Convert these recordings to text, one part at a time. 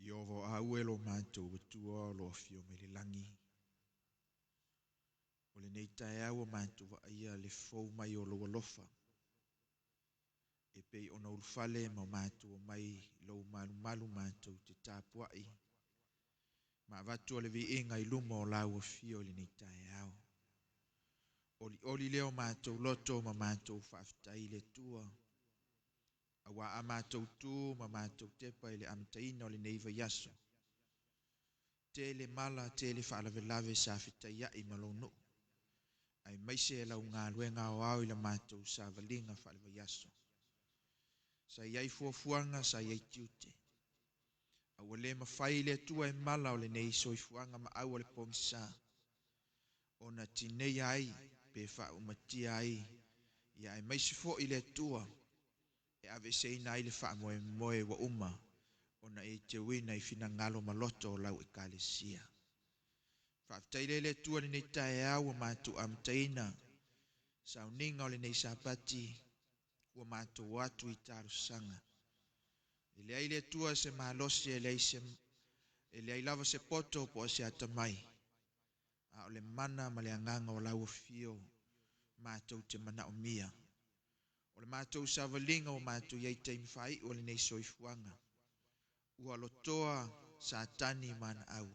Ieova o au e lo matou Atua o lo o afio mai le lagi. O lenei taeao ua matou vaaia le fou mai o lou alofa, e pei ona ulufale ma matou omai i lou malumalu matou te tapuai ma avatu le viiga i luma o lau afio i lenei taeao. Olioli lea o matou loto ma matou faafetai i le Atua, auā a matou tu ma matou tepa i le amataina o lenei vaiaso, tele mala, tele faalavelave sa fetaiai ma lou nuu, aemaise lau galuega aoao i la matou savaliga faale-vaiaso. Sa i ai fuafuaga, sa i ai tiute, a ua le mafai le Atua e mala o lenei soifuaga maau o le pogisa ona tineia ai pe faaumatia ai, ia aemaise foi le Atua e aveeseina ai le faamoemoe ua uma ona e teuina i finagalo ma loto o lau Ekalesia. Faafetai lea le Atua i lenei taeao ua matou amataina sauniga o lenei Sapati, ua matou atu i talosaga. E leai le Atua se malosi, e leai lava se poto po o se atamai, a o le mana ma le agaga o lau afio matou te manaomia. O le matou savaliga ua matou i ai i taimi faaiu o lenei soifuaga, ua lotoa Satani ma ana au,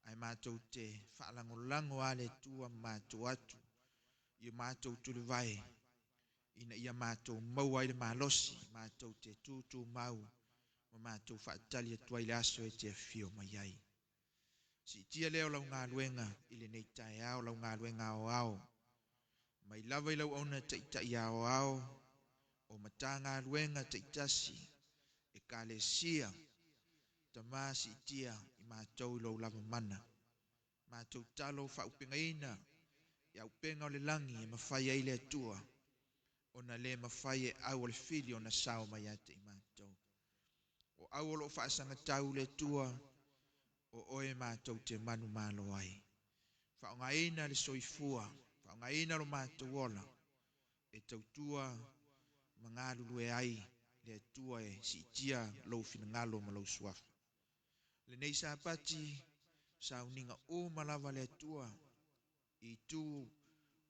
ae matou te faalagolago a le Atua ma matou atu i matou tulivae, ina ia matou maua ai le malosi, matou te tutumau ma matou faatali atu ai le aso e te afio mai ai. Siitia lea o lau galuega i lenei taeao, lau galuega aoao, mai lava i lau auauna taitai aoao o Matagaluega taitasi, Ekalesia, Tama siitia i matou i lou lava mana. Matou talo faaupegaina i auupega o le lagi e mafai ai le Atua ona le mafai e au o le fili ona sao mai ia te i matou. O au o loo faasagatau le Atua, o oe matou te manumalo ai. Faaaogaina le soifua, faaaogaina lo matou ola e tautua ma galulue ai le Atua e siitia lou finagalo ma lou suafa. Lenei Sapati, sauniga uma lava le Atua i itu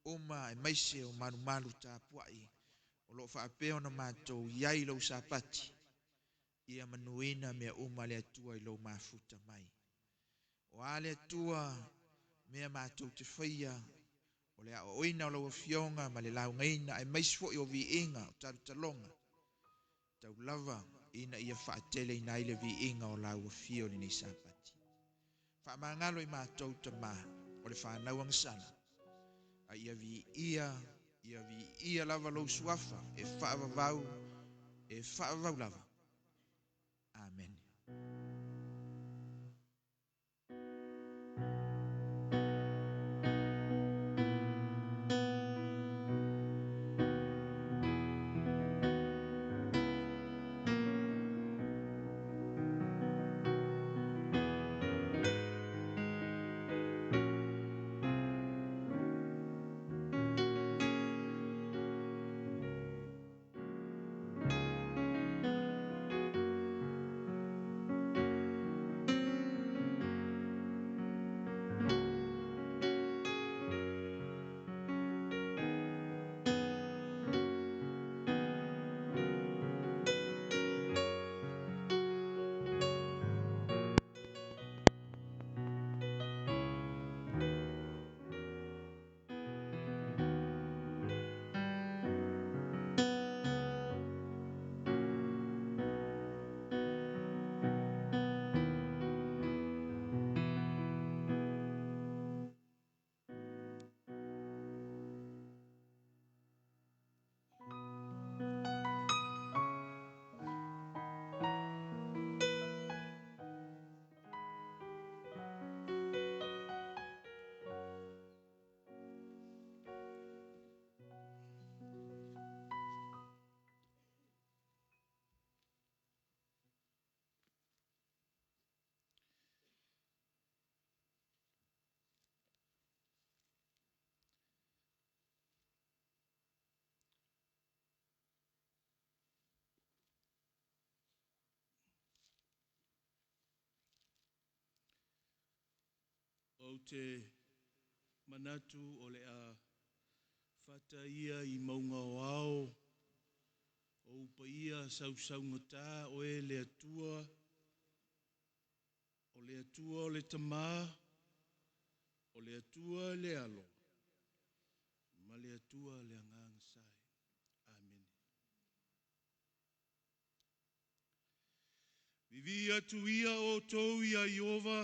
uma aemaise o malumalu tapuai o loo faapea ona matou i ai lou Sapati, ia manuina mea uma le Atua i lou mafuta mai. O a le Atua mea matou te faia, o le aoaoina o lau afioga ma le laugaina aemaise foi o viiga o talotaloga, tau lava ina ia faateleina ai le viiga o lau afio i lenei Sapati. Faamagalo i matou tama o le fanau agasala, a ia viia, ia viia lava lou suafa e faavavau, e faavavau lava. Amen. Ou te manatu o le a fata ia i mauga o ao, o ou paia sausaugata oe le Atua, o le Atua o le Tamā, o le Atua le Alo, ma le Atua le Agaga Sae. Amene. Vivii atu ia outou ia Ieova,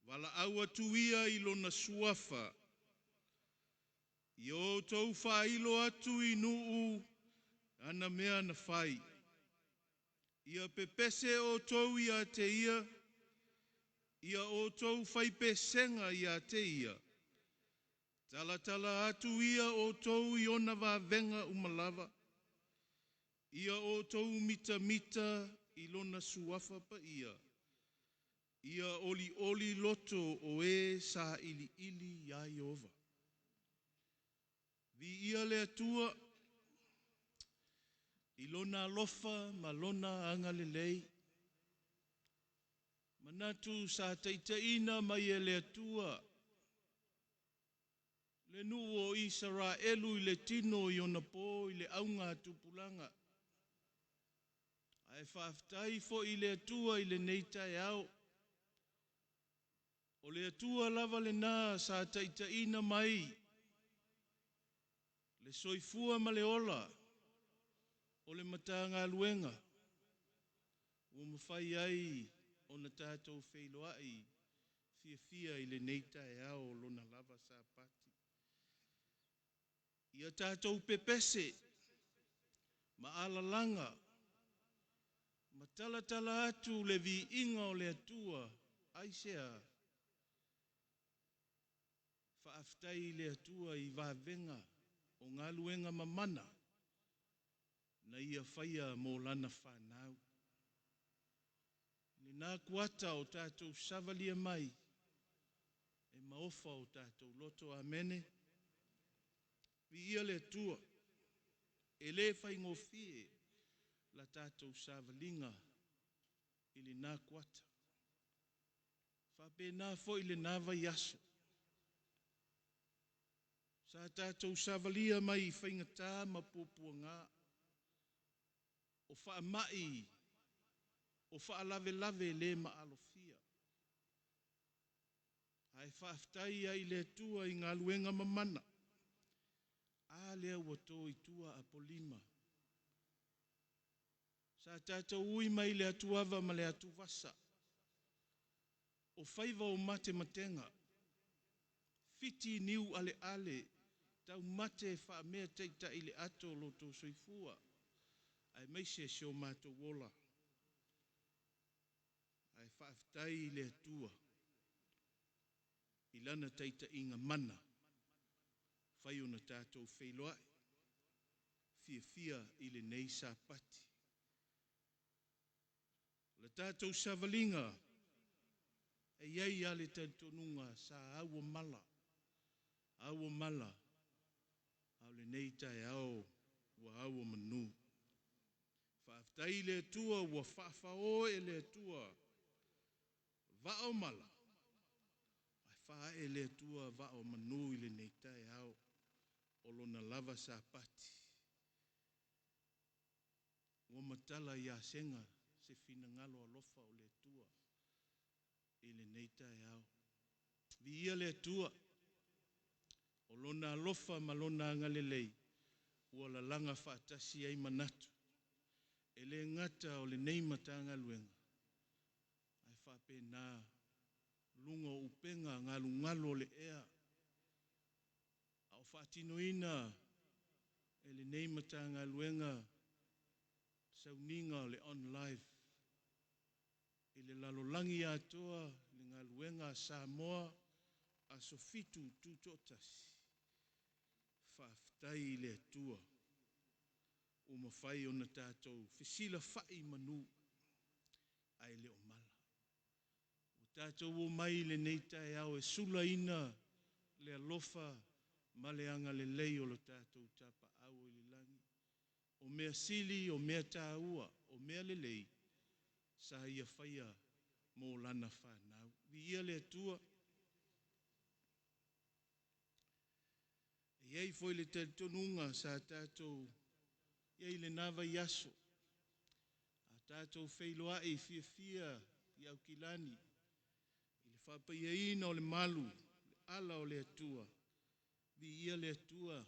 valaau atu ia i lona suafa, ia outou faailo atu i nuu ana mea na fai. Ia pepese outou ia te ia, ia outou faipesega ia te ia, talatala atu ia outou i ona vavega uma lava, ia outou mitamita i lona suafa paia, ia olioli loto o e sailiili iā Ieova. Viia le Atua i lona alofa ma lona agalelei. Manatu sa taitaiina mai e le Atua le nuu o Isaraelu i le tino i ona po i le augatupulaga. Ae faafetai foi i le Atua i lenei taeao. O le Atua lava lena sa taitaiina mai le soifua ma le ola o le Matagaluega ua mafai ai ona tatou feiloai fiafia i lenei taeao o lona lava Sapati. Ia tatou pepese ma alalaga ma talatala atu le viiga o le Atua. Aisea? Faafetai i le Atua i vavega o galuega mamana na ia faia mo lana fanau. Lena kuata o tatou savalia mai e maofa o tatou loto. Amene. Viia le Atua, e le faigofie la tatou savaliga i lena kuata. Faapena foi lena vaiaso. Sa tatou savalia mai i faigata ma puapuaga, o faamai, o faalavelave le maalofia. Ae faafetai ai i le Atua i galuega mamana. A lea ua to i tua Apolima. Sa tatou ui mai le atuava ma le atuvasa, o faiva o matematega, fiti niu aleale, taumate faamea taitai le ato lo outou soifua, aemaise si o matou ola. Ae faafetai i le Atua i lana taitaiga mana, fai ona tatou feiloai fiafia i lenei Sapati. O le tatou savaliga, e i ai lava le talitonuga sa auomala, auomala, a o lenei taeao ua auomanu. Faafetai i le Atua ua faafao e le Atua vaa o mala, ae faaee e le Atua vaa o manu i lenei taeao o lona lava Sapati. Ua matala ia sega se finagalo alofa o le Atua i lenei taeao. Viia le Atua, o lona alofa ma lona agalelei ua lalaga faatasi ai manatu. E le gata o lenei Matagaluega, ae faapena luga o upega galugalu o le ea, a o faatinoina e lenei Matagaluega sauniga o le on live i le lalolagi atoa le galuega a Samoa aso 7 tutoatasi. Faafetai i le Atua ua mafai ona tatou fesilafai i manu ae le o mala. Ua tatou omai i lenei taeao e sulaina le alofa ma le agalelei o lo tatou Tapaau i le lagi. O mea sili, o mea taua, o mea lelei, sa ia faia mo lana fanau. Viia le Atua. E i ai foi le talitonuga sa tatou i ai lena vaiaso, a tatou feiloai fiafia i Aukilani i le faapaiaina o le malu, le ala o le Atua. Viia le Atua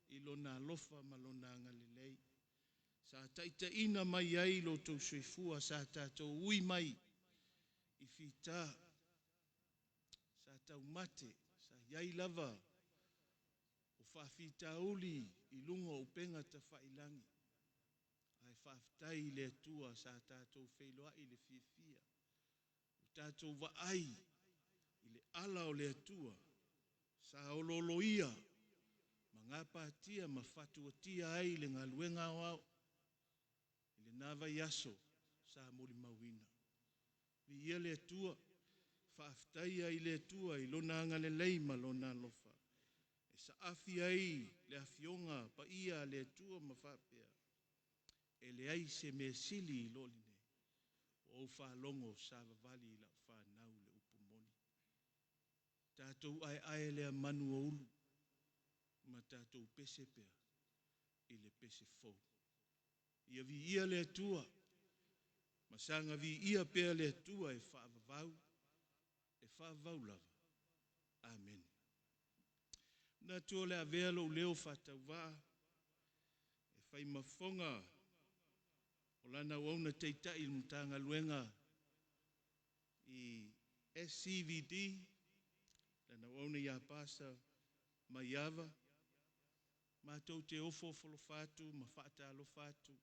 i lona alofa ma lona agalelei. Sa taitaiina mai ai lo outou soifua, sa tatou ui mai i fita, sa taumate, sa i ai lava o faafitauli i luga o upega tafailagi. Ae faafetai i le Atua sa tatou feiloai i le fiafia, ua tatou vaai i le ala o le Atua, sa olooloia ma gapatia ma fatuatia ai le galuega aoao i lena vaiaso sa molimauina. Viia le Atua, faafetaia i le Atua i lona agalelei ma lona alofa. E saafi ai le afioga paia a le Atua ma faapea, e leai se mea sili i lo lenei, ua ou faalogo savavali i lau fanau le upu moni. Tatou aeae lea manu ua ulu ma tatou pese pea i le pese fou. Ia viia le Atua, ma saga viia pea le Atua e faavavau, e faavavau lava. Amene. Manatu o le avea lou leo faatauvaa e faimafofoga o lana auauna taitai i le Matagaluega i SCVD, lana auauna ia Pasa Maiava, matou te ofoofolofa atu ma faatalofa atu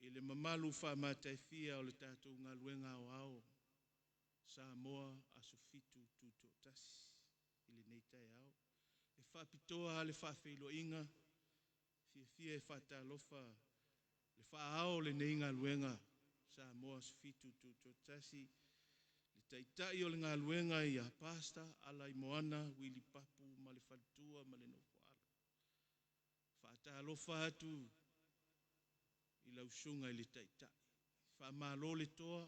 i le mamalu faamataifia o le tatou galuega aoao Samoa Aso Fitu Tutoatasi i lenei taeao. E faapitoa lava le faafeiloaiga, fiafia e faatalofa le faa-ao o lenei galuega Samoa Aso Fitu Tutoatasi, le taitai o le galuega ia Pastor Alaimoana Willie Papu ma le faletua ma le nofoalo. Faatalofa atu i lau susuga i le Taitai. Faamalo le toa,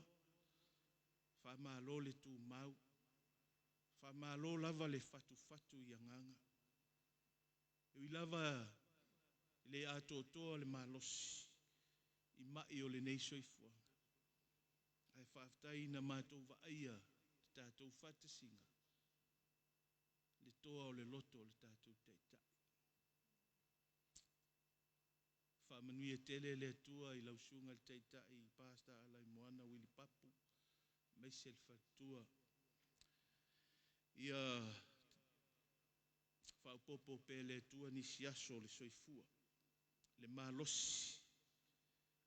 faamalo le tumau, faamalo lava le fatufatu i agaga. E ui lava e le atoatoa le malosi i mai o lenei soifuaga, ae faafetai ina matou vaaia le tatou faatasiga, le toa o le loto o le tatou Taitai. Faamanuia tele le Atua i lau susuga i le Taitai Pastor Alaimoana Willie Papu, aemaise le faletua. Ia faaopoopo pea le Atua nisi aso o le soifua, le malosi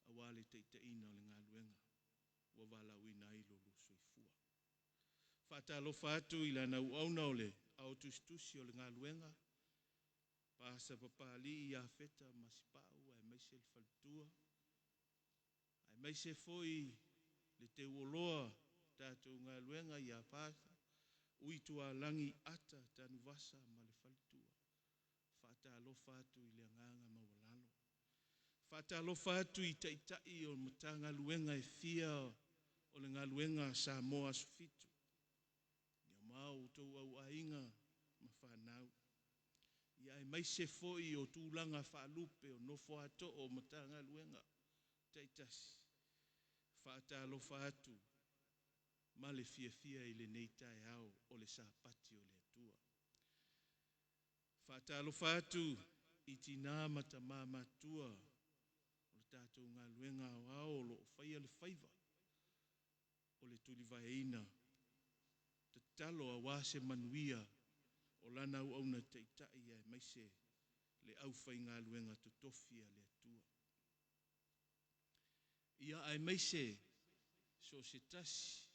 aua le taitaiina o le galuega ua valaauina ai lo oulua soifua. Faatalofa atu i lana auauna o le ao tusitusi o le galuega, Pasa Papalii Iafeta Masepau aemaise le faletua, aemaise foi le teuoloa tatou galuega ia Pasa Uitualagi Ata Tanuvasa ma le faletua. Faatalofa atu i le agaga maualalo. Faatalofa atu i taitai o Matagaluega e fia o le galuega a Samoa Aso Fitu. Ia ma outou auaiga ma fanau. Ia aemaise foi o tulaga faalupe o nofo a too o Matagaluega taitasi. Faatalofa atu ma le fiafia i lenei taeao o le Sapati o le Atua. Faatalofa atu i tina ma tama matua o le tatou galuega aoao o lo o faia le faiva o le tulivaeina, tatalo aua se manuia o lana auauna taitai aemaise le aufaigaluega totofi a le Atua. Ia aemaise so o se tasi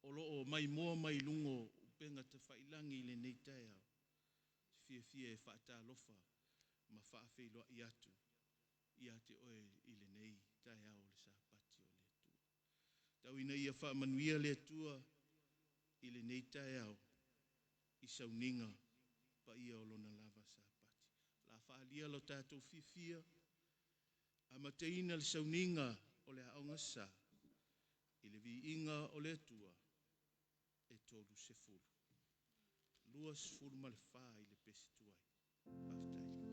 o lo o maimoa mai luga o upega tafailagi i lenei taeao, e fiafia e faatalofa ma faafeiloai atu ia te oe i lenei taeao o le Sapati o le Atua. Tau ina ia faamanuia le Atua i lenei taeao i sauniga paia o lona lava Sapati. O le a faaalia lo tatou fiafia, amataina le sauniga o le Aoga Sa i le viiga o le Atua. e 30. 24 i le pesi tuai. Faafetai.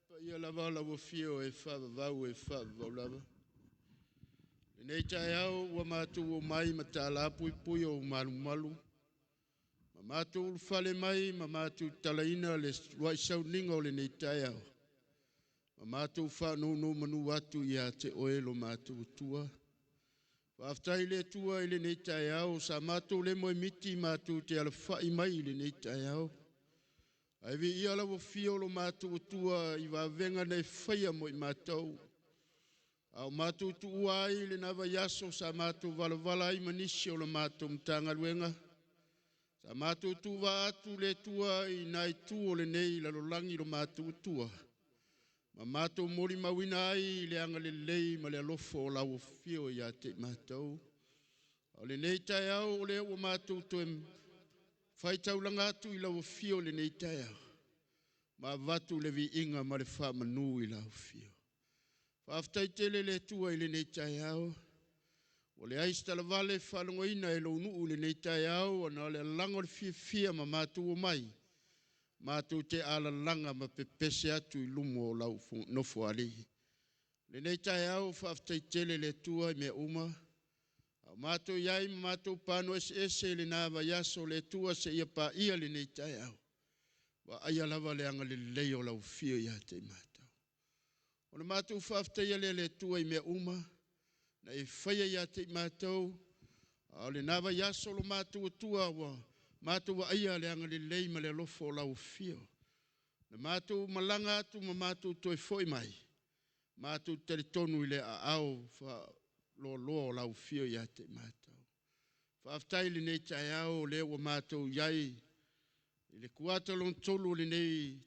Paia lava lau afio e faavavau e faavavau lava. Lenei taeao ua matou omai ma talapuipui o malumalu, ma matou ulufale mai ma matou talaina le uluai sauniga o lenei taeao, ma matou faanonomanu atu ia te oe lo matou Atua. Faafetai i le Atua i lenei taeao, sa matou le moemiti matou te alafai mai i lenei taeao. Ae viia lau afio o lo matou Atua i vavega na e faia mo i matou. A o matou tuua ai le na vaiaso sa matou valavala ai ma nisi o le matou Matagaluega. Sa matou tuva atu le Atua i nai tu o lenei lalolagi lo matou Atua. Ma matou molimauina ai le agalelei ma le alofa o lau afio ia te i matou. O lenei taeao o lea ua matou toe faitaulaga atu i lau afio lenei taeao, ma avatu le viiga ma le faamanu i lau afio. Faafetai tele le Atua i lenei taeao, ua leai se talavale faalogoina e lou nuu i lenei taeao, ona o le alaga o le fiafia ma matou omai, matou te alalaga ma pepese atu i luma o lau nofoalii. Lenei taeao faafetai tele le Atua i mea uma, a o matou iai ma matou pano eseese i lena vaiaso le Atua seia paia lenei taeao. Vaaia lava le agalelei o lau afio ia te i matou. O le matou faafetaia lea le Atua i mea uma, na e faia ia te i matou, a o lena vaiaso lo matou Atua ua matou vaaia le agalelei ma le alofa o lau afio. Na matou malaga atu ma matou toe foi mai, matou talitonu i le aao faaloaloa o lau afio ia te i matou. Faafetai i lenei taeao o lea ua matou iai i le kuata lona 3 o lenei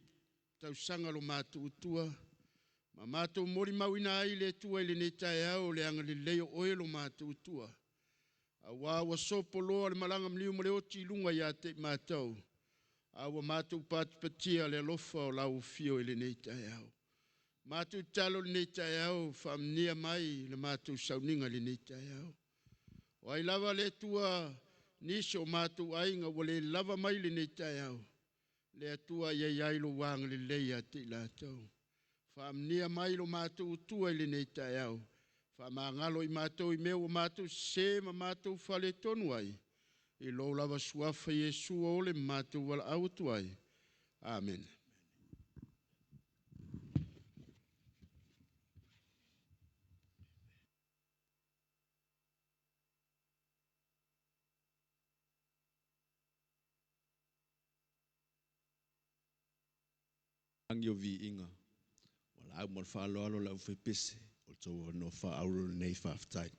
tausaga lo matou Atua. Ma matou molimauina ai le Atua i lenei taeao o le agalelei o oe lo matou Atua. Auā ua sopoloa le malaga maliu ma le oti i luga ia te i matou, a ua matou patipatia le alofa o lau afio i lenei taeao. Matou tatalo i lenei taeao, faamanuia mai le matou sauniga i lenei taeao. O ai lava le Atua nisi o matou aiga ua le lava mai lenei taeao, le Atua ia i ai lou agalelei ia te i latou. Faamanuia mai lo matou Atua i lenei taeao, faamagalo i matou i mea ua matou sese ma matou faaletonu ai, i lou lava suafa Iesu o le matou valaau atu ai. Amene. Lagi o viiga. Ua laau ma le faaaloalo le aufaipese o le tou avanoa faaauro lenei faafetai.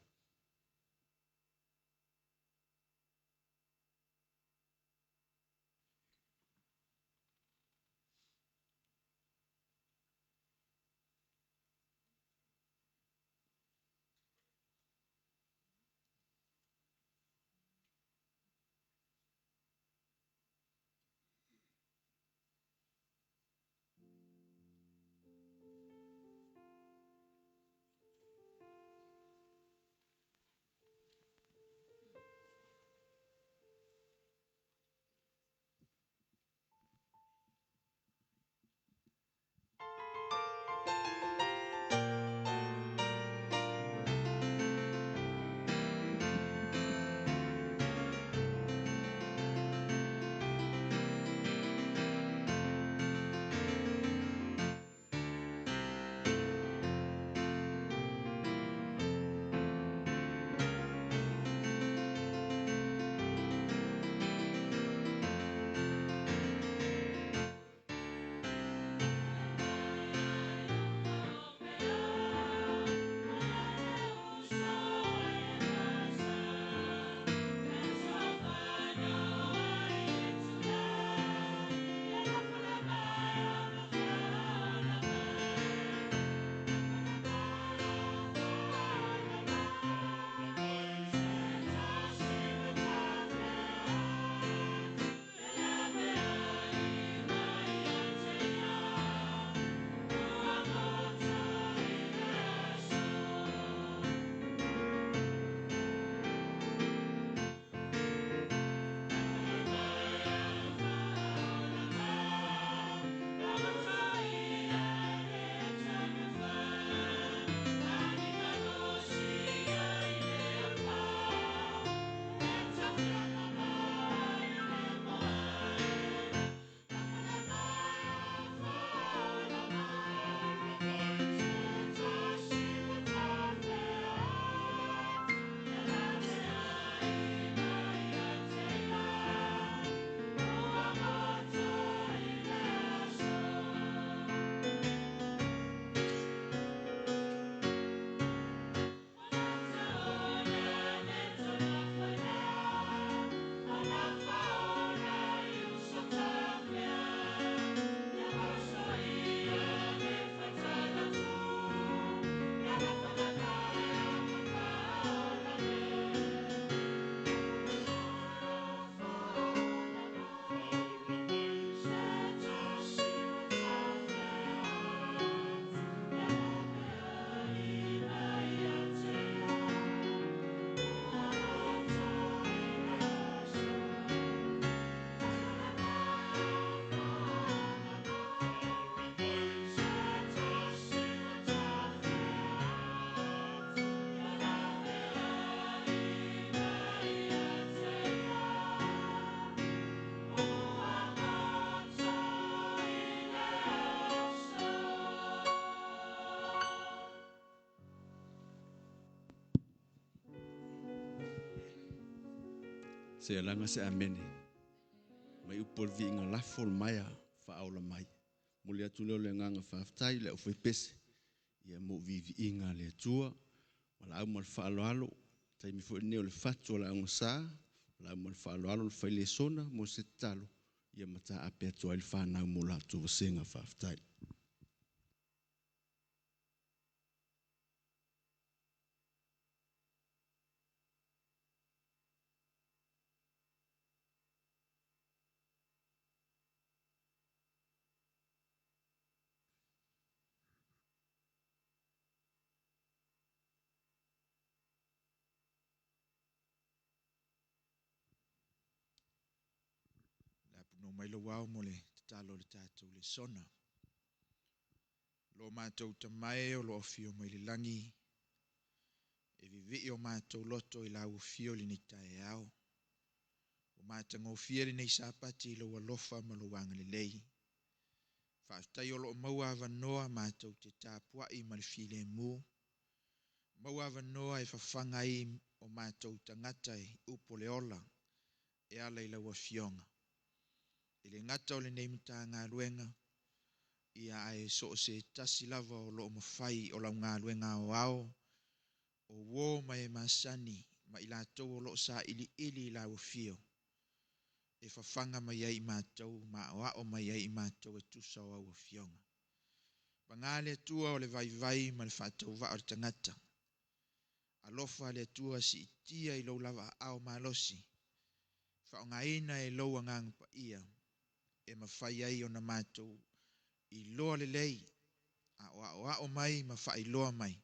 Se alaga se amene. Mai upu o le viiga lafo le maea faaola mai. Momoli atu lea o le agaga faafetai i le aufaipese ia mo viiviiga a le Atua. Valaau ma le faaaloalo, taimi foi lenei o le fatu o le augasa, valaau ma le faaaloalo le failesona mo se tatalo ia mataape atu ai le fanau mo latou vasega. Faafetai. Oo mai lou ao mo le tatalo o le tatou lesona. Lo matou tamae o lo afio mai le lagi, e vivii o matou loto i lau afio i lenei taeao. Ua matagofie lenei Sapati i lou alofa ma lou agalelei. Faafetai o loo maua avanoa matou te tapuai ma le filemu. Maua avanoa e fafaga ai o matou tagata i upu o le ola e ala i lau afioga. E le gata o lenei Matagaluega, ia ae so o se tasi lava o loo mafai o lau galuega aoao, o uo ma e masani ma i latou o loo sailiili i lau afio, e fafaga mai ai i matou ma aoao mai ai i matou e tusa o au afioga. Paga le Atua o le vaivai ma le faatauvaa o le tagata. Alofa le Atua siitia i lou lava aao malosi, faaaogaina e lou agaga paia e mafai ai ona matou iloa lelei, a o aoao mai ma faailoa mai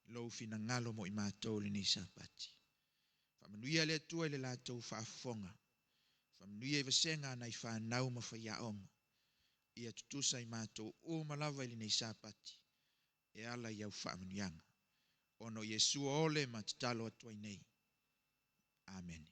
lou finagalo mo i matou lenei Sapati. Faamanuia le Atua i le latou faafofoga. Faamanuia i vasega nai fanau ma faiaoga. Ia tutusa i matou uma lava i lenei Sapati e ala i au faamanuiaga. Ona o Iesu ole ma tatalo atu ai nei. Amene.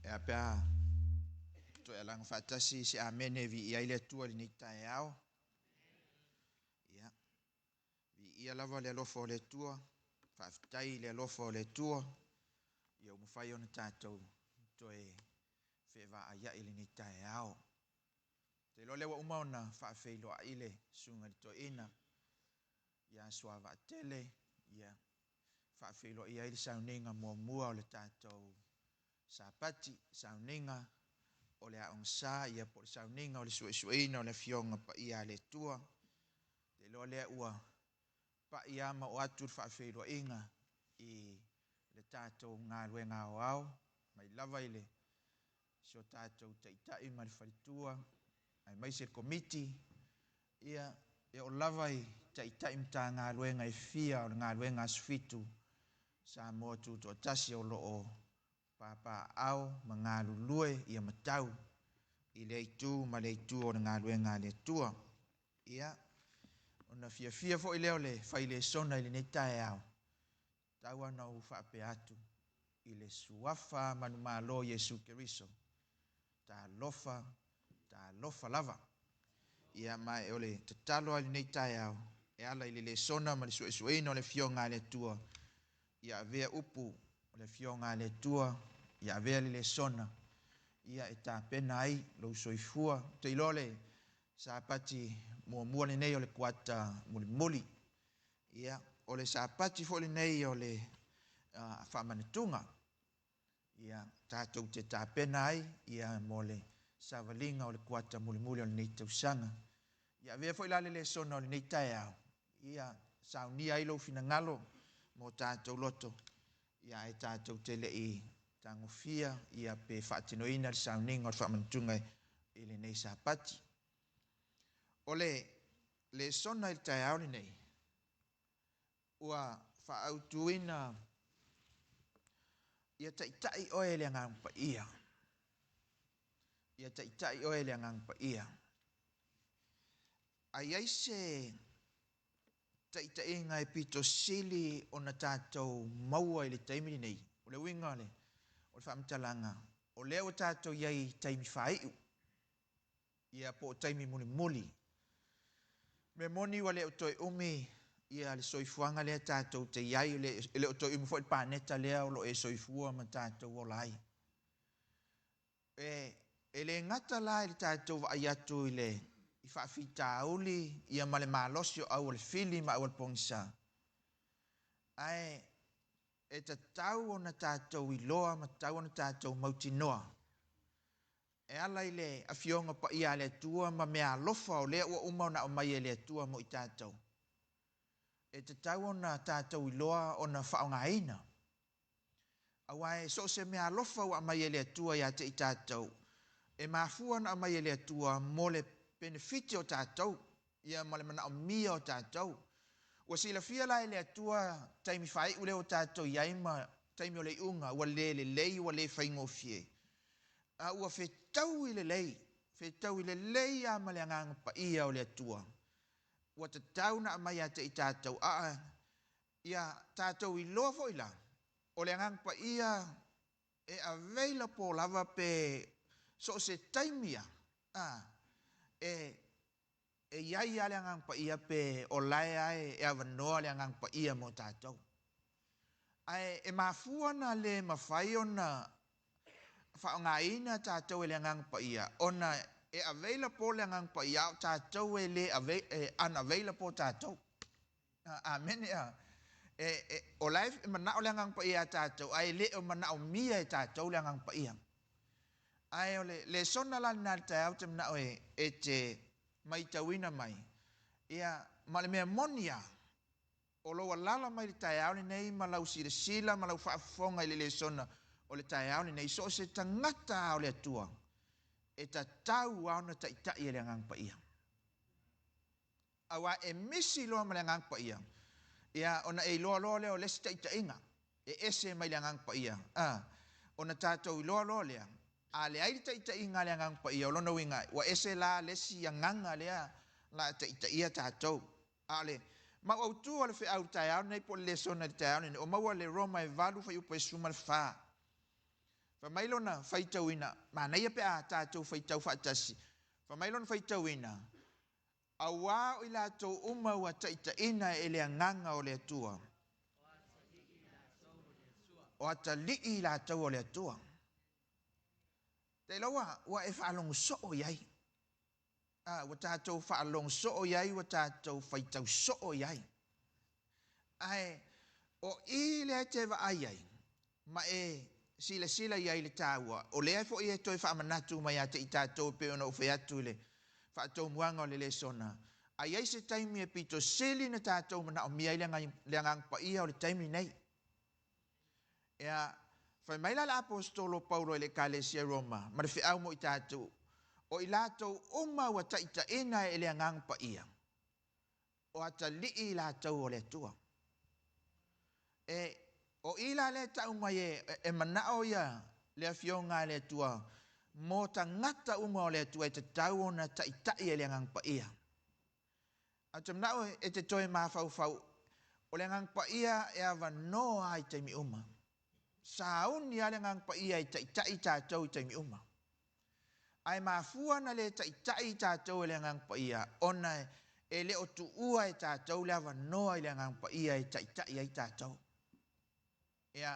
E a pe a toe alaga faatasi se amene e viia ai le Atua i lenei taeao. Ia, viia lava le alofa o le Atua, faafetai i le alofa o le Atua, ia ua mafai ona tatou toe fevaaiai i lenei taeao. Te iloa lea ua uma ona faafeiloai le susuga i le toeaina ia Suavaatele, ia faafeiloai ai le sauniga muamua o le tatou Sapati, sauniga o le aogasa, ia po o le sauniga o le suesueina o le afioga paia a le Atua. Te iloa lea ua pai lava ma oo atu le faafeiloaiga i le tatou galuega aoao, mai lava i le si o tatou taitai ma le faletua, aemaise le komiti, ia e oo lava i taitai Matagaluega e fia o le galuega Aso Fitu Samoa Tutoatasi o lo o papaaao ma galulue ia matau i lea itu ma lea itu o le galuega a le Atua. Ia, ona fiafia foi lea o le fai lesona i lenei taeao, tau ona ou faapea atu i le suafa manumalo Iesu Keriso, talofa, talofa lava. Ia, ma e o le tatalo lava i lenei taeao, e ala i le lesona ma le suesueina o le afioga a le Atua, ia avea upu o le afioga a le Atua, ia avea le lesona, ia e tapena ai lou soifua. Ou te iloa o le Sapati muamua lenei o le kuata mulimuli. Ia, o le Sapati foi lenei o le faamanatuga. Ia, tatou te tapena ai ia mo le savaliga o le kuata mulimuli o lenei tausaga. Ia avea foi la le lesona o lenei taeao, ia saunia ai lou finagalo mo tatou loto, ia ae tatou te le i tagofia ia pe faatinoina le sauniga o le faamanatuga i lenei Sapati. O le lesona i le taeao lenei, ua faaautuina ia taitai oe e le Agaga Paia. Ia taitai oe e le Agaga Paia. A i ai se taitaiga e pito sili ona tatou maua i le taimi lenei, o le uiga o le faamatalaga, o lea ua tatou i ai i taimi faaiu, ia po o taimi mulimuli. Mea moni ua le o toe umi ia le soifuaga lea tatou te i ai, e le o toe umi foi le paneta lea o lo o e soifua ma tatou ola ai. E le gata la i le tatou vaai atu i le i faafitauli ia ma le malosi o au o le fili ma au o le pogisa. Ae e tatau ona tatou iloa ma tatau ona tatou mautinoa e ala i le afioga paia a le Atua ma meaalofa o lea ua uma ona aumai e le Atua mo i tatou. E tatau ona tatou iloa ona faaaogaina. Aua e so o se meaalofa ua aumai e le Atua ia te i tatou, e mafua ona aumai e le Atua mo le penefiti o tatou, ia ma le manaomia o tatou. Ua silafia la e le Atua taimi faaiu lea ua tatou i ai ma taimi o le iuga, ua le lelei, ua le faigofie. A ua fetaui lelei, fetaui lelei lava ma le Agaga Paia o le Atua. Ua tatau ona aumai ia te i tatou, a ia tatou iloa foi la, o le Agaga Paia e available lava pe so o se taimi lava, a, e, e i ai lava le Agaga Paia pe o lae lava e avanoa le Agaga Paia mo tatou. Ae e mafua ona le mafai ona faaaogaina tatou e le Agaga Paia, ona e available le Agaga Paia, a o tatou e le e unavailable tatou. Amene. E, o la e manao le Agaga Paia ia tatou, ae le o manaomia e tatou le Agaga Paia. Ae o le lesona la lena i le taeao ou te manao e te matauina mai, ia, ma le mea moni lava, o lou alaala mai i le taeao lenei ma lau silasila ma lau faafofoga i le lesona o le taeao lenei, so o se tagata lava o le Atua, e tatau lava ona taitai e le Agaga Paia. Aua e misi loa ma le Agaga Paia, ia, ona e iloa loa lea o le isi taitaiga e ese mai le Agaga Paia. A, ona tatou iloa loa lea, a leai le taitaiga a le Agaga Paia, o lona uiga, ua ese la le isi agaga lea la taitaia tatou. A o le mau autu o le feau i le taeao lenei po o le lesona i le taeao lenei, o maua le Roma e 8 fuaiupu e 14. Fai mai lona faitauina, manaia pe a tatou faitau faatasi. Fai mai lona faitauina, Auā o i latou uma ua taitaiina e le Agaga o le Atua, o atalii i latou o le Atua. Tailoa ua e faalogo soo i ai. A, ua tatou faalogo soo i ai, ua tatou faitau soo i ai. Ae o i lea e te vaai ai, ma e silasila i ai i le taua, o lea foi e toe faamanatu mai ia te i tatou e pei ona ou fai atu i le faatomuaga o le lesona, a i ai se taimi e pito sili na tatou manaomia ai le Agaga Paia o le taimi lenei. Ea, fai mai la le Aposetolo Paulo i le Ekalesia i Roma, ma le feau mo i tatou, o i latou uma ua taitaiina e le Agaga Paia, o atalii i latou o le Atua. E, o i la lea e tau mai e, e manao ia le Afioga a le Atua mo tagata uma o le Atua e tatau ona taitai e le Agaga Paia. Ae ou te manao e te toe mafaufau, o le Agaga Paia e avanoa lava i taimi uma. Sauni lava le Agaga Paia e taitai i tatou i taimi uma. Ae mafua ona le taitai i tatou e le Agaga Paia, ona e le o tuua e tatou le avanoa i le Agaga Paia e taitai ai tatou. Ia,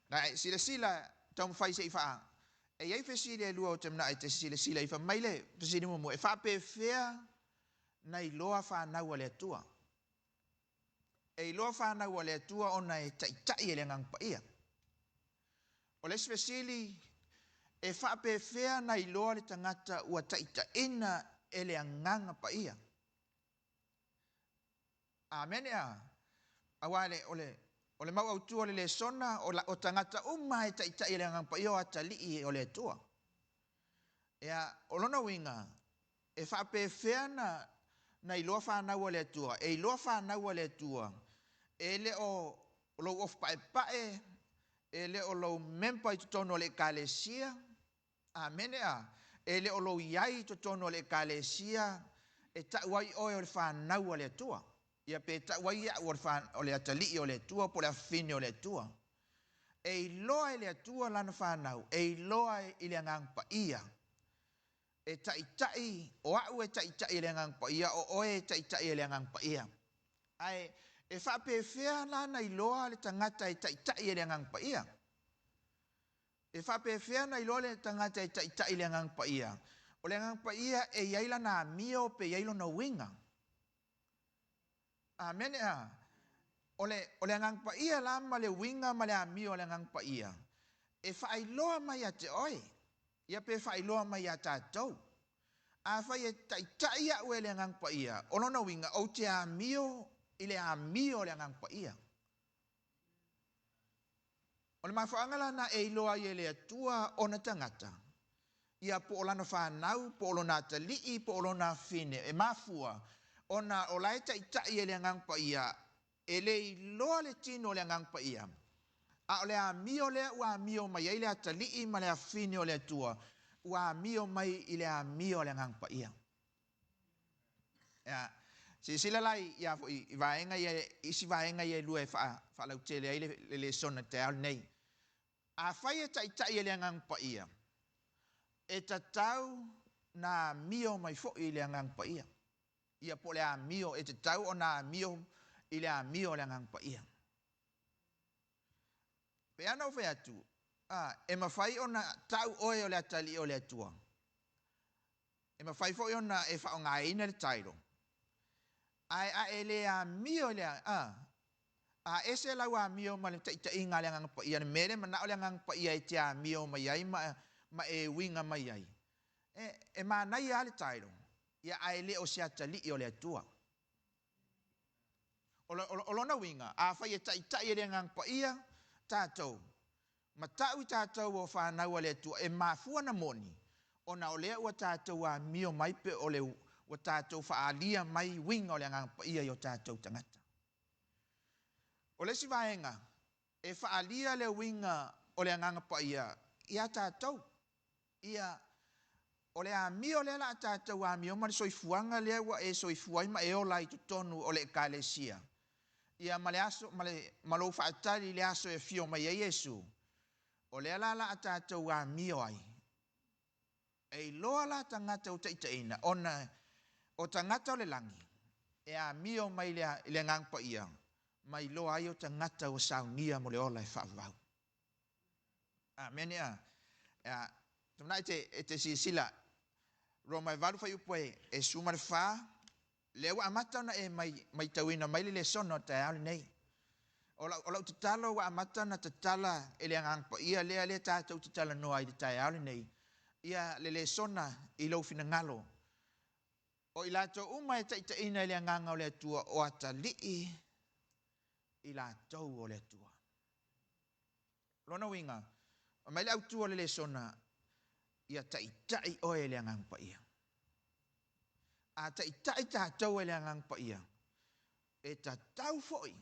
na e silasila, taumafai se i faa... E i ai fesili e lua ou te manao e te silasila i fai mai le fesili muamua, e faapefea na iloa fanau a le Atua? E iloa fanau a le Atua ona e taitai e le Agaga Paia. O le isi fesili, e faapefea na iloa le tagata ua taitaiina e le Agaga Paia? Amene a. Aua le, o le, o le mau autu o le lesona, o, la, o tagata uma e taitai e le Agaga Paia o atalii o le Atua. Ea, o lona uiga, e faapefea na, na iloa fanau a le Atua? E iloa fanau a le Atua, e le o lou ofu paepae, e le o lou member i totonu o le Ekalesia, amene a, e le o lou i ai i totonu o le Ekalesia e tau ai oe o le fanau a le Atua. Ia pe tau ai au o le, o le atalii o le Atua po o le afafine o le Atua. E iloa e le Atua lana fanau, e iloa i le Agaga Paia. E taitai, o au e taitai e le Agaga Paia, o oe e taitai e le Agaga Paia. Ae e faapefea la na iloa le tagata e taitai e le Agaga Paia? E faapefea na iloa le tagata e taitai i le Agaga Paia? O le Agaga Paia e i ai lana amio pe i ai lona uiga. Amene a. O le, o le Agaga Paia la ma le uiga ma le amio o le Agaga Paia, e faailoa mai ia te oe, ia pe faailoa mai iā tatou. Afai e taitai au e le Agaga Paia, o lona uiga ou te amio i le amio o le Agaga Paia. O le mafuaaga lana e iloa ai e le Atua ona tagata, ia po o lana fanau, po o lona atalii, po o lona afine, e mafua ona o la e taitai e le Agaga Paia, e le iloa le tino o le Agaga Paia, a o le amio lea ua amio mai ai le atalii ma le afine o le Atua, ua amio mai i le amio o le Agaga Paia. Ia, silasila la ia foi i vaega ia, isi vaega ia e lua e faalautele ai le lesona taeao lenei. Afai e taitai e le Agaga Paia, e tatau na amio mai foi i le Agaga Paia. Ia po o le amio, e tatau ona amio i le amio o le Agaga Paia. Pe ana ou fai atu, e mafai ona tau oe o le atalii o le Atua. E mafai foi ona e faaaogaina le tailo. Ae a e le amio i le a ese lau amio ma le taitaiga a le Agaga Paia, le mea lea manao le Agaga Paia e te amio mai ai ma e uiga mai ai. E manaia lava le tailo, ia ae le o se atalii o le Atua. O lona uiga, afai e taitai e le Agaga Paia tatou, ma tau i tatou o fanau a le Atua, e mafua na moni, ona o lea ua tatou amio mai pe o le ua tatou faaalia mai uiga o le Agaga Paia i o tatou tagata. O le isi vaega, e faaalia le uiga o le Agaga Paia ia tatou. Ia, o le amio lea o le a tatou amio ma le soifuaga lea ua e soifua ai ma e ola ai i totonu o le Ekalesia, ia ma le aso, ma lou faatali i le aso e afio mai ai Iesu, o lea la o le a tatou amio ai. E iloa la tagata ua taitaiina, ona o tagata o le lagi, e amio mai i le Agaga Paia, ma iloa ai o tagata ua saunia mo le ola e faavavau. Amene a. Tamanai e te silasila, Roma e 8 fuaiupu e 14, lea ua amata ona e maitauina mai le lesona o le taeao lenei. O lau tatalo ua amata ona tatala e le Agaga Paia lea tatou te talanoa ai i le taeao lenei, ia le lesona i lou finagalo. O i latou uma e taitaiina i le Agaga o le Atua, o atalii i latou o le Atua. Lona uiga, mai le autu o le lesona, ia taitai oe e le Agaga Paia. A taitai tatou e le Agaga Paia, e tatau foi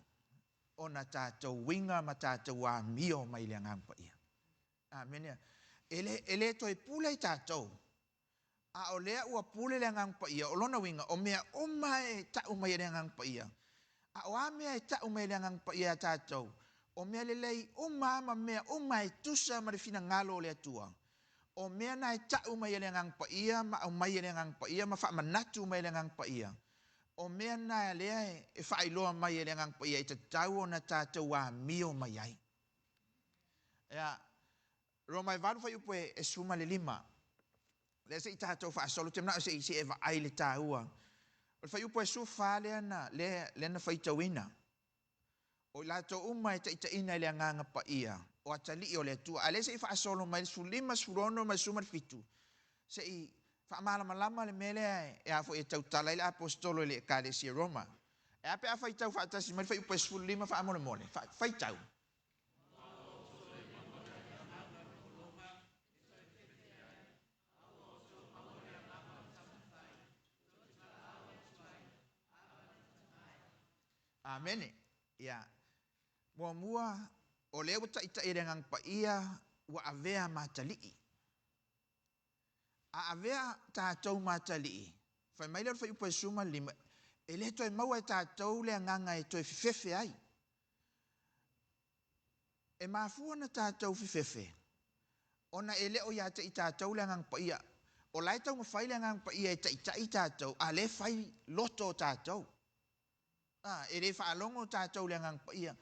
ona tatou uiga ma tatou amio mai le Agaga Paia. Amene. E le toe pule i tatou, a o lea ua pule le Agaga Paia, o lona uiga, o mea uma e tau mai e le Agaga Paia. A o a mea e tau mai e le Agaga Paia a tatou, o mea lelei uma ma mea uma e tusa ma le finagalo o le Atua. O mea na e tau mai e le Agaga Paia ma aumai e le Agaga Paia ma faamanatu mai e le Agaga Paia. O mea na lea e faailoa mai e le Agaga Paia e tatau ona tatou amio mai ai. Ia, Roma e 8 fuaiupu e 15. Lea se i tatou faasolo, te manao se i e vaai le taua. O le fuaiupu e 14 lea na faitauina. O i latou uma e taitaiina i le Agaga Paia, o atalii o le Atua. A lea se i faasolo mai le 15, 16 ma le 17, se i faamalamalama le mea lea e a foi e tautala ai le apostolo i le Ekalesia Roma. E a pe a faitau faatasi mai le fuaiupu e 15 faamolemole. Faitau. Amene. Ia, muamua, o lea ua taitai e le Agaga Paia ua avea ma atalii. A avea tatou ma atalii, fai mai lea o le fuaiupu e 15, e le toe maua e tatou le agaga e toe fefefe ai. E mafua na tatou fefefe, ona e le o ia te i tatou le Agaga Paia. O la e taumafai le Agaga Paia e taitai tatou, a le fai loto o tatou. E le faalogo tatou le Agaga Paia.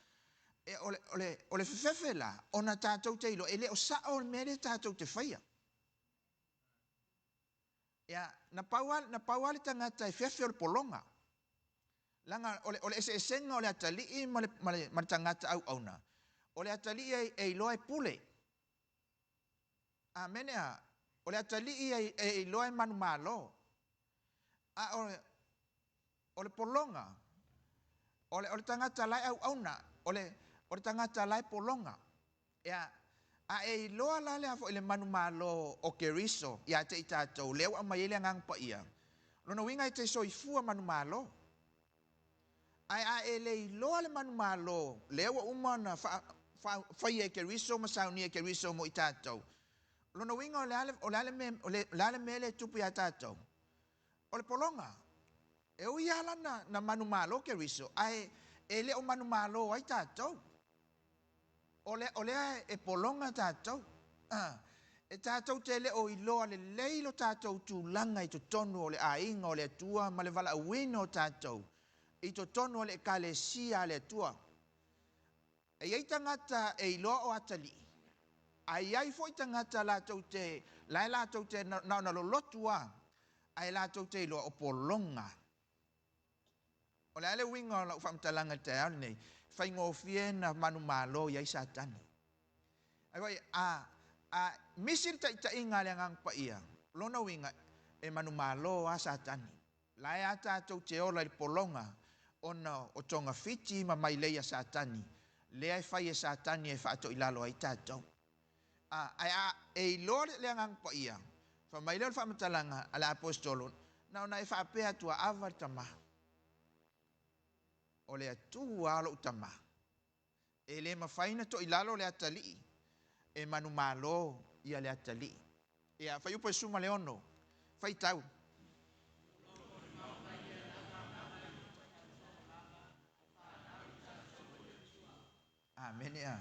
E, o le fefefe la, ona tatou te iloa, e le o sao le mea lea tatou te faia. Ia, na pau lava, na pau lava le tagata e fefe o le pologa. Leaga o le, o le eseesega o le atalii ma le, ma le, ma le tagata auauna, o le atalii e, e iloa e pule. Amene a. O le atalii e, e iloa e manumalo. A o, o le pologa, o le, o le tagata la e auauna, o le, o le tagata la e pologa. Ia, a e iloa la le a foi le manumalo o Keriso ia te i tatou, lea ua aumai ai le Agaga Paia, lona uiga e te soifua manumalo. Ae a e le iloa le manumalo lea ua uma ona fa, fa, faia e Keriso ma saunia e Keriso mo i tatou, lona uiga o le a le, o le a le mea, o le, o le a le mea lea e tupu ia tatou? O le pologa. E ui lava la na, na manumalo Keriso, ae e le o manumalo ai tatou. O lea, o lea e pologa tatou. Ah, e tatou te le o iloa lelei lo tatou tulaga i totonu o le aiga o le Atua ma le valaauina o tatou i totonu o le ekalesia a le Atua. E i ai tagata e iloa o atalii, ae i ai foi tagata latou te, la e latou te na ona lolotu lava, ae latou te iloa o pologa. O le a le uiga o lau faamatalaga i le taeao lenei? Faigofie na manumalo i ai Satani. Ai foi, a, a misi le taitaiga a le Agaga Paia, lona uiga, e manumalo a Satani. La e a tatou te ola i le pologa ona o togafiti ma mailei a Satani, lea e fai e Satani e faatoilalo ai tatou. A, ae a e iloa le, le Agaga Paia, fai mai lea o le faamatalaga a le Aposetolo, na ona e faapea atu a ava le tama. O le Atua lou tama. E le mafai na toilalo le atalii, e manumalo ia le atalii. Ia, fuaiupu e 16, faitau. Amene a.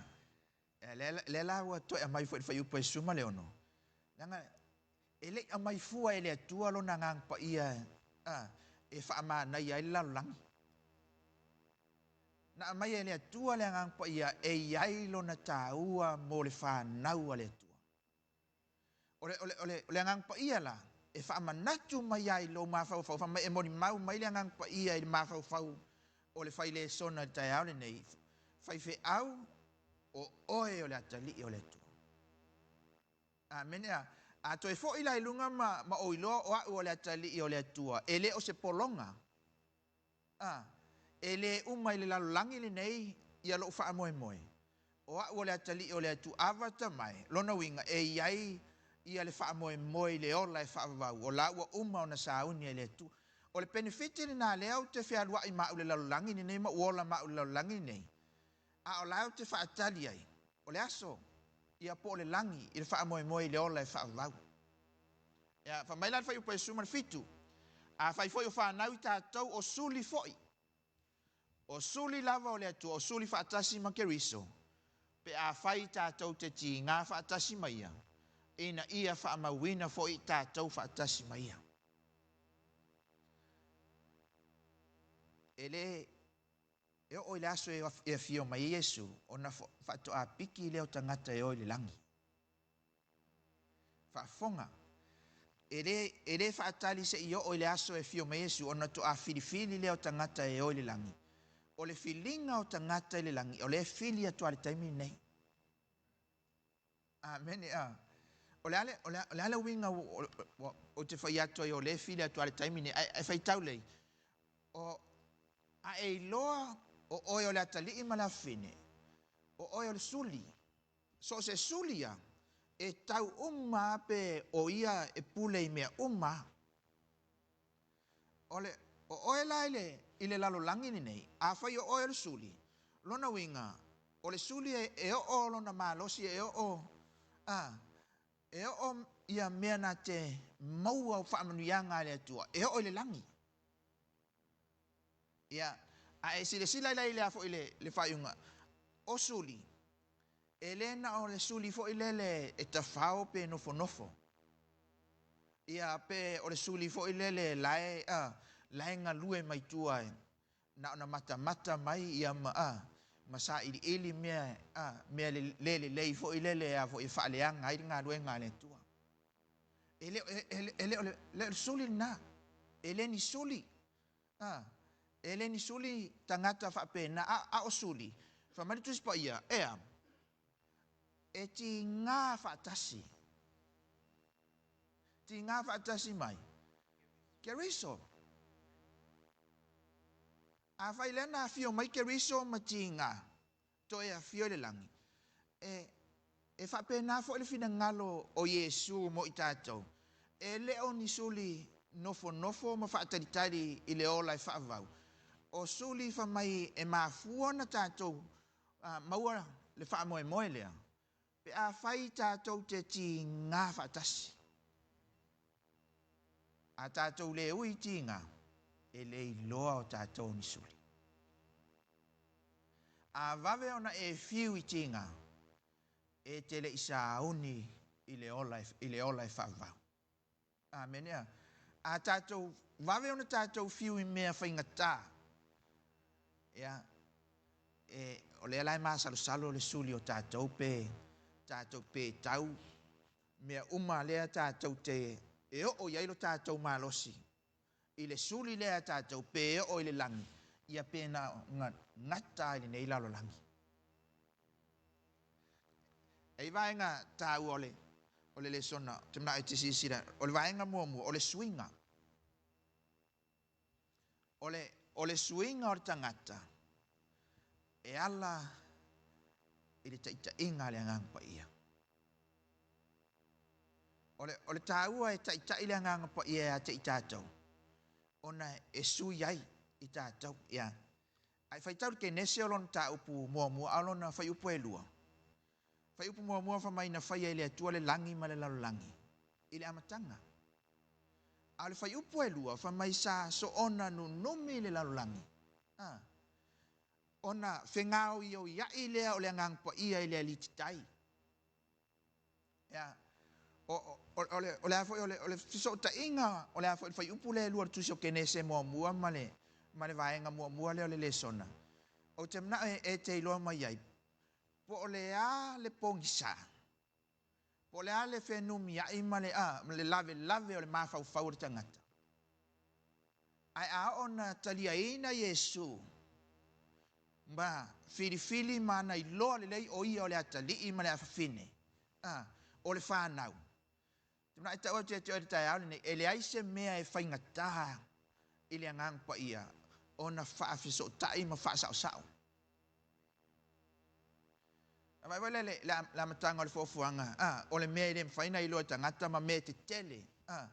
Lea, lea la ua toe aumai foi le fuaiupu e 16. Leaga e le i aumai fua e le Atua lona Agaga Paia a, e faamanaia ai le lalolagi. Na aumai e le Atua le Agaga Paia e i ai lona taua mo le fanau a le Atua. O le, o le, o le, o le Agaga Paia la, e faamanatu mai ai lou mafaufau, fai mai e molimau mai le Agaga Paia i le mafaufau o le failesona i le taeao lenei, faifeau o oe o le atalii o le Atua. Amene a. A toe foi la i luga ma, ma ou iloa o au o le atalii o le Atua, e le o se pologa. A, e le uma i le lalolagi lenei ia lou faamoemoe. O au o le atalii o le Atua, avata mai, lona uiga, e i ai ia le faamoemoe i le ola e faavavau, o la ua uma ona sauni e le Atua. O le penefiti lena lea ou te fealuai ma au i le lalolagi lenei ma ou ola ma au i le lalolagi lenei, a o la ou te faatali ai, o le aso, ia po o le lagi i le faamoemoe i le ola e faavavau. Ia, fai mai la le fuaiupu e 17, afai foi o fanau i tatou o suli foi, o suli lava o le Atua, o suli faatasi ma Keriso, pe afai tatou te tiga faatasi ma ia, ina ia faamauina foi tatou faatasi ma ia. E le e oo i le aso e afio mai ai Iesu, ona faatoa piki lea o tagata e o i le lagi. Faafofoga. E le, e le faatali se i oo i le aso e afio mai Iesu ona toa filifili lea o tagata e o i le lagi. O le filiga o tagata i le lagi, o lea e fili atu lava i le taimi lenei. Amene. A. O le a le, o le a, o le a le uiga ou te fai atu ai o lea e fili atu lava i le taimi lenei. Ae, ae faitau lei. O, a e iloa o oe o le atalii ma le afafine, o oe o le suli, So o se suli ia, e tau uma a pe o ia e pule i mea uma. O le, o oe la i le, i le lalolagi lenei, afai o oe o le suli, lona uiga, o le suli e, e oo lona malosi, e oo, a, e oo ia mea na te maua o faamanuiaga a le Atua, e oo i le lagi. Ia, a e silasila la i le a foi le, le faaiuga, o suli, e le na o le suli foi lele e tafao pe nofonofo. Ia, pe o le suli foi lele la e, a, la e galue mai tua e, na ona matamata mai ia ma, a, ma sailiili mea, a, mea le, le lelei foi lele a foi e faaleaga ai le galuega a le Atua. E le e, e le o le, le suli na. E le ni suli. A, e le ni suli tagata faapena a, a o suli. Fai mai le Tusi Paia, ea, e tiga faatasi. Tiga faatasi mai. Keriso. Afai lea na afio mai Keriso ma tiga, toe afio i le lagi. E, e faapena foi le finagalo o Iesu mo i tatou. E le o ni suli nofonofo ma faatalitali i le ola e faavavau. O suli fai mai e mafua ona tatou maua le faamoemoe lea. Pe afai tatou te tiga faatasi. A tatou le ui tiga, e le iloa o tatou ni suli. A vave ona e fiu i tiga, e te le i sauni i le ola, i le ola e faavavau. Amene. A tatou vave ona tatou fiu i mea faigata. Ia, e, o lea la e masalosalo le suli o tatou pe tatou pe tau mea uma lea tatou te e oo i ai lo tatou malosi i le suli lea tatou pe oo i le lagi ia pe na gata i lenei lalolagi. E i vaega taua o le lesona, te manao e te silasila, o le vaega muamua, o le suiga. O le suiga o le tagata e ala i le taitaiga a le Agaga Paia. O le taua e taitai le Agaga Paia ia te i tatou, ona e sui ai i tatou. Ia. Ai faitau le Kenese o lona mataupu muamua, a o lona fuaiupu e lua. Fuaiupu muamua fai mai na faia e le Atua le lagi ma le lalolagi i le amataga. A o le fuaiupu e lua fai mai sa soona nunumi le lalolagi. A, ona fegaoioiai lea o le Agaga Paia i le alititai. Ia, o le a foi o le fesootaiga o le a foi le fuaiupu lea e lua o le tusi o Kenese muamua ma le vaega muamua lea o le lesona. Ou te manao e te iloa mai ai, po o le a le pogisa, po o le a le fenumiai ma le, a, ma le lavelave o le mafaufau o le tagata. Ae a oo na taliaina Iesu, ma filifili ma ana iloa lelei o ia o le atalii ma le afafine, a, o le fanau. Te manao e tau atu ia te oe i le taeao lenei, e leai se mea e faigata i le Agaga Paia ona faafesootai ma faasaosao. A vaai foi le amataga o le fuafuaga, a, o le mea e le mafai ona iloa e tagata ma mea tetele, a,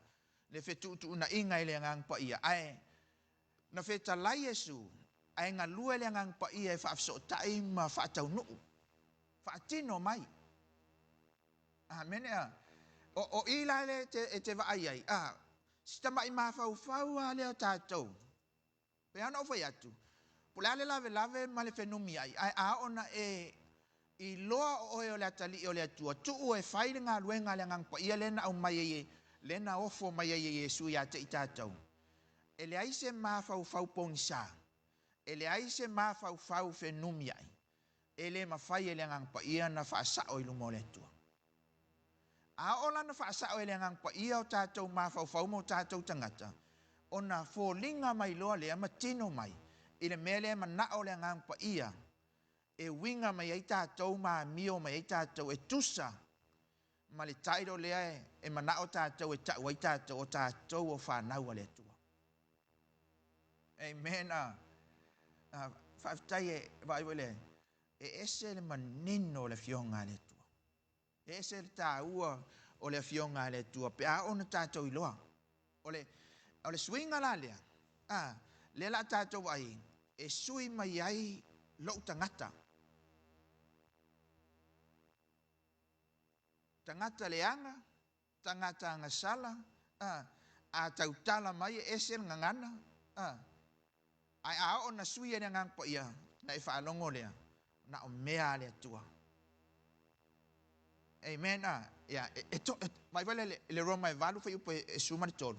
le fetuutuunaiga i le Agaga Paia. Ae na fetalai Iesu, ae galue le Agaga Paia e faafesootai ma faataunuu, faatino mai. Amene. A. O i la le e te vaai ai, a, si tamai mafaufau a lea o tatou. Pe ana ou fai atu, po o le a le lavelave ma le fenumiai, ae a oo na e iloa o oe o le atalii o le Atua, tuu e fai le galuega a le Agaga Paia lea na aumai ai, lea na ofo mai ai e Iesu ia te i tatou. E leai se mafaufau pogisa, e leai se mafaufau fenumiai, e le mafai e le Agaga Paia na faasao i luma o le Atua. A oo la na faasao e le Agaga Paia o tatou mafaufau ma o tatou tagata, ona foliga mai loa lea ma tino mai i le mea lea e manao le Agaga Paia e uiga mai ai tatou ma amio mai ai tatou e tusa ma le title lea e manao tatou e tau ai tatou o tatou o fanau a le Atua. Amen. A, faafetai e vaai foi le e ese le manino o le afioga a le Atua. E ese le taua o le afioga a le Atua pe a oo na tatou iloa. O le suiga la lea, a, lea la tatou ai, e sui mai ai lou tagata. Tagata leaga, tagata agasala, a, a tautala mai e ese le gagana, a, ae a oo na sui e le Agaga Paia, na e faalogo lea, na o mea a le Atua. Amen. A, ia, e, to, e, mai foi le Roma e 8 fuaiupu e 13.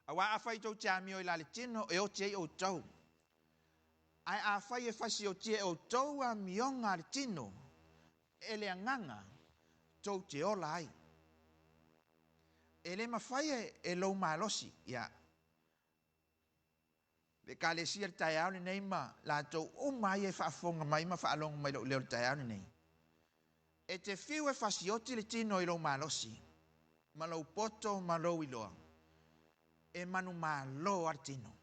Auā afai tou te amio i la le tino e oti ai outou. Ae afai e fasiotia e outou amioga a le tino e le Agaga, tou te ola ai. E le mafai e lou malosi, ia. Le ekalesia i le taeao lenei ma latou uma ia e faafofoga mai ma faalogo mai i lou leo i le taeao lenei. E te fiu e fasioti le tino i lou malosi, ma lou poto ma lou iloa, e manumalo lava le tino.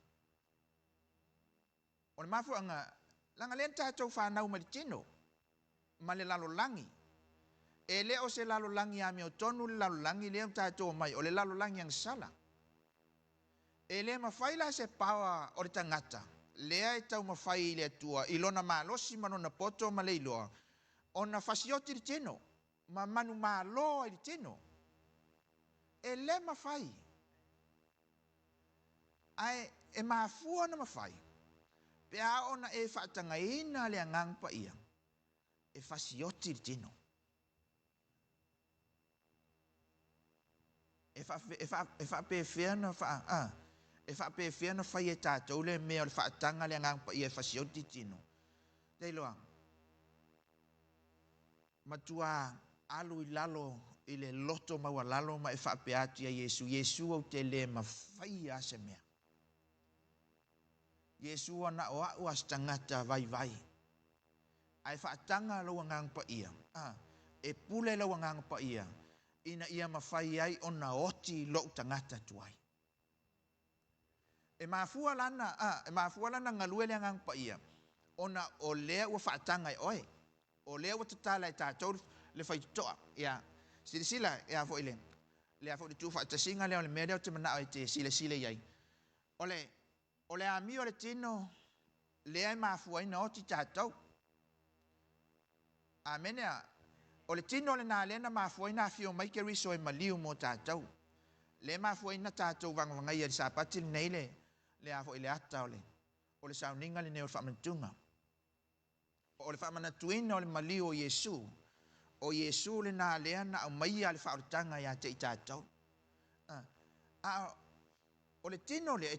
O le mafuaaga, leaga lea na tatou fanau mai le tino, ma le lalolagi. E le o se lalolagi amiotonu le lalolagi lea ua tatou omai, o le lalolagi agasala. E le mafai la se power o le tagata lea e taumafai i le Atua i lona malosi ma lona poto ma le iloa ona fasioti le tino ma manumalo ai le tino. E le mafai. Ae e mafua ona mafai pe a oo ona e faatagaina le Agaga Paia e fasioti le tino. E faapefea na faa, a, e faapefea na fai e tatou le mea o le faataga le Agaga Paia e fasioti tino. Te iloa, matua alu i lalo i le loto maualalo ma e faapea atu ia Iesu, Iesu ou te le mafaia lava se mea. Iesu na o au a se tagata vaivai. Ae faataga lou Agaga Paia, a, e pule lou Agaga Paia, ina ia mafai ai ona oti lou tagata tuai. E mafua lana, a, e mafua lana galue le Agaga Paia, ona o lea ua faataga e oe. O lea ua tatala e tatou le faitotoa. Ia, silasila, ia foi le, lea foi le tuufaatasiga lea o le mea lea ou te manao e te silasila i ai. O le, o le amio a le tino lea e mafua ai ona oti tatou. Amene a. O le tino lena lea na mafua ai ona afio mai Keriso e maliu mo tatou. Lea e mafua ai ona tatou vagavagaia i le Sapati lenei le, le a foi le ata o le, o le sauniga lenei o le faamanatuga. O le faamanatuina o le maliu o Iesu, o Iesu lena lea na aumaia le faaolataga ia te i tatou. A o le tino lea, e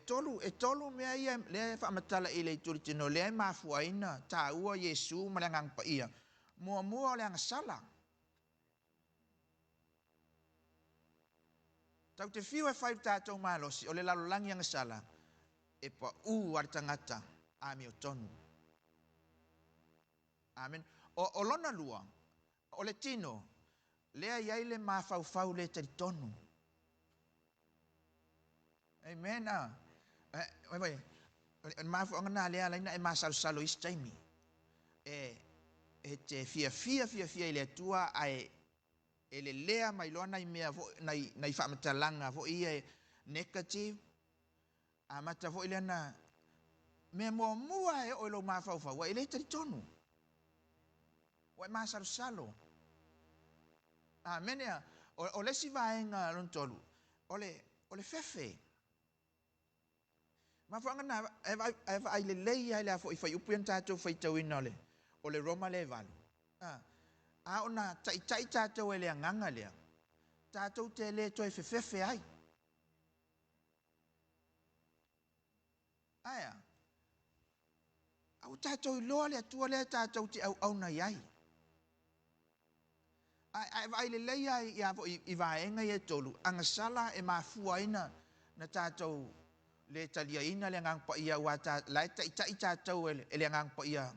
tolu mea ia lea e faamatala i le itu o le tino, lea e mafua ai ona taua Iesu ma le Agaga Paia. Muamua o le agasala. Tatou te fiu e fai le tatou malosi, o le lalolagi agasala, e pau lava le tagata amiotonu. Amen. O lona lua, o le tino, lea e i ai le mafaufau le talitonu. Amen. Oi, oi, o le mafuaaga lena lea e ala ai ona e masalosalo i isi taimi. E te fiafia fiafia i le Atua, ae e lelea mai loa nai mea foi, nai faamatalaga foi ia e negative, amata foi lea na mea muamua e oo i lou mafaufau, ua e le talitonu, ua e masalosalo. Amene. O le isi vaega lona tolu, o le fefe. Mafuaaga na e vaai lelei ai le a foi fuaiupu ia na tatou faitauina o le Roma le 8. A ona taitai tatou e le agaga lea, tatou te le toe fefefe ai. Aea, a ua tatou iloa le Atua lea tatou te auauna i ai. Ae vaai lelei ai ia foi i vaega ia e tolu, agasala e mafua ai na tatou le taliaina le Agaga Paia, ua la e taitai tatou e le Agaga Paia,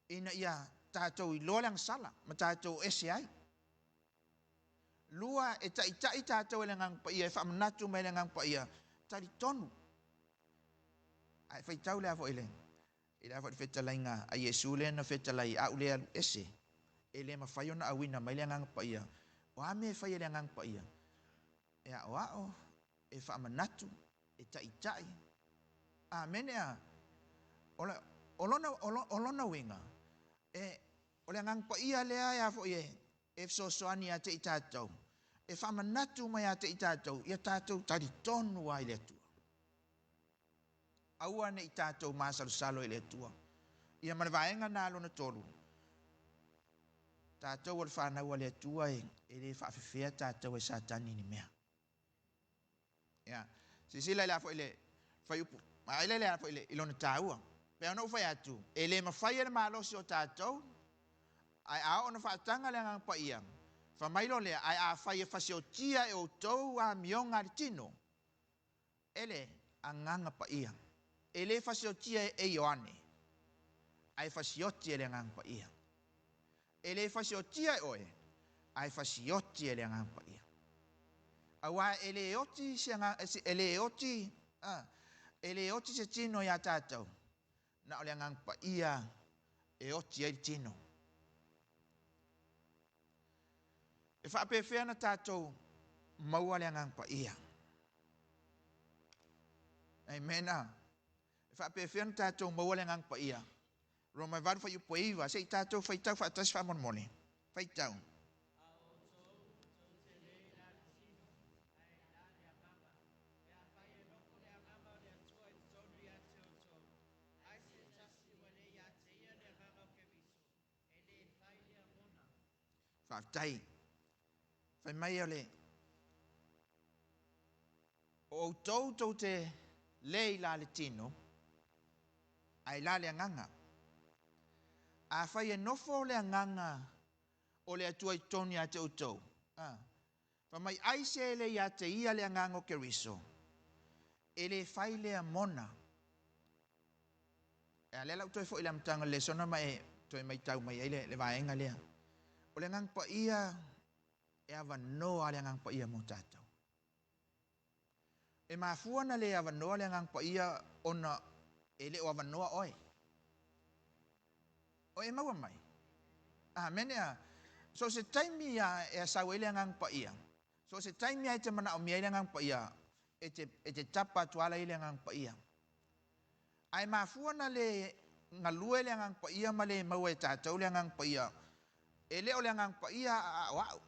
ina ia tatou iloa le agasala ma tatou ese ai. Lua, e taitai tatou e le Agaga Paia, e faamanatu mai le Agaga Paia, talitonu. Ae faitau lea foi le, i le a foi le fetalaiga a Iesu lea na fetalai, a u le alu ese, e le mafai ona auina mai le Agaga Paia. O a mea e fai e le Agaga Paia? E aoao, e faamanatu, e taitai. Amene a. O lona uiga, o le Agaga Paia lea e a foi e fesoasoani ia te i tatou, e faamanatu mai ia te i tatou, ia tatou talitonu ai le Atua. Aua ne i tatou masalosalo i le Atua. Ia ma le vaega na lona tolu, tatou o le fanau a le Atua e le faafefea tatou e Satani ni mea. Ia, silasila i le a foi le fuaiupu, ma ai le a foi le i lona taua. Pe ona ou fai atu, e le mafai e le malosi o tatou, ae a oo ona faataga le Agaga Paia, Fai mai loa lea, ae afai e fasiotia e outou amioga a le tino, e le Agaga Paia. E lē fasiotia e Ioane, ae fasioti e le Agaga Paia. E lē fasiotia e oe, ae fasioti e le Agaga Paia. Auā e lē oti se e lē oti e lē oti se tino iā tatou, na o le Agaga Paia e oti ai le tino. E faapefea na tatou maua le Agaga Paia? Amen. E faapefea na tatou maua le Agaga Paia? Roma 8 fuaiupu e 9, se i tatou faitau faatasi faamolemole. Faitau. Faafetai. Fai mai o le o outou tou te le i la le tino, ae la le Agaga. Afai e nofo le Agaga o le Atua i totonu ia te outou, fai mai ai se le ia te ia le Agaga o Keriso, e le fai lea mona. E a lea la ua toe foi i le amataga o le lesona ma e toe matau mai ai le vaega lea. O le Agaga Paia e avanoa le Agaga Paia mo tatou. E mafua na le avanoa le Agaga Paia ona e le o avanoa oe. O e maua mai. Amene a. So se taimi a e asau ai le Agaga Paia. So se taimi a e te manaomia ai le Agaga Paia, e te tapa atu ala i le Agaga Paia. Ae mafua na le galue le Agaga Paia ma le maua e tatou le Agaga Paia. E le o le Agaga Paia a o au.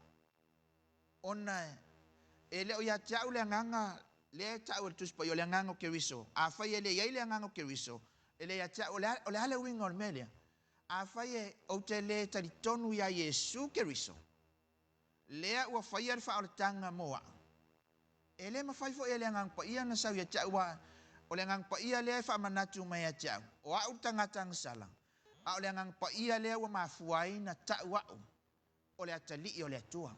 Ona e le o ia te au le Agaga lea e tau e le Tusi Paia o le Agaga o Keriso. Afai e le i ai le Agaga o Keriso, e le ia te au, o le a le uiga o le mea lea. Afai e ou te le talitonu ia Iesu Keriso, lea ua faia le faaolataga mo au. E le mafai foi e le Agaga Paia na sau ia te au, o le Agaga Paia lea e faamanatu mai ia te au. O au le tagata agasala, a o le Agaga Paia lea ua mafua ai na tau au o le atalii o le Atua.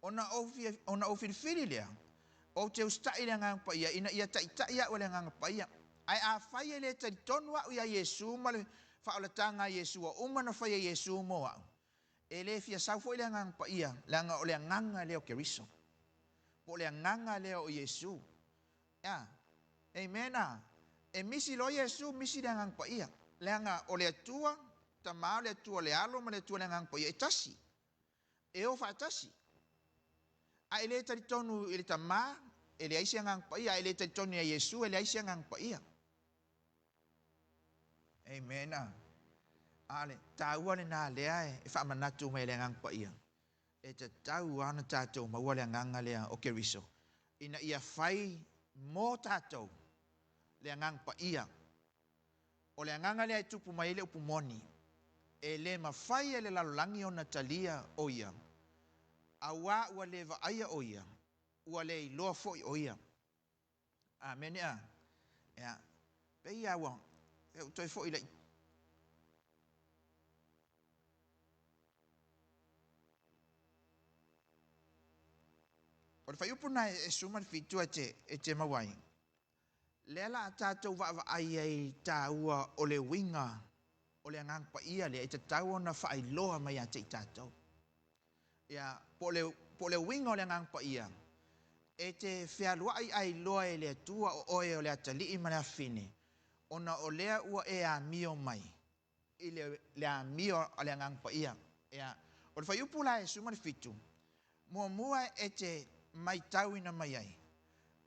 Ona ou filifili lea, ou te usitai le Agaga Paia ina ia taitai au e le Agaga Paia. Ae afai e le talitonu au ia Iesu ma le faaolataga a Iesu ua uma na faia Iesu mo au, e le fia sau foi le Agaga Paia, leaga o le Agaga lea o Keriso. Po o le Agaga lea o Iesu. Amen. E misi loa Iesu, misi le Agaga Paia. Leaga o le Atua, Tama o le Atua le Alo ma le Atua le Agaga Paia e tasi. E o faatasi. A e le talitonu i le Tama, e leai se Agaga Paia. A e le talitonu ia Iesu, e leai se Agaga Paia. Amen. A le taua lena lea e faamanatu mai le Agaga Paia. E tatau lava ona tatou maua le Agaga lea o Keriso, ina ia fai mo tatou le Agaga Paia. O le Agaga lea e tupu mai ai le upu moni. E le mafai e le lalolagi ona talia o ia, auā ua le vaaia o ia, ua le iloa foi o ia. Amene a. Ia, pei a ua e ou toe foi lai. O le fuaiupu na e 17 e te maua ai. Lea la a tatou vaavaai ai taua o le uiga o le Agaga Paia lea e tatau ona faailoa mai ia te i tatou. Ia, po o le uiga o le Agaga Paia, e te fealuai ailoa e le Atua o oe o le atalii ma le afafine, ona o lea ua e amio mai i le amio a le Agaga Paia. Ia, o le fuaiupu la e 17, muamua e te matauina mai ai,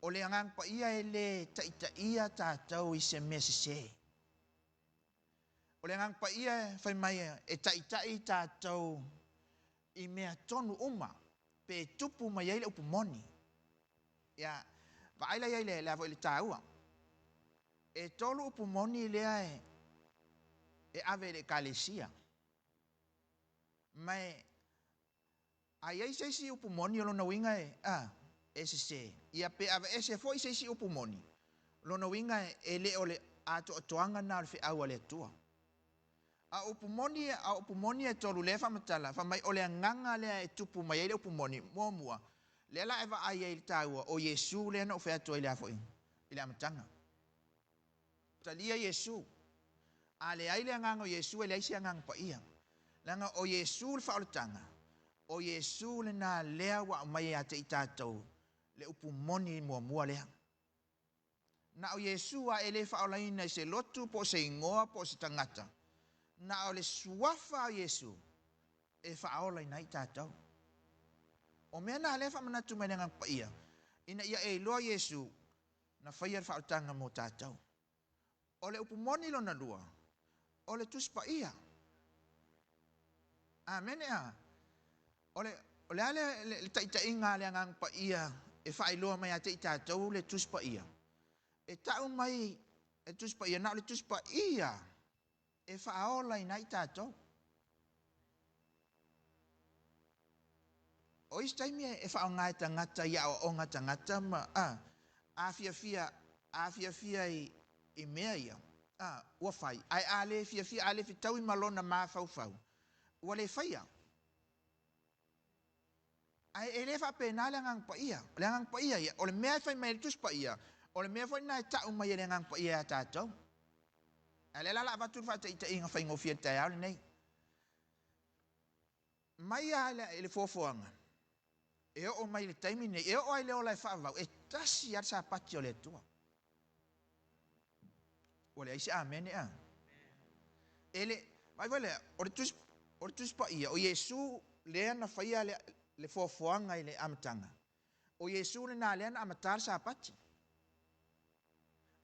o le Agaga Paia e le taitaia tatou i se mea sesē. O le Agaga Paia e fai mai e taitai tatou i mea tonu uma, pe tupu mai ai le upu moni. Ia, vaai la i ai le avo i le taua. E tolu upu moni lea e ave i le ekalesia. Ma e a i ai se isi upu moni o lona uiga e, e sesē. Ia pe ave ese foi se isi upu moni, lona uiga e le o le atoatoaga na o le feau a le Atua. A o upu moni, a o upu moni e tolu lea e faamatala, fai mai o le agaga lea e tupu mai ai le upu moni, muamua, lea la e vaai ai i le taua o Iesu lea na ou fai atu ai i le a foi, i le amataga. Talia Iesu. A leai le agaga o Iesu, e leai se agaga paia. Leaga o Iesu le faaolataga, o Iesu lena lea ua aumai ia te i tatou le upu moni muamua lea. Na o Iesu a e le faaolaina i se lotu po o se igoa po o se tagata. Na o le suafa o Iesu e faaolaina ai tatou. O mea na lea e faamanatu mai le Agaga Paia, ina ia e iloa Iesu na faia le faaolataga mo tatou. O le upu moni lona lua, o le Tusi Paia. Amene a. O le, o le a le, le, le taitaiga a le Agaga Paia e faailoa mai ia te i tatou le Tusi Paia? E tau mai e Tusi Paia, na o le Tusi Paia e faaolaina ai tatou. O isi taimi e faaaoga e tagata i aoaoga tagata ma a, a fiafia, a fiafia i, i mea ia, a, ua fai. Ae a le fiafia, a le fetaui ma lona mafaufau, ua le faia. Ae e le faapena le Agaga Paia. O le Agaga Paia ia, o le mea e fai mai e le Tusi Paia, o le mea foi lena e tau mai e le Agaga Paia ia tatou. Ae lea la la avatu le faataitaiga faigofie i le taeao lenei. Mai lava i le foafoaga, e oo mai i le taimi lenei, e oo ai le ola e faavavau, e tasi lava le Sapati o le Atua. Ua leai se amene a. E le, vaai foi lea, o le Tusi, o le Tusi Paia, o Iesu lea na faia le, le foafoaga i le amataga. O Iesu lena lea na amata le Sapati.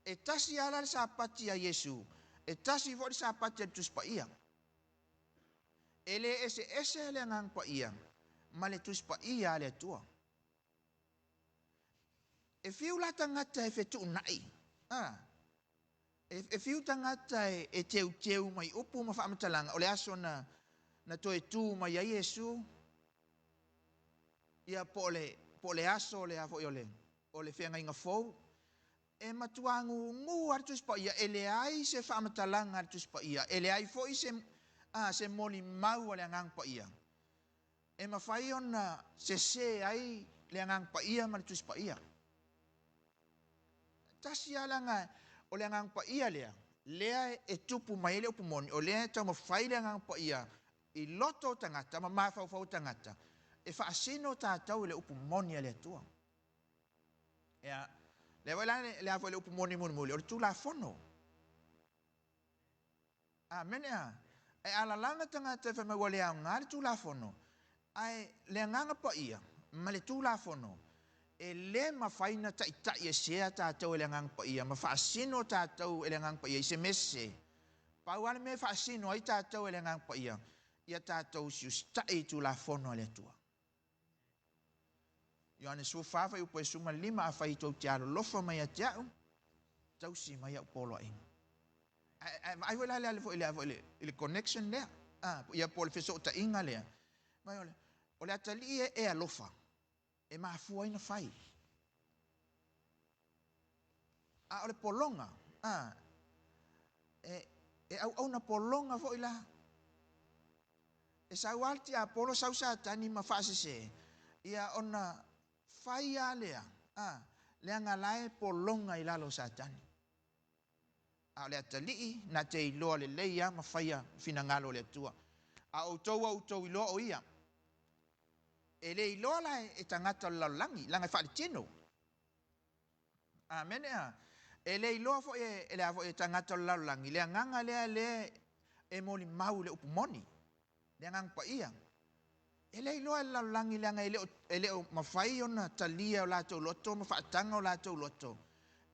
E tasi lava la le Sapati a Iesu, e tasi foi le Sapati a le Tusi Paia. E le eseese le Agaga Paia ma le Tusi Paia a le Atua. E fiu la tagata e fetuunai, a, e, e fiu tagata e, e teuteu mai upu ma faamatalaga, o le aso na, na toe tu mai ai Iesu, ia po o le, po o le aso o le a foi o le, o le feagaiga fou, e matua gugu lava le Tusi Paia, e leai se faamatalaga a le Tusi Paia, e leai foi se, a, se molimau a le Agaga Paia, e mafai ona sese ai le Agaga Paia ma le Tusi Paia. Tasi lava leaga o le Agaga Paia lea, lea e tupu mai ai le upu moni, o lea e taumafai le Agaga Paia i loto o tagata ma mafaufau o tagata, e faasino tatou i le upu moni a le Atua. Ia, lea foi la le a foi le upu moni mulimuli, o le Tulafono. Amene a. E alalaga tagata e fai mai ua le aoga le Tulafono, ae le Agaga Paia ma le Tulafono, e le mafai na taitai esea tatou e le Agaga Paia ma faasino tatou e le Agaga Paia i se mea sese. Pau lava le mea e faasino ai tatou e le Agaga Paia, ia tatou siusitai i Tulafono a le Atua. Ioane 14 fuaiupu e 15, Afai tou te alolofa mai ia te a'u, tausi mai a'u poloaiga. Ae, ae vaai foi la le foi le foi le i le connection lea. Ah, ia po o le fesootaiga lea. Mai o le o le atalii e, e alofa e mafua ai na fai. A o le pologa, ah, e e auauna pologa foi la. E sau lava le tiapolo, sau Satani ma faasese, ia ona fai lava lea, a, leaga la e pologa i lalo o Satani. A o le atalii, na te iloa lelei lava ma faia finagalo o le Atua. A o outou ua outou iloa o ia. E le iloa la e tagata o le lalolagi, leaga e faaletino. Amene a. E le iloa foi e, e le a foi e tagata o le lalolagi le agaga lea lea e molimau i le upu moni, le Agaga Paia. E le iloa e le lalolagi leaga e le o, e le o mafai ona talia o latou loto ma faataga o latou loto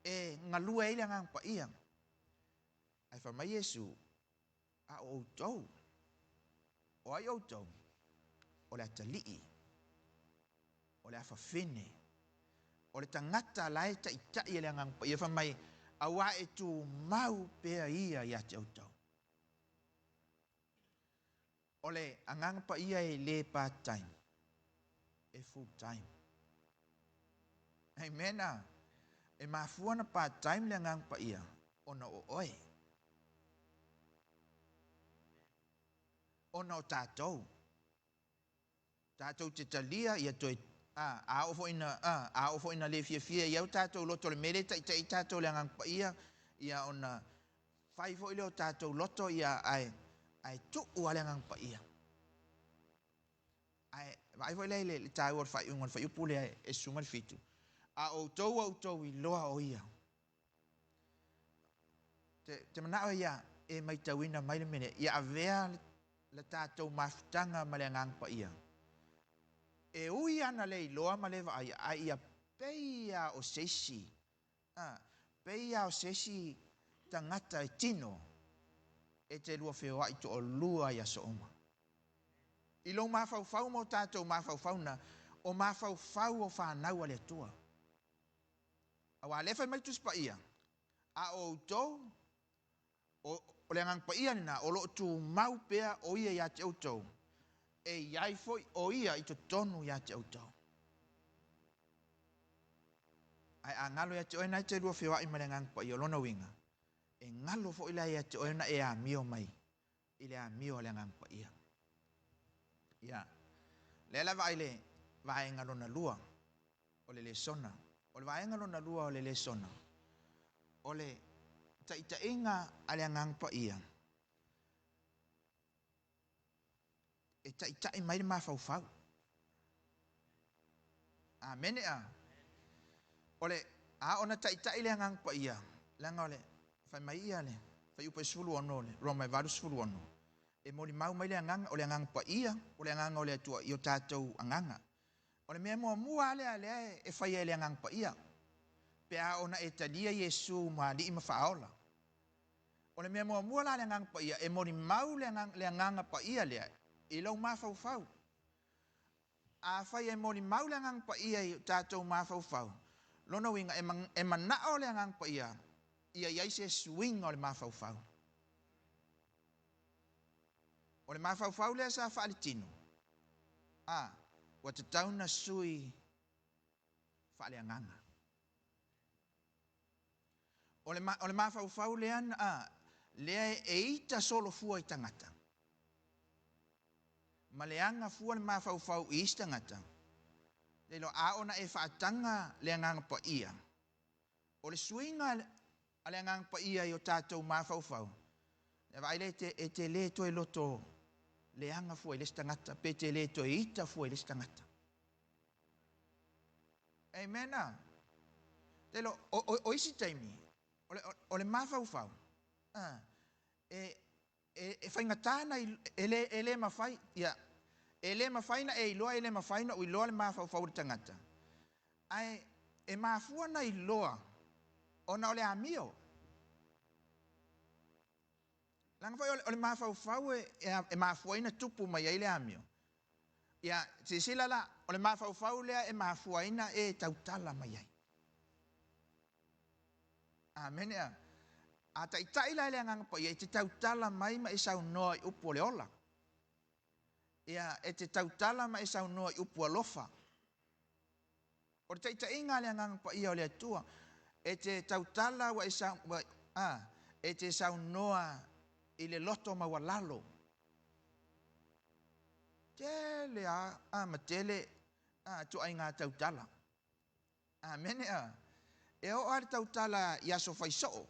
e galue ai le Agaga Paia. Ae fai mai Iesu, a o outou, o ai outou? O le atalii, o le afafine, o le tagata la e taitai e le Agaga Paia, fai mai, auā e tumau pea ia ia te outou. O le Agaga Paia e le part time, e full time. Amen a. E mafua na part time le Agaga Paia ona o oe. Ona o tatou. Tatou te talia ia toe a, a oo foi ina a, a oo foi ina le fiafia i ai o tatou loto o le mea lea e taitai ai tatou i le Agaga Paia, ia ona fai foi lea o tatou loto ia ae ae tuu lava le Agaga Paia. Ae vaai foi lea i le taua o le faaiuga o le fuaiupu lea e 17, a o outou ua outou iloa o ia. Te, te manao ia e maitauina mai le mea lea, ia avea le tatou mafutaga ma le Agaga Paia. E ui ana le iloa ma le vaaia, ae ia pei lava o se isi, a, pei lava o se isi tagata e tino e te lua feoai toalua i aso uma. I lou mafaufau ma o tatou mafaufau na, o mafaufau o fanau a le Atua. Aua o lea e fai mai le Tusi Paia, a o outou, o, o le Agaga Paia lena, o lo o tumau pea o ia ia te outou, e i ai foi o ia i totonu ia te outou. Ae a galo ia te oe na e te lua feoai ma le Agaga Paia, o lona uiga, e galo foi la ia te oe ona e amio mai i le amio a le Agaga Paia. Ia, lea la vaai le vaega lona lua o le lesona. O le vaega lona lua o le lesona, o le taitaiga a le Agaga Paia e taitai mai le mafaufau. Amene a. O le a ona taitai le Agaga Paia, leaga o le fai mai ia le fuaiupu e 16 le Roma e 8:16, e molimau mai le Agaga, o le Agaga Paia, o le Agaga o le Atua i o tatou agaga. O le mea muamua lava lea lea e faia e le Agaga Paia, pe a ona e talia Iesu ma Alii ma Faaola. O le mea muamua la a le Agaga Paia, e molimau le Agaga, le Agaga Paia lea i lou mafaufau. Afai e molimau le Agaga Paia i o tatou mafaufau, lona uiga e manao le Agaga Paia ia i ai se suiga o le mafaufau. O le mafaufau lea sa faaletino, a, ua tatau ona sui faaleagaga. O le, o le mafaufau lea, a, lea e ita solofua i tagata, ma leaga fua le mafaufau i isi tagata, le iloa, a ona e faataga le Agaga Paia, o le suiga a le Agaga Paia i o tatou mafaufau, e vaai lea e te, e te le toe loto leaga fua i le isi tagata, pe te le toe ita fua i le isi tagata. Amen. Te lo, o, o, o isi taimi, o le, o, o le mafaufau, e, e, e faigata na, e le, e le mafai, ia, e le mafai na e iloa, e le mafai na ou iloa le mafaufau o le tagata. Ae e mafua na iloa ona o le amio. Leaga foi o le mafaufau e, e mafua ai na tupu mai ai le amio. Ia, silasila la, o le mafaufau lea e mafua ai na e tautala mai ai. Amene a. A taitai la e le Agaga Paia, e te tautala mai ma e saunoa i upu o le ola. Ia, e te tautala ma e saunoa i upu alofa. O le taitaiga a le Agaga Paia o le Atua, e te tautala ua e, sau, ua, a, e te saunoa i le loto maualalo. Tele a, a ma tele a, tuaiga tautala. Amene a. E oo lava le tautala i aso fai soo.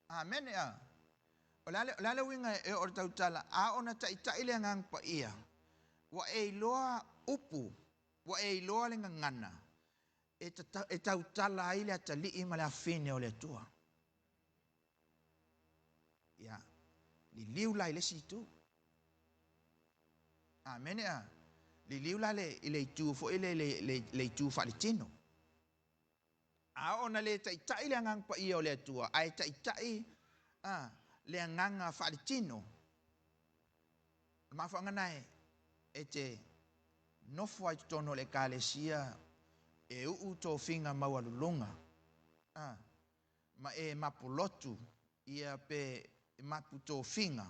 Amene a. O le a le, o le a le uiga e oo le tautala? A ona taitai le Agaga Paia, ua e iloa upu, ua e iloa le gagana e, tata, e tautala ai le atalii ma le afine o le Atua. Ia, liliu la i le isi itu. Amene a. Liliu la le, i le itu foi le, le, le, le itu faaletino. A oo na le taitai le Agaga Paia o le Atua, ae taitai a, le agaga faaletino, o le mafuaaga lena e, e te nofo ai i totonu o le Ekalesia e uu tofiga maualuluga, a, ma e mapulotu ia pe mapu tofiga,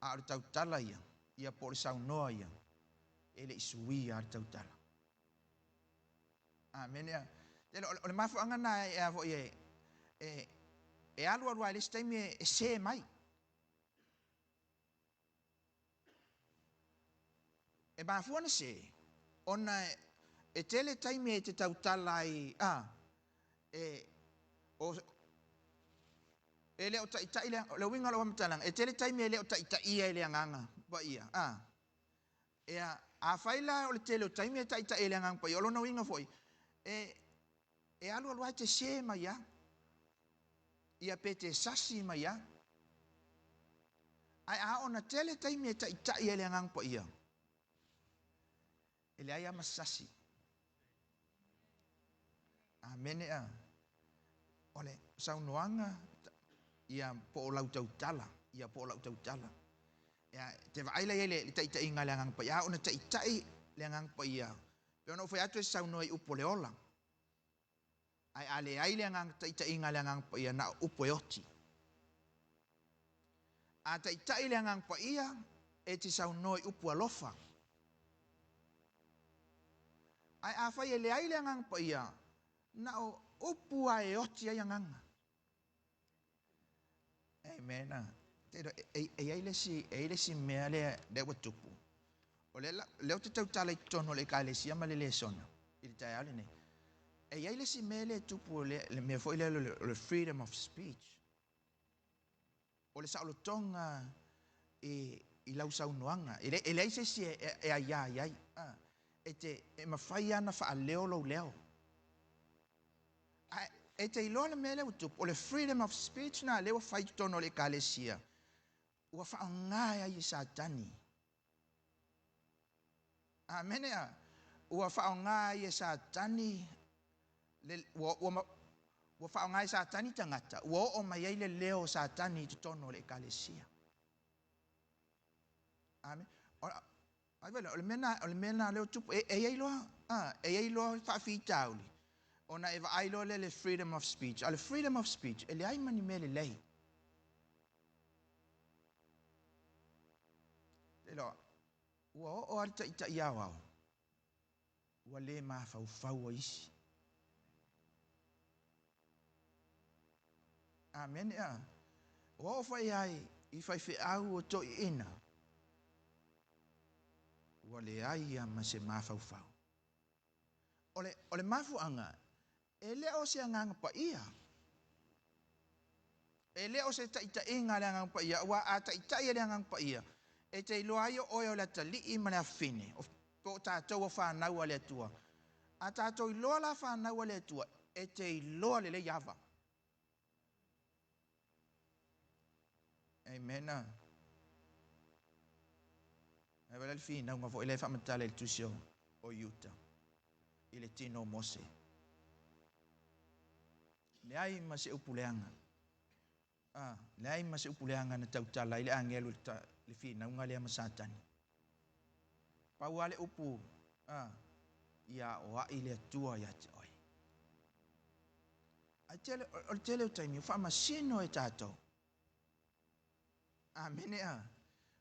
a o le tautala ia, ia po o le saunoa ia, e le i suia lava le tautala. Amene. O le mafuaaga lena e a foi e, e, e alu alu lava i le isi taimi e, e se mai. E mafua ona sē, ona e tele taimi e te tautala ai, a, e, o, e le o taitai le, le uiga o lau faamatalaga, e tele taimi e le o taitaia e le Agaga Paia, a. Ea, afai la o le tele o taimi e taitai e le Agaga Paia, o lona uiga foi, e, e alu alu lava e te sē mai lava, ia pe te sasi mai lava. Ae a oo ina tele taimi e taitai ai le Agaga Paia, e leai lava ma se sasi. Amene a. O le saunoaga ia po o lau tautala, ia po o lau tautala. Ia, te vaai la i ai le taitaiga a le Agaga Paia, a oo ina taitai le Agaga Paia, pei ona ou fai atu e saunoa i upu o le ola. Ae a leai le agaga taitaiga a le Agaga Paia, na o upu e oti. A taitai le Agaga Paia, e te saunoa i upu alofa. Ae afai e leai le Agaga Paia, na o upu lava e oti ai agaga. Amen. E i ai le isi, e i ai le isi mea lea, lea ua tupu. O lea, lea ou te tautala i totonu o le ekalesia ma le lesona i le taeao lenei. E i ai le isi mea lea e tupu, le, le mea foi lea o le freedom of speech. O le saolotoga i, i lau saunoaga. E, le, e leai se isi e, e, e aiā i ai. E, te, e mafai lava ona faaleo lou leo. Ae e te iloa le mea lea ua tupu, o le freedom of speech na lea ua fai i totonu o le ekalesia, ua faaaoga ai e Satani. Amene a. Ua faaaoga ai e Satani le, ua, ua, ua faaaoga e Satani tagata, ua oo mai ai le leo o Satani i totonu o le ekalesia. Amene. Ai vale, o le mea na, o le mea na lea ua tupu, e, e i ai loa, a, e i ai loa faafitauli, ona e vaai loa lea le freedom of speech. A o le freedom of speech, e leai ma ni mea lelei. Te iloa, ua oo lava le taitai aoao, ua le mafaufau o isi. Amene a. Ua oo foi ai i faifeau o toeaiina, ua leai lava ma se mafaufau. O le, o le mafuaaga, e le o se Agaga Paia. E le o se taitaiga a le Agaga Paia, aua a taitai e le Agaga Paia, e te iloa ai o oe o le atalii ma le afafine, po o tatou o fanau a le Atua. A tatou iloa la fanau a le Atua, e te iloa lelei ava. Amen. Ai wala le finauga foi lea e faamatala i le tusi o, o Iuta i le tino o Mose. Leai ma se upu leaga. Ah, leai ma se upu leaga na tautala ai le agelu i le, le finauga lea ma Satani. Pau lava le upu, ah, ia aoai le Atua ia te oe. Ae tele, o le tele o taimi, ua faamasino e tatou. Amene a.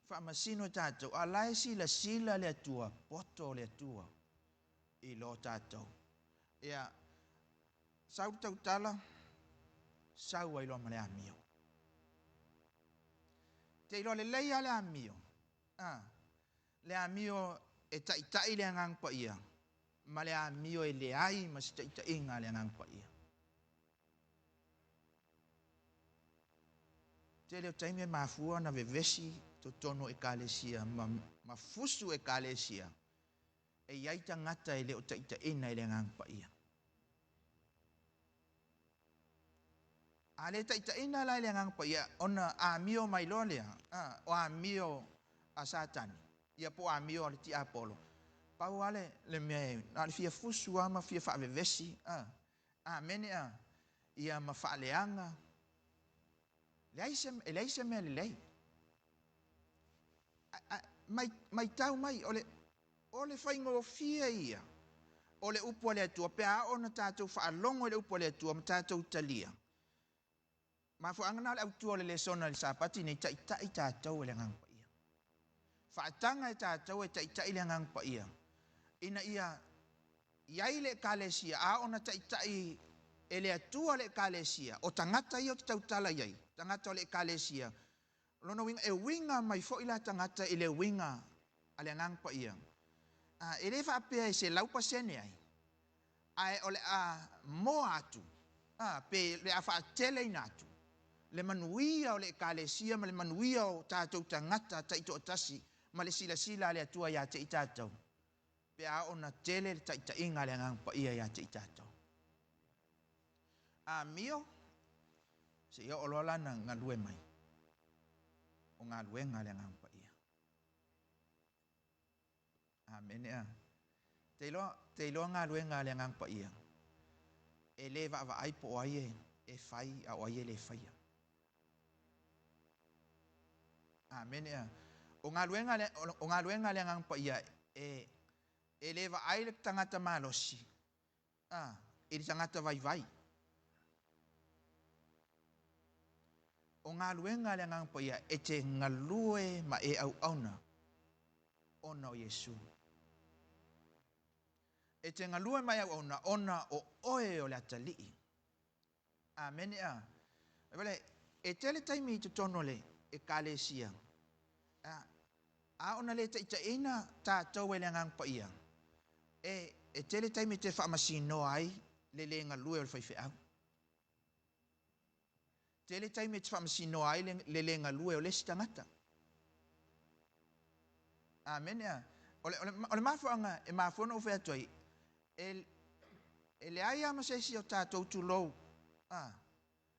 Faamasino e tatou, a la e silasila le Atua, poto le Atua i lo tatou. Ia, sau le tautala, sau ai loa ma le amio. Te iloa lelei lava le amio, a, le amio e taitai le Agaga Paia, ma le amio e leai ma se taitaiga a le Agaga Paia. Tele o taimi e mafua ona vevesi totonu o ekalesia ma, ma fusu ekalesia e i ai tagata e le o taitaiina i le Agaga Paia. A le taitaiina la i le Agaga Paia, ona amio mai loa lea, a, o amio a Satani, ia po o amio a le tiapolo. Pau lava le, le mea e, na o le fia fusu lava ma fia faavevesi, a, amene a, ia ma faaleaga. Leai se, e leai se mea lelei. A, a, mai, maitau mai, o le, O le faigofie ia o le upu a le Atua pe a oo ina tatou faalogo i le upu a le Atua ma tatou talia. Mafuaaga na o le autu o le lesona i le Sapati nei, taitai tatou e le Agaga Paia. Faataga e tatou e taitai le Agaga Paia ina ia i ai le Ekalesia, a oo ina taitai e le Atua le Ekalesia, o tagata ia ou te tautala i ai, tagata o le Ekalesia, o lona uiga e uiga mai foi la tagata i le uiga a le Agaga Paia. E lē faapea e 100% ai, ae o le a moa atu, pe le a faateleina atu le manuia o le ekalesia ma le manuia o tatou tagata taitoatasi ma le silasila a le Atua iā te i tatou, pe a oo ina tele le taitaiga a le Agaga Paia iā te i tatou. Amio, seia oo loa lana galue mai o galuega a le Agaga Paia. Amene a. Te iloa, te iloa galuega a le Agaga Paia, e le vaavaai po o ai e fai a o ai e le faia. Amene a. O galuega le, o galuega a le Agaga Paia e le vaai le tagata malosi i le tagata vaivai. O galuega a le Agaga Paia e te galue ma e auauna ona o Iesu. E te galue ma e auauna ona o oe o le atalii. Amene a. Vale, e tele taimi i totonu o le ekalesia, a ona le taitaiina tatou e le Agaga Paia, e tele taimi te faamasinoa ai le le galue o le faifeau. Tele taimi te faamasinoa ai le le galue o le isi tagata. Amene a. O le mafuaaga e mafua ona ou fai atu ai, e leai lava ma se isi o tatou tulou,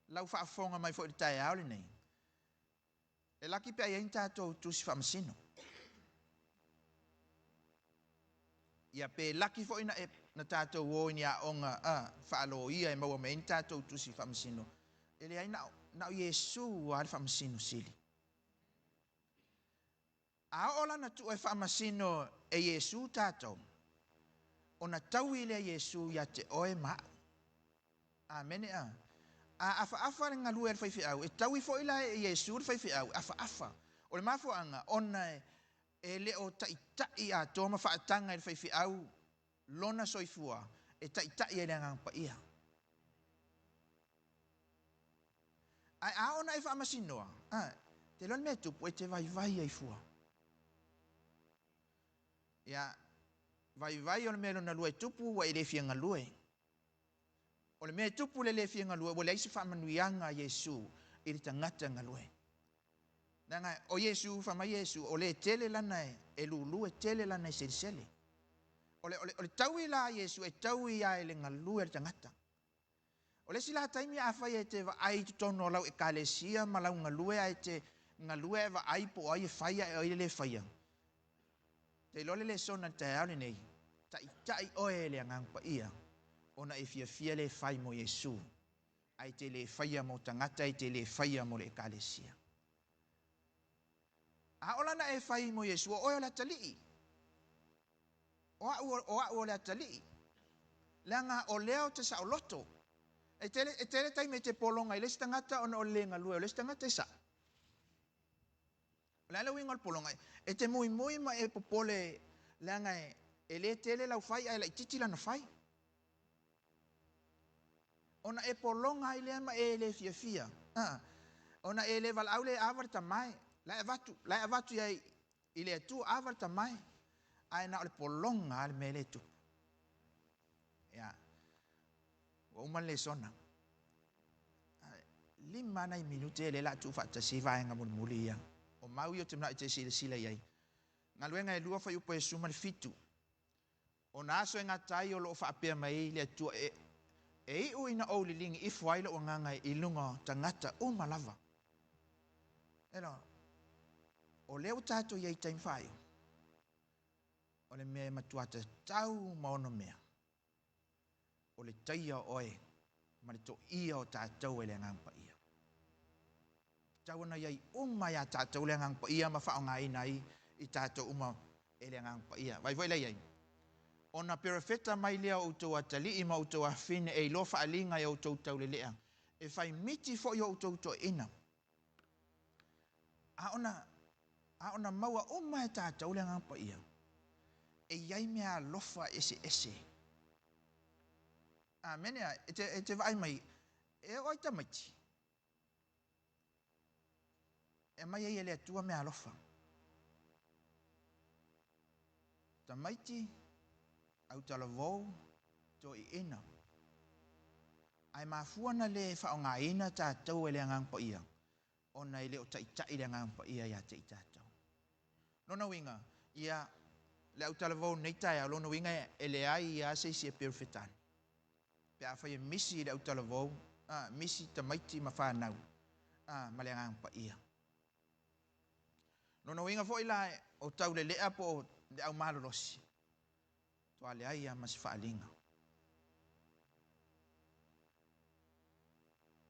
lau faafofoga mai foi i le taeao lenei, e laki pe a i ai ni tatou tusi faamasino. Ia pe laki foi na tatou o i ni aoga faaloia e maua mai ai ni tatou tusi faamasino. E leai, na o Iesu lava le faamasino sili. A oo lana tuu e faamasino e Iesu tatou, ona taui lea Iesu ia te oe ma au. Amene a. A afaafa le galue a le faifeau, e taui foi la e Iesu le faifeau, afaafa. O le mafuaaga, ona e le o taitai atoa ma faataga i le faifeau lona soifua, e taitai ai le Agaga Paia. Ae a ona e faamasinoa, te iloa le mea e tupu, e te vaivai ai fua. Ia, vaivai o le mea lona lua e tupu, ua e le fia galue. O le mea e tupu le le fia galue, ua leai se faamanuiaga a Iesu i le tagata galue. Leaga o Iesu, fai mai Iesu, o le tele lana e lulu, e tele lana e selesele. O le taui la a Iesu, e taui lava i le galue a le tagata. O le isi la taimi afai e te vaai i totonu o lau ekalesia ma lau galue, ae te galue e vaai po o ai e faia e o ai e le faia. Te iloa le lesona i le taeao lenei, taitai oe e le Agaga Paia, ona e fiafia le fai mo Iesu, ae te le faia mo tagata, e te le faia mo le ekalesia. A o lana e fai mo Iesu, o oe o le atalii. O au o le atalii. Leaga o lea o te saoloto. E tele taimi e te pologa i le isi tagata ona o le le galue, o le isi tagata e sao. O le a le uiga o le pologa? E te muimui ma e popole, leaga e le tele lau fai ae laitiiti lana fai. Ona e pologa ai lea ma e le fiafia. Ona e le valaau le ava le tamae. La e avatu iai i le Atua ava le tamae. Ae na o le pologa a le mea le tupu. Ia, ua uma le lesona. 5 nai minute le la tu faatasi vaega mulimuli ia. O mau ia o te manao i te silasila i ai. Galuega e 2 fuaiupu e 17. O na aso e gata ai o loo faapea mai le Atua e iu ina ou liligi ifo ai lou agaga i luga o tagata uma lava. Elo, o lea ua tatou i ai taimi faaiu. O le mea e matua tatau ma ono mea. O le taia oe ma le toia o tatou e le Agaga Paia. Tau ona iai uma ia tatou le Agaga Paia ma faaaogaina ai i tatou uma e le Agaga Paia. Vai foi lea iai. Ona perofeta mai lea o outou atalii ma outou afafine e iloa faaliga e outou taulelea, e fai miti foi o outou toeaina. A ona maua uma e tatou le Agaga Paia, e iai mea alofa eseese. Amene a, e te vaai mai, e oo ai tamaiti. E mai ai e le Atua mea alofa. Tamaiti, autalavou, toeaiina. Ae mafua ona le faaaogaina tatou e le Agaga Paia, ona e le o taitai le Agaga Paia ia te i tatou. Lona uiga, ia, le autalavou i lenei taeao, lona uiga e leai lava se isi e perofetani. Pe afai e misi le autalavou, a, misi tamaiti ma fanau, a, ma le Agaga Paia. Lona uiga foi la, o taulelea po o le aumalolosi, toa leai lava ma se faaaliga.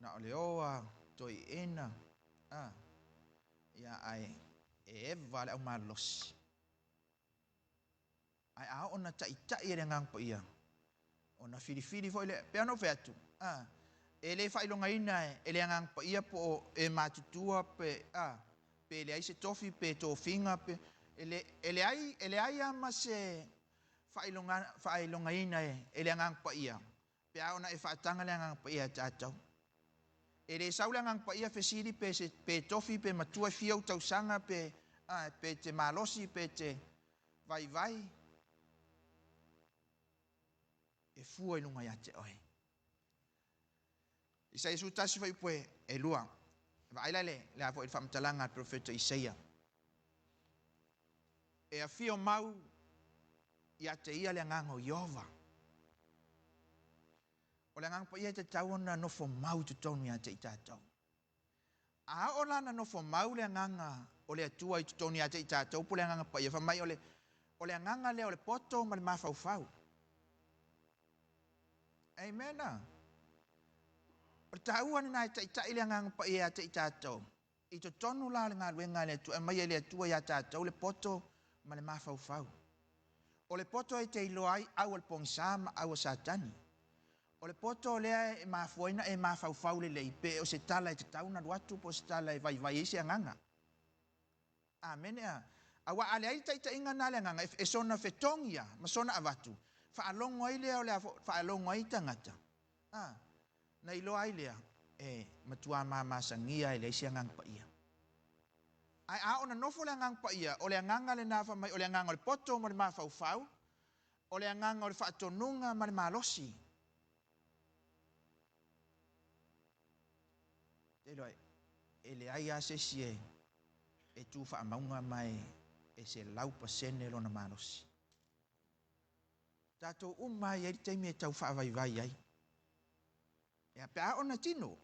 Na o le o a toeaiina, a, ia ae e eva le aumalolosi. Ae a oo na taitai e le Agaga Paia, ona filifili foi lea, pei ona ou fai atu, a, e le faailogaina e le Agaga Paia po o e matutua pe, a, pe leai se tofi pe tofiga pe, e le, e leai, e leai lava ma se faailoga, faailogaina e le Agaga Paia, pe a ona e faataga le Agaga Paia ia tatou. E le sau le Agaga Paia fesili pe se, pe tofi pe matua e fia ou tausaga pe, a, pe te malosi pe te vaivai, e fua i luga ia te oe. Isaia 11 fuaiupu e 2. Vaai la le, le a foi le faamatalaga a le perofeta Isaia. E afio mau ia te ia le agaga o Ieova. O le Agaga Paia e tatau ona nofo mau i totonu ia te i tatou. A oo la na nofo mau le agaga o le Atua i totonu ia te i tatou po o le Agaga Paia, fai mai o le, o le agaga lea o le poto ma le mafaufau. Amen. O le taua lena e taitai le Agaga Paia ia te i tatou. I totonu la o le galuega a le Atua, e aumai e le Atua ia tatou le poto ma le mafaufau. O le poto e te iloa ai au a le pogisa ma au a Satani. O le poto lea e mafua ai ona e mafaufau lelei pe o se tala e tatau ona alu atu po o se tala e vaivai ai se agaga. Amene a. Aua a leai le taitaiga lena a le agaga, e soona fetogi lava ma soona avatu, faalogo ai lea o le a faalogo ai tagata, a, na iloa ai lea, e matua mamasagia e leai se Agaga Paia. Ae a oo na nofo le Agaga Paia, o le agaga lena fai mai o le agaga o le poto ma le mafaufau, o le agaga o le faatonuga ma le malosi. Te iloa e leai lava se isi e tu faamauga ma e 100% lona malosi. Tatou uma lava e i ai le taimi e tau faavaivai ai. Ia, pe a ona tino,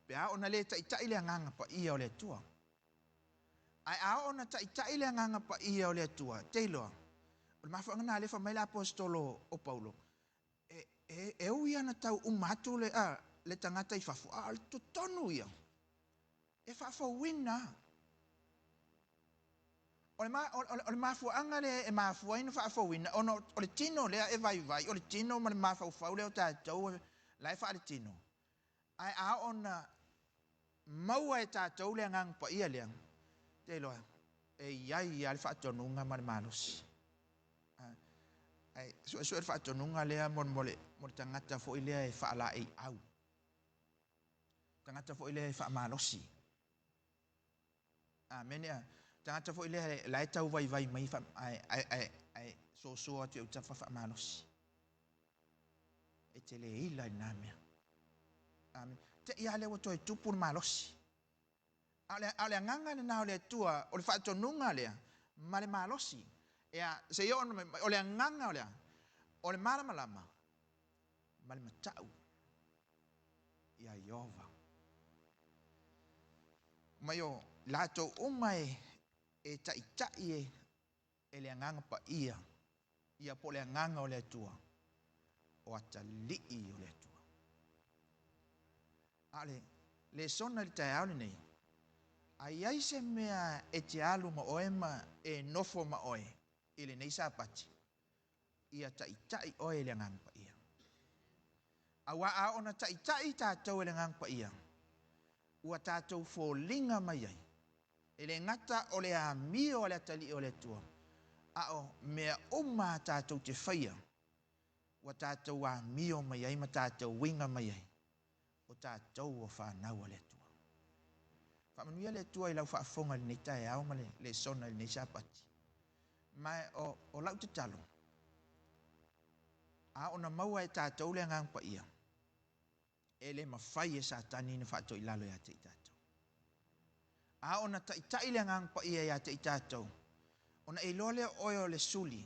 pe a ona le taitai le Agaga Paia o le Atua. Ae a oo ona taitai le Agaga Paia o le Atua, te iloa, o le mafuaaga lena lea fai mai le aposetolo o Paulo, e, e, e ui lava na tau uma atu le, a, le tagata i fafo, a o le totonu ia, e faafouina. O le, ma, o, o le mafuaaga lea e mafua ai ona faafouina, ona o le tino lea e vaivai, o le tino ma le mafaufau lea o tatou la e faaletino. Ae a oo ona maua e tatou le Agaga Paia lea, te iloa, e i ai lava le faatonuga ma le malosi. Ae suesue le faatonuga lea mo, mo, le, mo le tagata foi lea e faalaeiau. Tagata foi lea e faamalosi. Amene a. Tagata foi lea la e tau vaivai mai ae, ae, ae, ae soso atu i autafa faamalosi. E te le ila i lena mea. Amene. Te i lava lea ua toe tupu le malosi. A o le, a o le agaga lena o le Atua, o le faatonuga lea ma le malosi. Ea, se i oo mai, o le agaga o le a? O le malamalama ma le matau ia Ieova. Mai o latou uma e, e taitai e, e le Agaga Paia, ia po o le Agaga o le Atua, o atalii o le Atua. A o le lesona i le taeao lenei, a i ai se mea e te alu ma oe ma e nofo ma oe i lenei Sapati, ia taitai oe e le Agaga Paia. Aua a oo na taitai tatou e le Agaga Paia, ua tatou foliga mai ai, e le gata o le amio a le atalii o le Atua, a o mea uma a tatou te faia, ua tatou amio mai ai ma tatou uiga mai ai, o tatou o fanau a le Atua. Faamanuia le Atua i lau faafofoga i lenei taeao ma le lesona i lenei Sapati. Ma o lau tatalo, a ona maua e tatou le agaga paia, e le mafai e Satani na faatoilalo ia te i tatou. A ona taitai le agaga paia ia te i tatou, ona e iloa lea oe o le suli.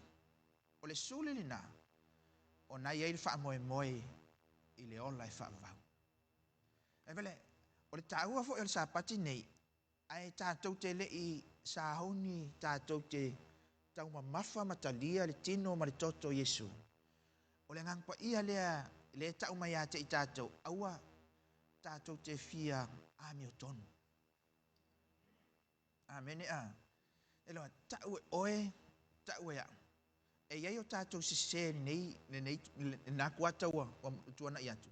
O le suli lena, ona i ai le faamoemoe i le ola e faavavau. E vele, o le taua foi o le Sapati nei, ae tatou te lei sauni, tatou te taumamafa ma talia le tino ma le toto o Iesu. O le agaga paia lea, le tau mai ia te i tatou, aua tatou te fia amiotonu. Amene a. E loa, tau e oe, tau e au. E iai o tatou sese nei, nei, nā kuata ua tuana i atu.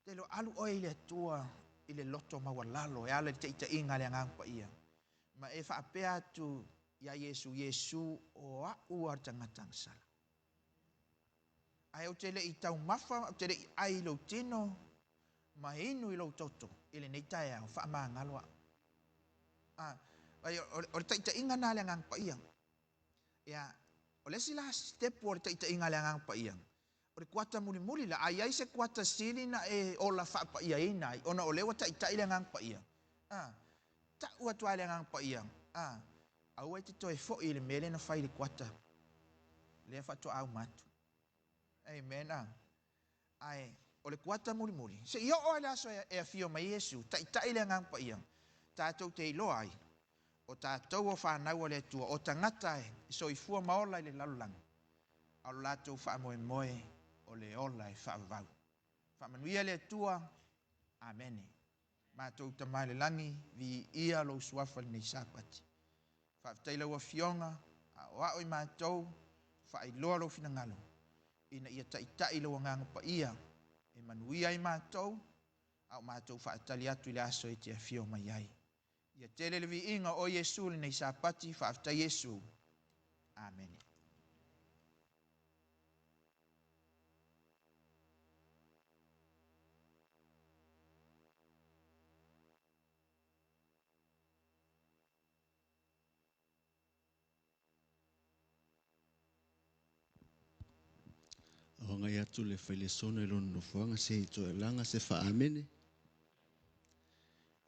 Te loa, alu oe i le Atua i le loto maualalo, e ala i le taitaiga le agaga paia. Ma e faapea atu ia Iesu, Iesu o au a le tagata agasala. Ae ou te lei taumafa, ou te lei ai i lou tino, ma inu i lou toto, i lenei taeao, faamagalo au. Ai, o le taitaiga na le agaga paia. Ia, o le isi la step o le taitaiga le agaga paia, o le kuata mulimuli la, ai ai se kuata sili na e ola faapaiaina ai, ona o lea ua taitai le agaga paia. Tau atu ai le agaga paia. Aua e te toe foi i le mea lea na fai i le kuata. Lea faatoa uma atu. Amen. Ae, o le kuata mulimuli. Se i oo ai le aso e afio mai Iesu, taitai le agaga paia, tatou te iloa ai, o tatou o whanau o le Atua, o tagata e soifua maola i le lalolagi, a o lo latou faamoemoe o le ola e faavavau. Faamanuia le Atua, amene. Matou Tama i le lagi, viia lou suafa lenei Sapati. Faafetai lau afioga, a o ao i matou, faailoa lou finagalo, ina ia taitai lou agaga paia, e manuia ai matou, a o matou faatali atu i le aso e te afio mai ai. Ia tele le viiga o Iesu lenei Sapati, faafetai Iesu. Amene. O ngai atu le failesona i lona nofoaga se i toelaga se faamene.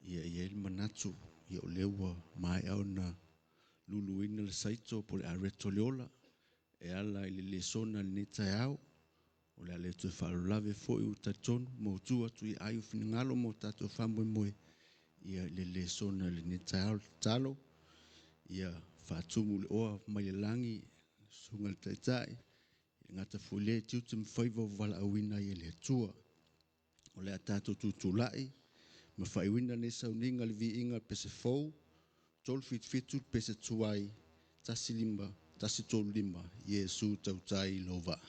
Ia ia le manatu ia o lea ua maea ona luluina le saito po le areto le ola e ala i le lesona lenei taeao. O le a le toe faalolave foi u talitonu mautu atu i ai o finagalo mo tatou faamoemoe ia le lesona lenei taeao le tatalo. Ia faatumu le oa mai le lagi susuga le taitai le gata foi lea tiute ma faiva o valaauina ai e le Atua. O le a tatou tutulai ma faaiuina nei sauniga le viiga pese fou 377 pese tuai 15 135 Iesu tautai lou vaa.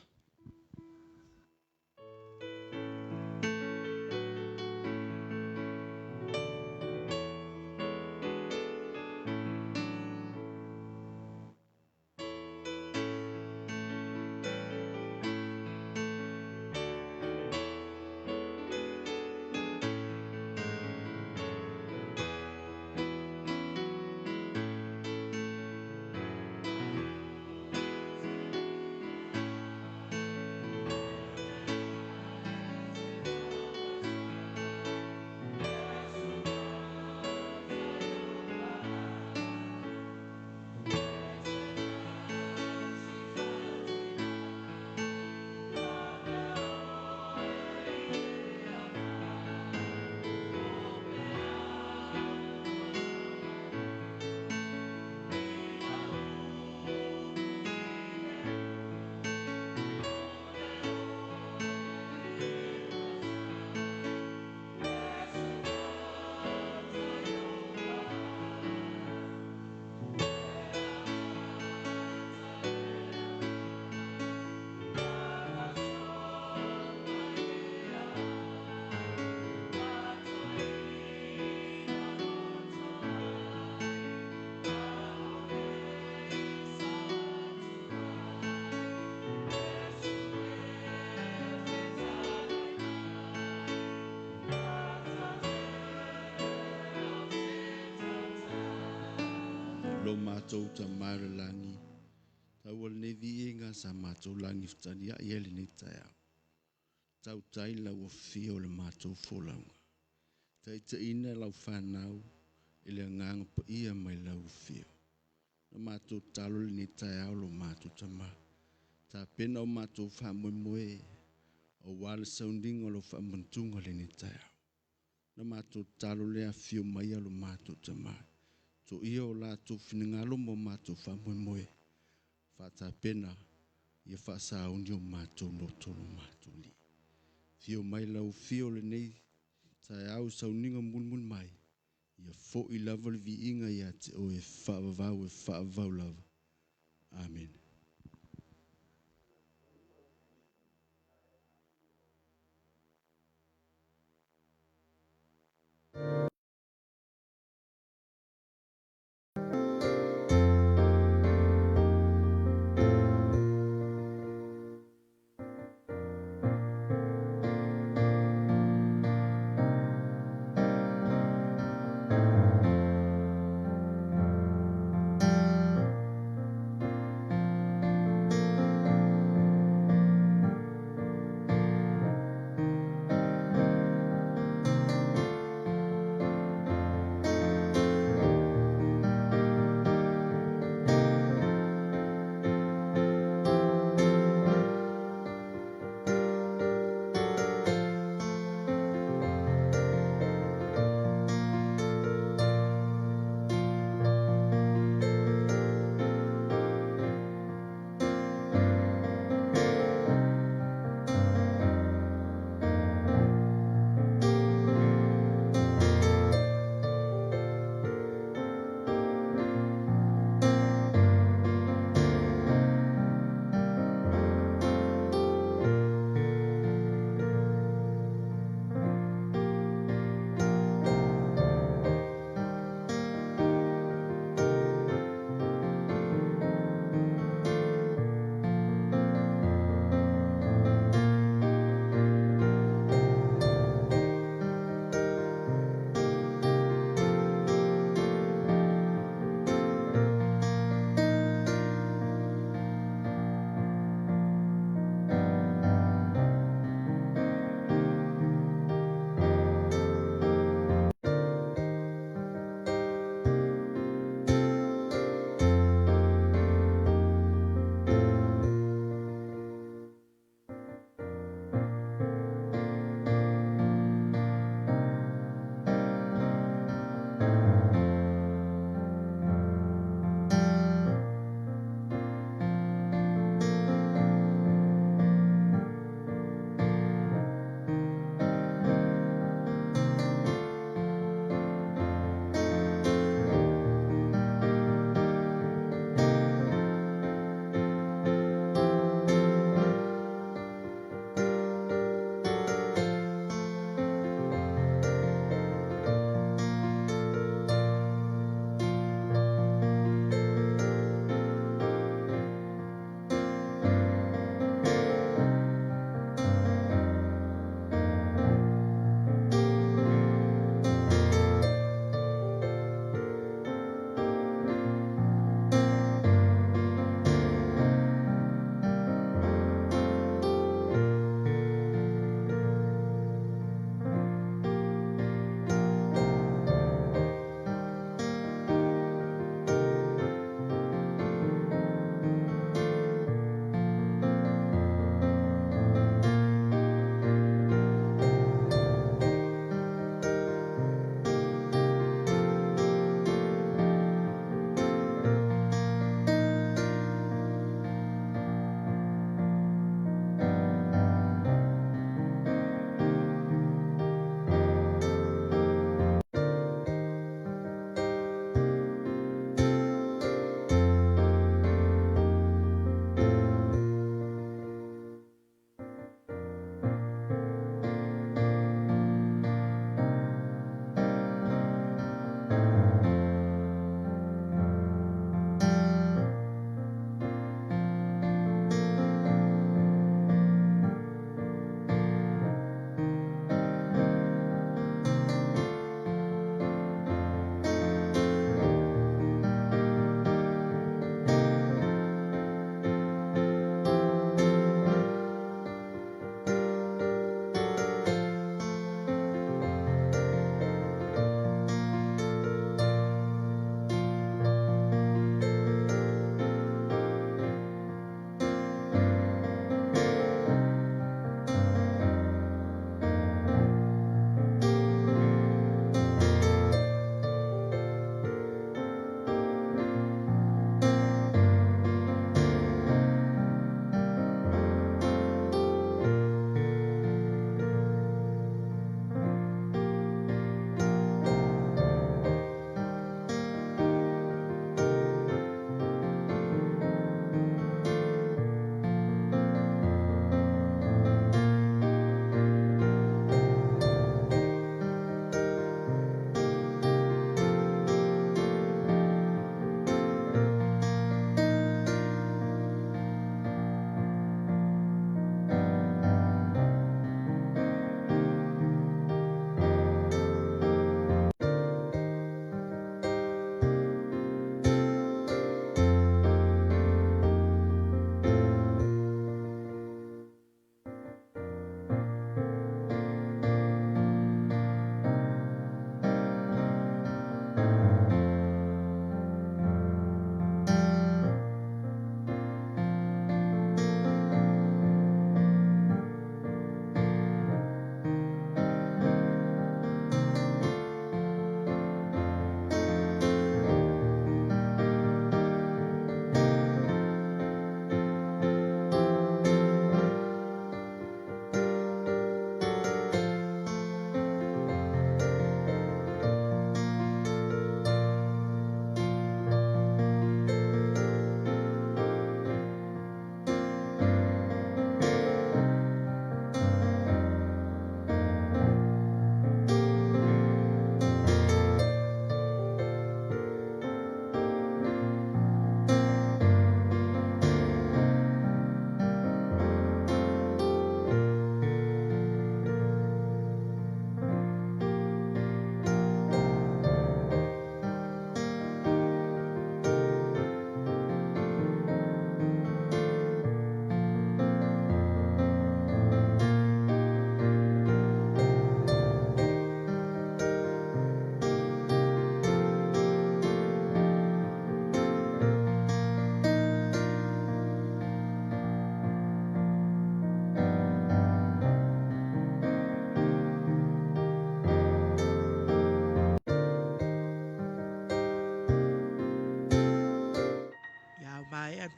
Lo mātou ta mai le lagi, Taua lenei viiga sa matou lagi fetaliai ai lenei taeao. Tautai lau afio o le matou folauga. Taitaiina lau fanau i le agaga paia mai lau afio. Na matou talo lenei taeao lo matou tamā. Tapena o matou faamoemoe aua le sauniga o lau faamanatuga lenei taeao. Na matou talo le afio mai lo matou tamā. To ia o latou finagalo mo matou faamoemoe. Faatapena ia faasauni o matou loto lo matou li. Fio mai lau fio lenei taeao sauniga mulimuli mai. Ia fo'i lava le viiga ia te oe e faavavau e faavavau lava. Amene.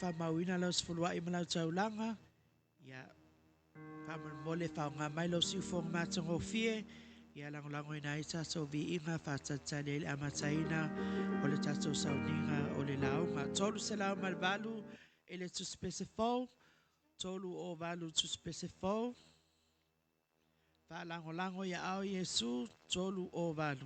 Faamauina lau sefuluai ma lau taulaga. Ia faamolemole faaaoga mai lou siufofoga matagofie ia lagolagoina ai tatou viiga faatalitali ai le amataina o le tatou sauniga o le lauga. 308 i le tusipese fou, 308 tusipese fou, faalagolago ia ao Iesu, 308.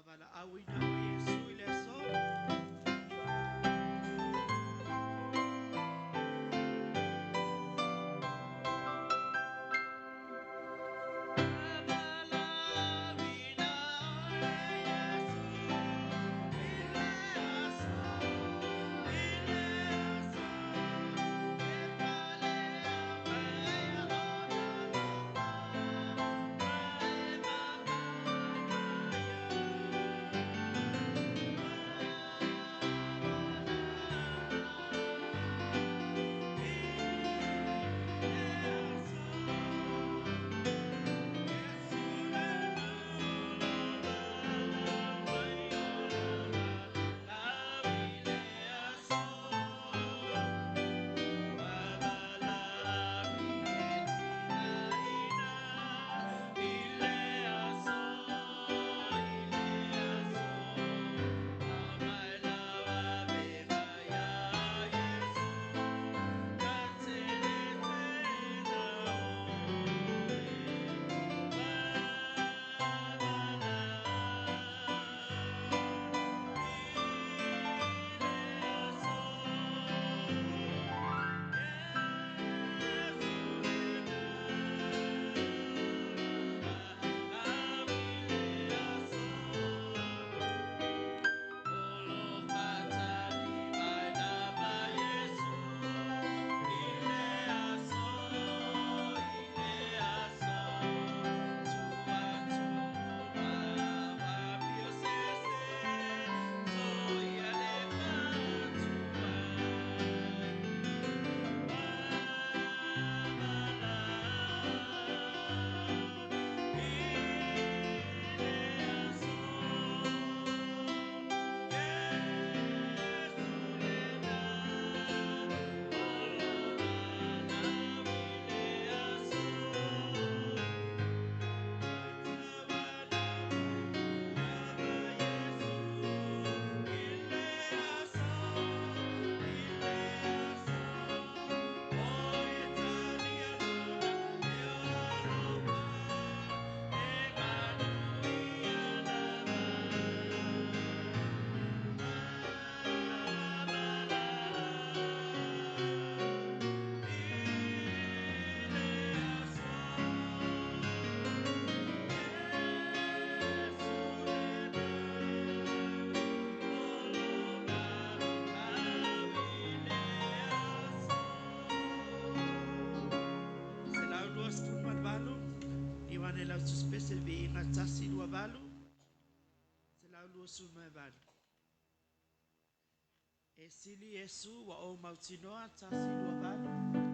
Wala o Iesu i le aso. lagona i lau tusipese le viiga 128 128. E sili Iesu ua ou mautinoa 128.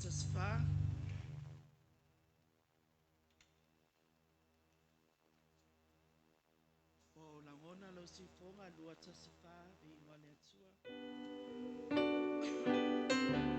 214. O lagona lau siufoga 214 viiga o le Atua. Yeah.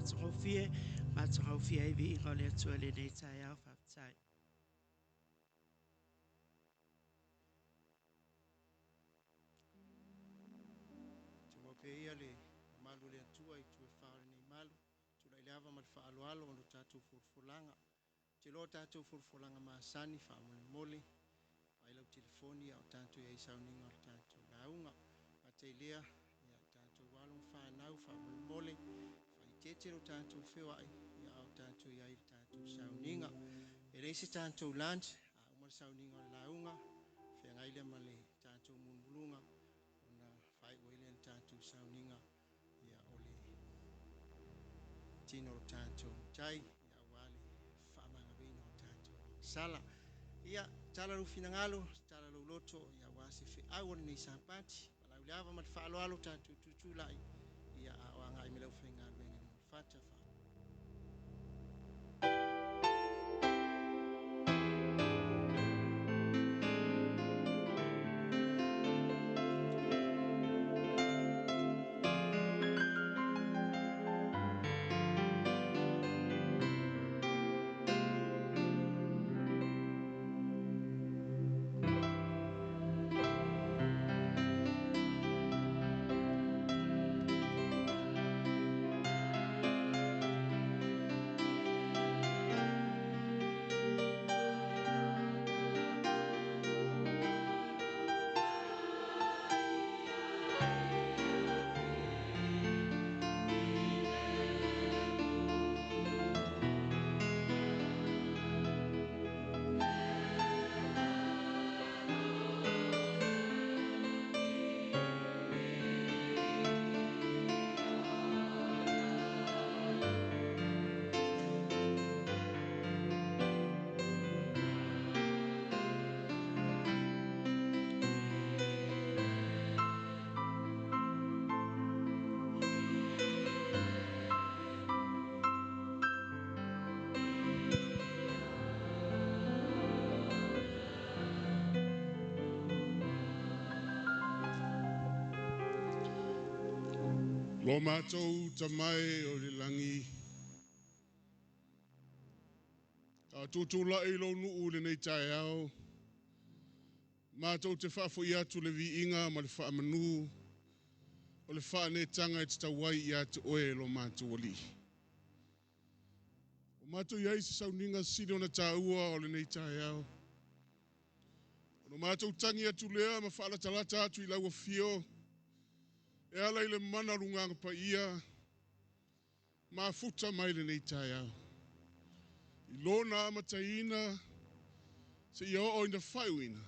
matagofie, matagofie ai viiga o le Atua i lenei taeao. Faafetai. Tumau pea ia le mamalu o le Atua i itu e fa o lenei malu, tulai le ava ma le faaaloalo o lo tatou folafolaga. Ou te iloa o tatou folafolaga masani, faamolemole, vaai lau telefoni a o tatou i ai i sauniga o le tatou lauga. Gata i lea, ia tatou alo ma fanau, faamolemole, faaeteete lo tatou feoai a o tatou i ai i le tatou sauniga. E leai se tatou lunch, a uma le sauniga o le lauga, feagai lea ma le tatou mulumuluga ona faaiu ai lea le tatou sauniga ia o le tino o le tatou tai ia aua le faamagaloina o tatou sala. Ia, tala lou finagalo, tala lou loto ia aua se feau o lenei Sapati. Palau le ava ma le faaaloalo tatou tutulai ia a o agai me lau faigaluega i le fata. Lo mātou tamai o le langi. Ka tūtūlai lo nuu le nei taeao. Mātou te whaafo i atu le viiga ma le whaamanu. O le whaanetanga e te tauai i atu oe lo mātou ali. O mātou iai se sauninga sili ona tāua o le nei taeao. O no mātou tangi atu lea ma whaalatalata atu i lau fio. E ala i le mana lunganga pa ia, mafuta mai le nei taeao. I lona amataina, se ia oo ina whaiuina.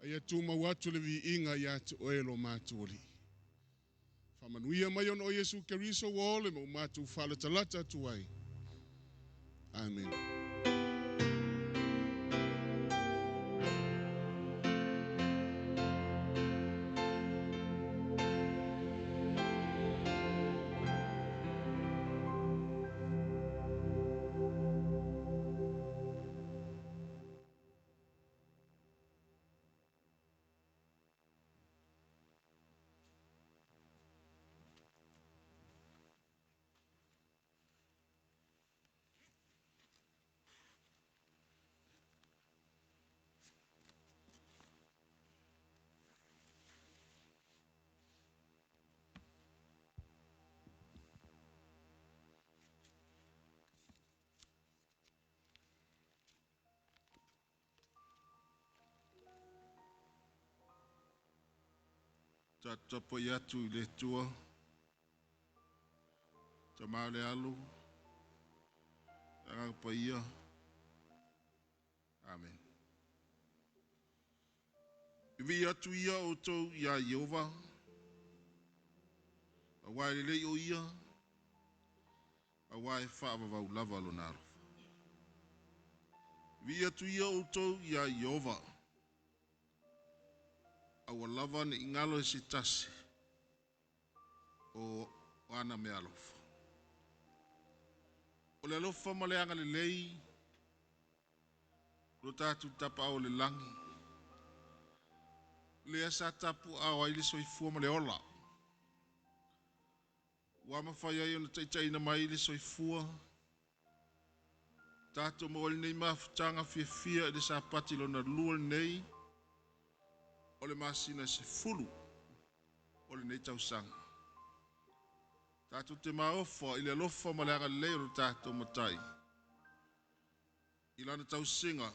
Ai atu mau atu le viiga ia te oe lo mātou ali. Whamanuia mai ona o Iesu Keriso ua ole ma o mātou whaalatalata atu ai. Amen. Tatapo i atu i le tua, ta le alu, agaga paia. Amen. I vi atu ia o tau ia Iova, a wai le lei o ia, a wai whaavavau lava lo nalofa. I vi atu ia o tau ia Iova, aua lava ne ingalo e se tasi o ana me alofa. O le alofa ma le anga le lei, lo tātou tapa o le langi. Lea sa tapu au ai le soifua ma le ola. Ua mafai ai ona taitaiina mai le soifua. Tatou maua ai lenei mafutaga fiafia i le Sapati lona lua lenei o le masina 10 o lenei tausaga. Tatou te maofa i le alofa ma le agalelei o le tatou Matai i lana tausiga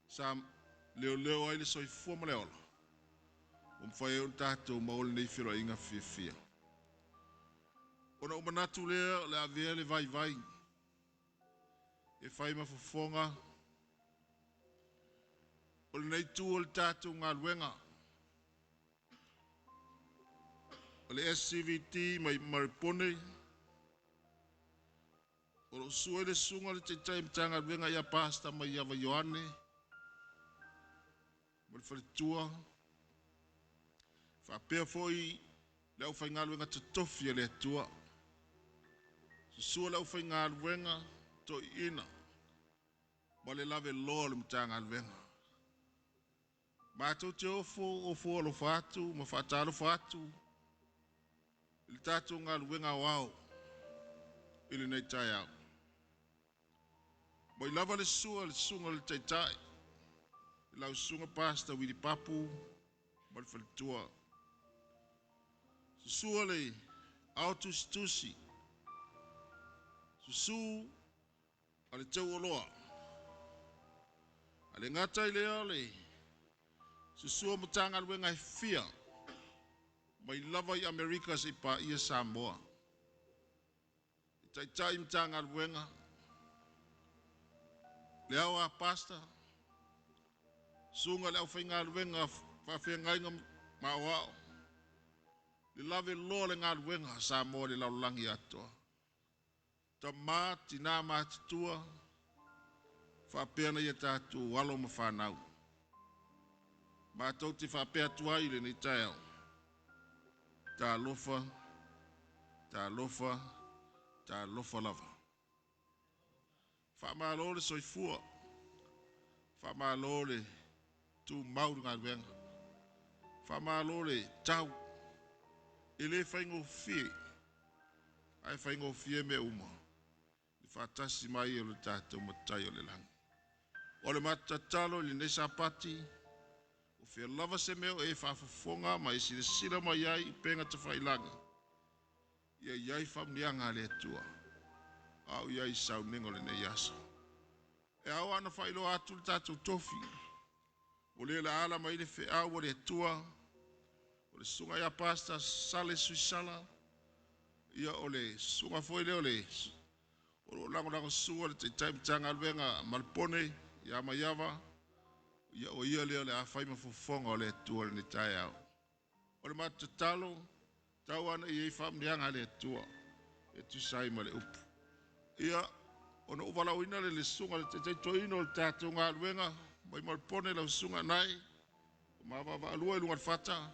sa leoleo ai le soifua ma le ola ua mafai ai ona tatou maua lenei feloaiga fiafia. Ona ou manatu lea o le avea le vaivai e fai ma fofoga o lenei itu o le tatou galuega o le SCVT mai Maripone, o lo o sua i le susuga i le Taitai Matagaluega ia Pastor Maiava Ioane ma le faletua, faapea foi le aufaigaluega totofi a le Atua. Susua le aufaigaluega toeaiina ma le laveloa o le Matagaluega. Matou te ofo ofo alofa atu ma faatalofa atu i le tatou galuega aoao i lenei taeao. Mai lava le sua le susuga i le Taitai, lau susuga Pastor Willy Papu ma le faletua. Susua le ao tusitusi, susu a le tauoloa. A le gata i lea o le susua Matagaluega e fia mai lava i Amerika seia paia Samoa. I Taitai Matagaluega, le ao a Pastor, susuga le aufaigaluega faafeagaiga ma aoao, le laveloa le galuega a Samoa i le lalolagi atoa. Tama, tina matutua, faapea na ia tatou alo ma fanau. Matou te faapea atu ai i lenei taeao. Talofa, talofa, talofa lava. Faamalo le soifua, faamalo le tumau i le galuega, faamalo le tau, e le faigofie, ae faigofie mea uma, le faatasi mai o le tatou Matai o le lagi. O le matou tatalo i lenei Sapati, o fea lava se mea o e faafofoga ma e silasila mai ai i upega tafailagi, ia i ai faamanuiaga a le Atua, a o i ai sauniga o lenei aso. E ao ona faailoa atu le tatou tofi, o le ala mai le feau o le Atua, o le susuga ia Pastor Sale Suisala, ia o le susuga foi lea o le o lo o lagolago sua le Taitai Matagaluega Malepone ia Maiava, ia o ia lea o le a fai ma fofoga o le Atua i lenei taeao. O le matou tatalo, tau ana i ai faamanuiaga a le Atua e tusa ai ma le upu. Ia, ona ou valaauina le susuga le Taitai Toeaina o le tatou galuega mai Malepone, lau susuga Nai, o mavaavaalua i luga o le fata,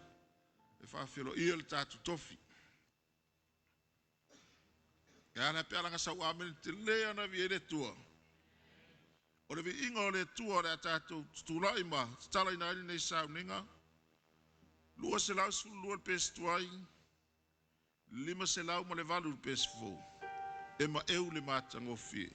e faafeloia le tatou tofi. E ala pe alaga sau amene te le ana vi e le Atua. O le viiga o le Atua o le a tatou tutulai ma tatala ina ai lenei sauniga. 212 le pesi tuai, 508 le pesi fou. E maeu le matagofie.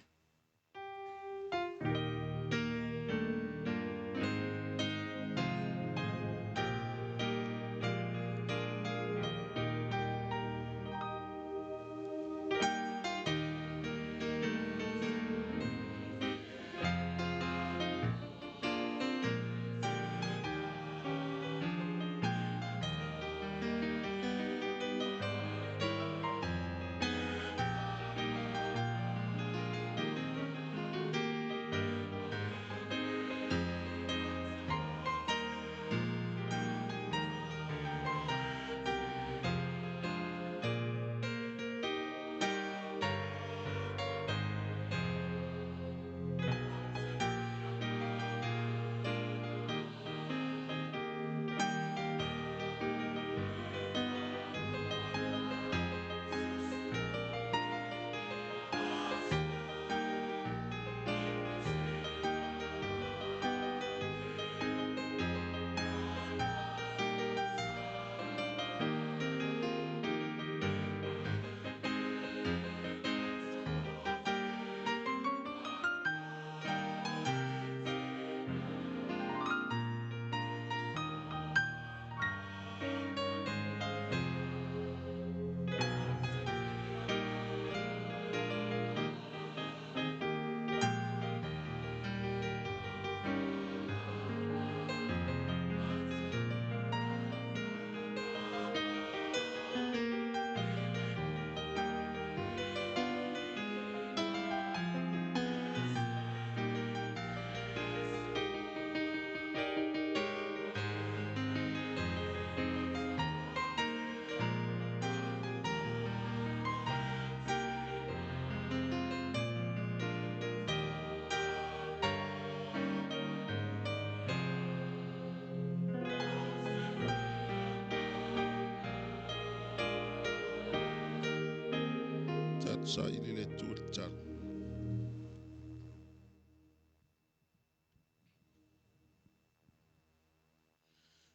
Matou saili le Atua i le tatalo.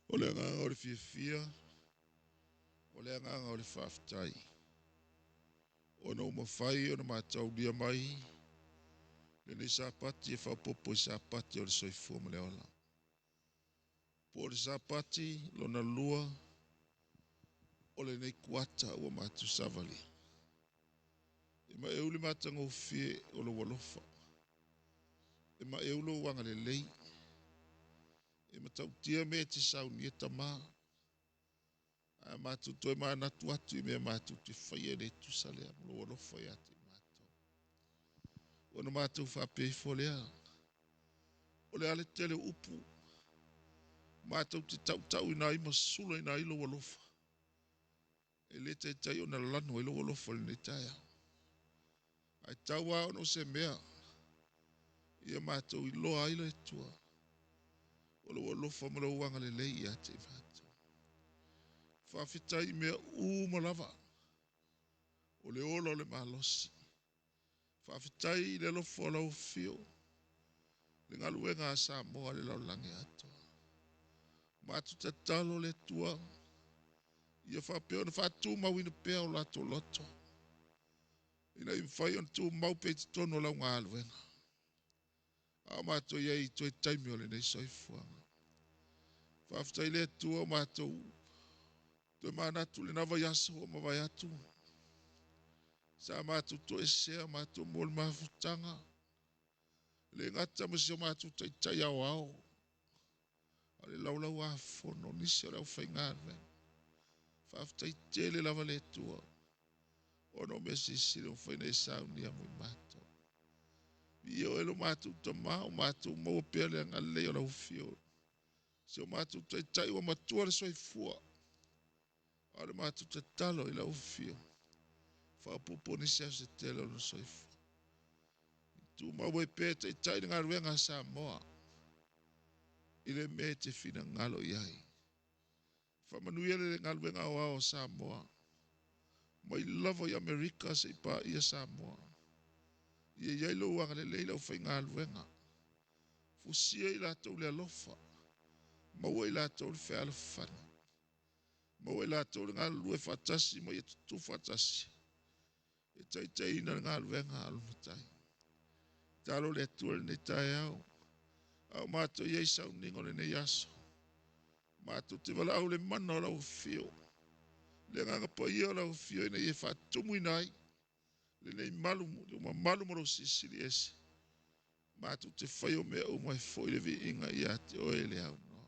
O le agaga o le fiafia, o le agaga o le faafetai. Ona ua mafai ona mataulia mai lenei Sapati e faaopoopo i Sapati o le soifua ma le ola. Po o le Sapati lona lua o lenei kuata ua matou savalia. E maeu le matagofie o lou alofa. E maeu lou agalelei. E matautia mea e te saunia Tama. A matou toe manatu atu i mea matou te faia e le tusa lea ma lou alofa ia te i matou. Ona matou faapea ifo lea, o le a le tele o upu, matou te tautauina ai ma sulaina ai lou alofa. E le taitai ona lanu ai lou alofa i lenei taeao. Ae tau lava ona o se mea, ia matou iloa ai le Atua, o lou alofa ma lou agalelei ia te i matou. Faafetai i mea uma lava, o le ola o le malosi. Faafetai i le alofa o lau afio, le galuega a Samoa le lalolagi atoa. Matou tatalo le Atua, ia faapea ona faatumauina pea o latou loto, ina ia mafai ona tumau pea i totonu o lau galuega. A o matou i ai i toe taimi o lenei soifuaga. Faafetai le Atua o matou toe manatu lena vaiaso ua mavae atu. Sa matou toesea matou mo le mafutaga. Le gata ma si o matou taitai aoao. O le laulau afono nisi o le aufaigaluega. Faafetai tele lava le Atua. Ona o mea silisili ua mafai ona e saunia mo i matou. Viia oe lo matou Tama, o matou maua pea le agalelei o lau afio. Si o matou taitai ua matua le soifua. A o le matou tatalo i lau afio. Faaopoopo nisi aso se tele o lona soifua. Tumau ai pea e taitai le galuega a Samoa i le mea e te finagalo i ai. Faamanuia le galuega aoao a Samoa. Mai lava i Amerika seia paia Samoa. Ia i ai lou agalelei i le aufaigaluega. Fusia i latou le alofa. Maua i latou le fealofani. Maua i latou le galulue faatasi ma ia tutu faatasi. E taitaiina le galuega a le Matai. Talo le Atua i lenei taeao. A o matou i ai sauniga o lenei aso. Matou te valaau le mana o lau afio. Le agaga paia o lau afio ina ia faatumuina ai lenei malu, le mamalu ma lou silisili ese. Matou te fai o mea uma e foi le viiga ia te oe le aunoa.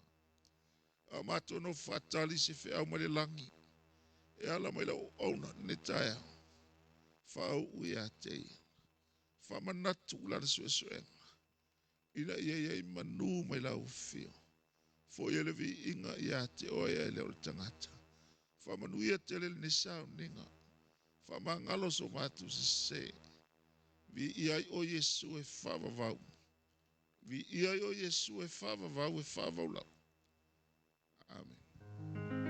A o matou nofo faatali se feau mai le lagi. E ala mai lau auauna lenei taeao. Faauu ia te ia. Faamanatu lana suesuega. Ina ia i ai manu mai lau afio. Foi le viiga ia te oe e le o le tagata. Faamanuia tele lenei sauniga. Faamagalo so matou sese. Viia ai o Iesu e faavavau. Viia ai o Iesu e faavavau e faavavau lava. Amen.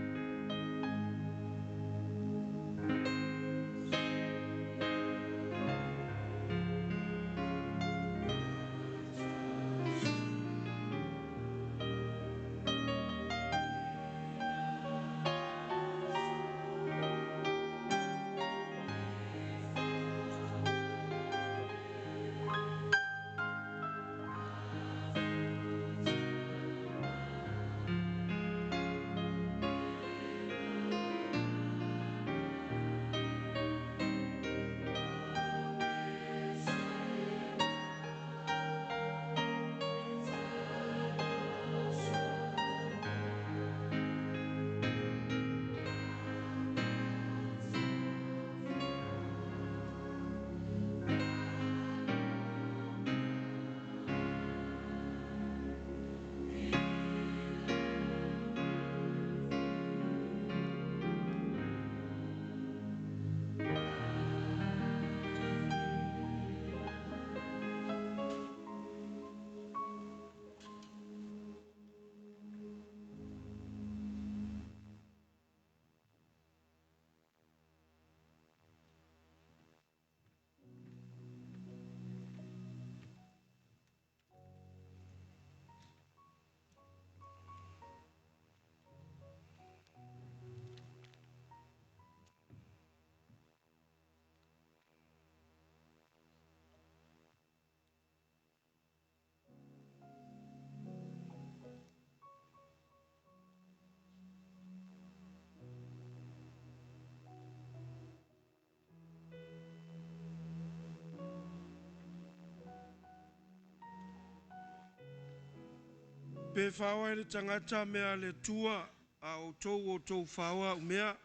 Pe faaoa e le tagata mea a le Atua, a outou ua outou faaoa au mea,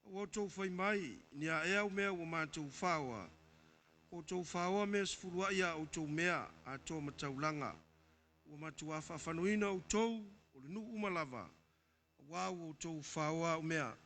ua outou fai mai, ni a ea au mea ua matou faaoa, ua outou faaoa mea sefuluai a outou mea, atoa ma taulaga. Ua matuā faafanoina outou o le nuu uma lava, auā ua outou faaoa au mea.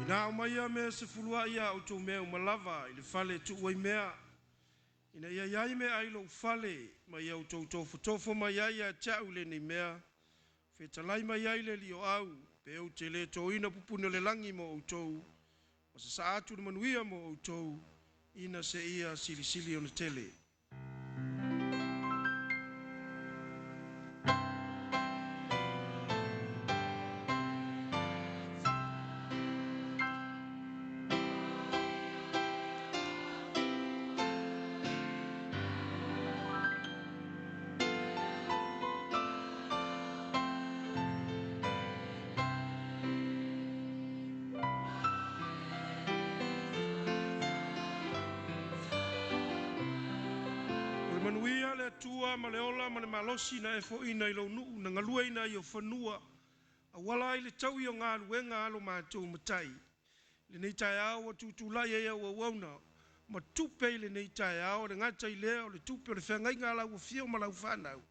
Ina aumaia mea sefuluaʻi a outou mea uma lava i le fale e tuu ai mea, ina ia iai meaai i lou fale, ma ia outou tofotofo mai ai ia te a'u i lenei mea, fetalai mai ai le Alii o Au, pe ou te le toina pupuni o le lagi mo outou, ma sasaa atu le manuia mo outou, ina seia silisili ona tele. O le manuia le Atua ma le ola ma le malosi na e fo'ina i lou nuu na galueaina ai o fanua, auala ai le taui o galuega a alo matou matai. Lenei taeao ua tutulai ai au auauna ma tupe i lenei taeao, le gata i lea o le tupe o le feagaiga a lau afio ma lau fanau.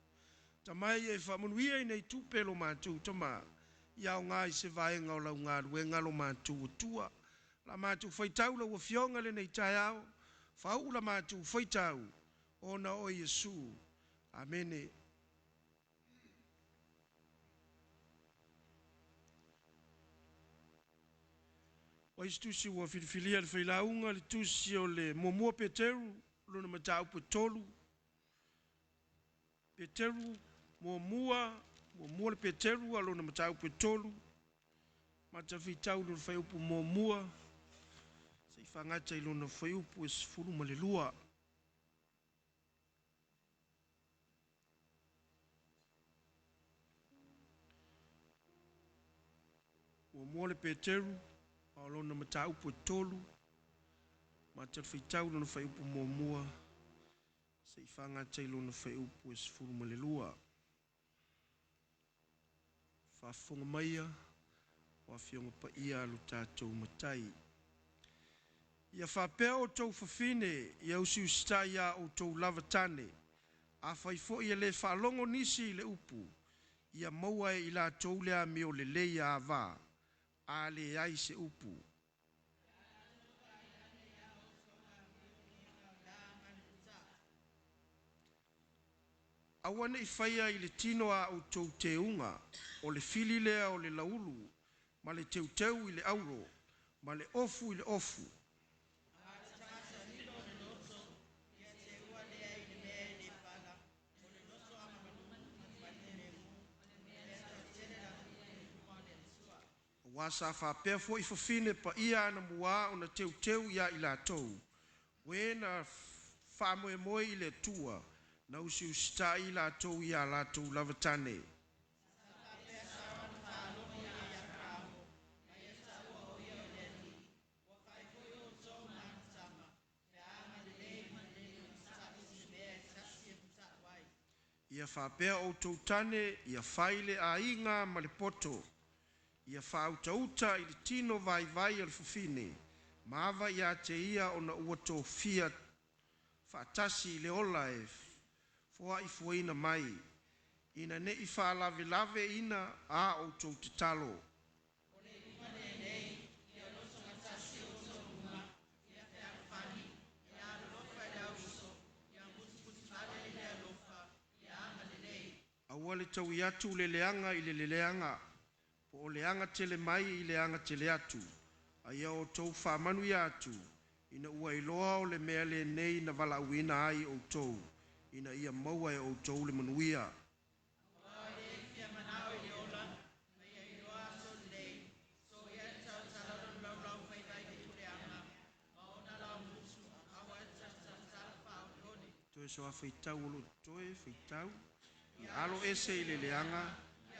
Tamai e faamanuia i nei tupe lo matou tama, ia aoga i se vaega o lau galuega lo matou Atua. La matou faitau lau afioga lenei taeao, faauu la matou faitau, ona o Iesu. Amene. O isi tusi ua filifilia le failauga le tusi o le muamua Peteru, lona mataupu e 3. Peteru muamua, muamua le Peteru a lona mataupu e 3, mata whitau lona whaiupu muamua, se i whangata i lona whaiupu e 12. Muamua le Peteru, a lona mataupu e 3, mata whitau lona whaiupu muamua, se i whangata i lona whaiupu e 12. Whaafonga maia, o afionga pa ia alu tātou matai. Ia whapea o tau fafine, ia usi usita ia o tau lava tane, a whai fo ia le whaalongo nisi i le upu, ia maua e i la tau lea me o le lei a vā, a le ai se upu. Aua nei whaia i le tino a o tau te unga, o le fili lea o le laulu, ma le teuteu i le auro, ma le ofu i le ofu. Ua sa whapea fo i fafine pa ia ana mua o na teuteu ia i lātou. We na whaamoe moe i le tua, na usi usita i lātou ia lātou lavatane. Ia whapea o tautane, ia whaile a inga ma le poto, ia whautauta i le tino vai vai o le fufine, maava ia te ia ona ua tōfia whaatasi i le ola e foa i fuaina mai, ina ne i whaalave lave ina a o tau te talo. Aua le tau atu le leanga i le leanga, po o leanga tele mai i leanga tele atu, aia o tau whamanu ia atu, ina ua iloa o le mea le nei na walauina ai o tau, ina ia maua e o tau le manuia. Toe soa whitau o lo toe whitau, ia alo ese i le leanga,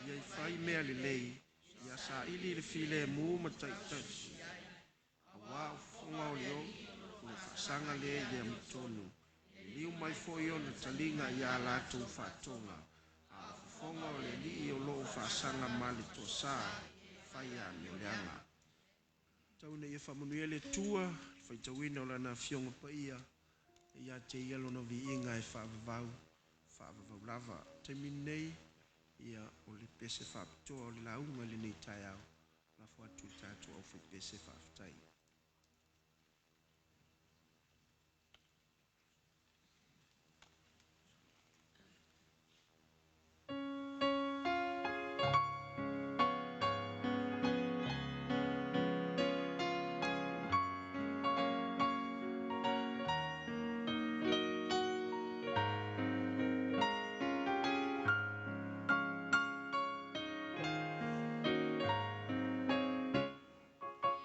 ia i whai mea le lei, ia sa ili le file mu ma taitasi. A wā o funga o leo, o le whaasanga le i le amitonu. E liu mai fo i ona talinga i a lātou whaatonga. A o fufonga o le lii o loo whaasanga ma le toa whai a me leanga. Tau nei e whamanuia le tua, whaitauina o lana fionga pa ia, ia te ia lona viinga e whaavavau, whaavavau lava. Taimi nei, ia o le pese whaapitoa o le launga le nei taeao. Lafo atu i le tatou aufaipese faafetai.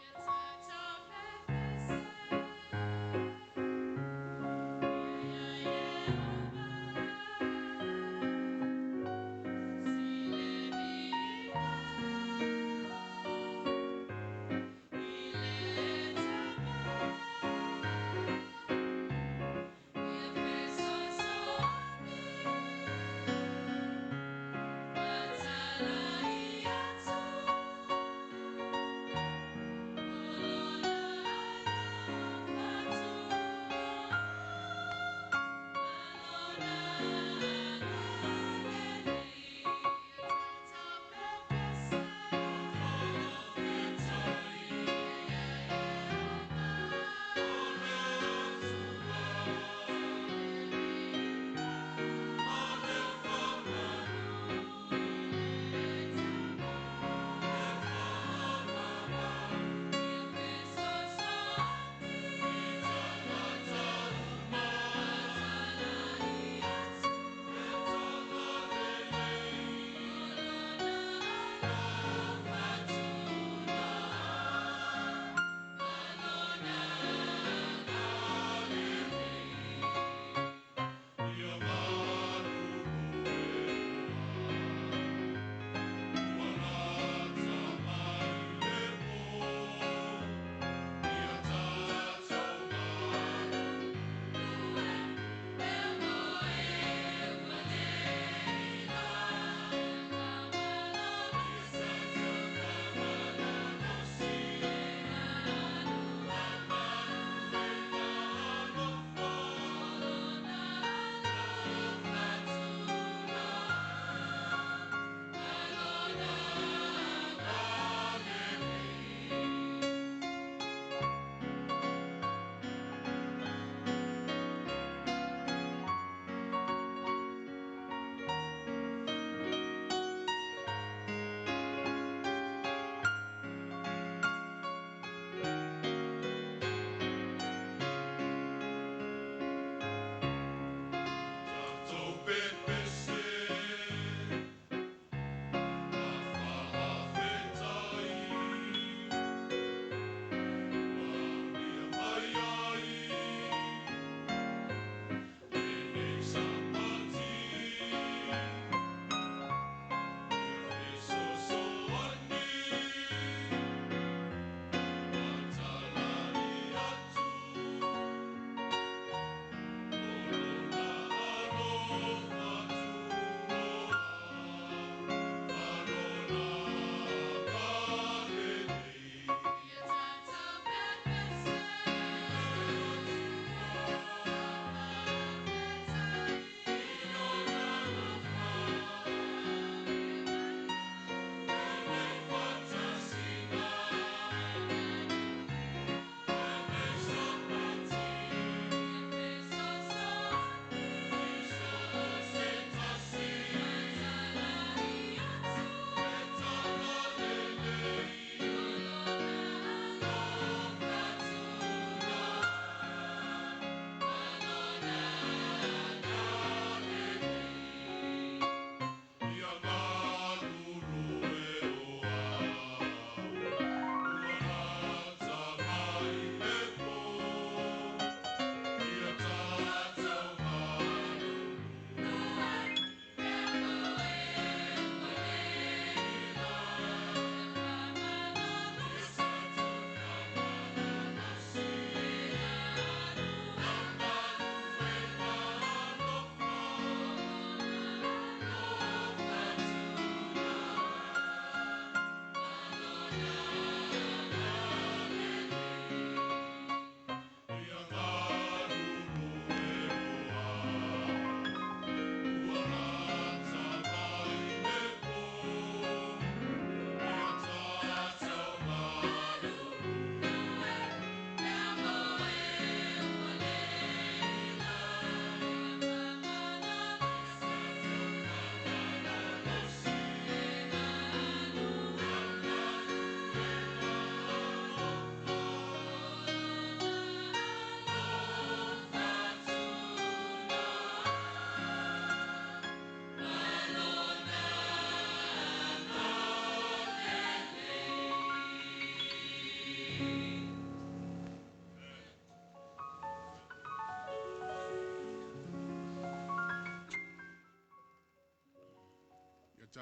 Yes,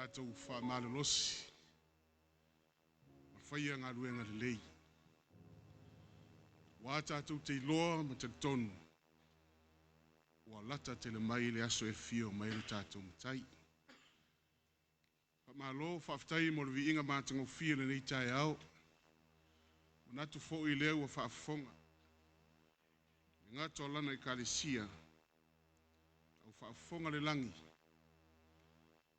Tatou faamalolosi ma faia galuega lelei. Ua tatou te iloa ma talitonu ua lata tele mai le aso e afio mai ai lo tatou Matai. Faamalo, faafetai mo le viiga matagofie i lenei taeao. Manatu foi lea ua faafofoga le gata o Lana Ekalesia, a ua faafofoga le lagi,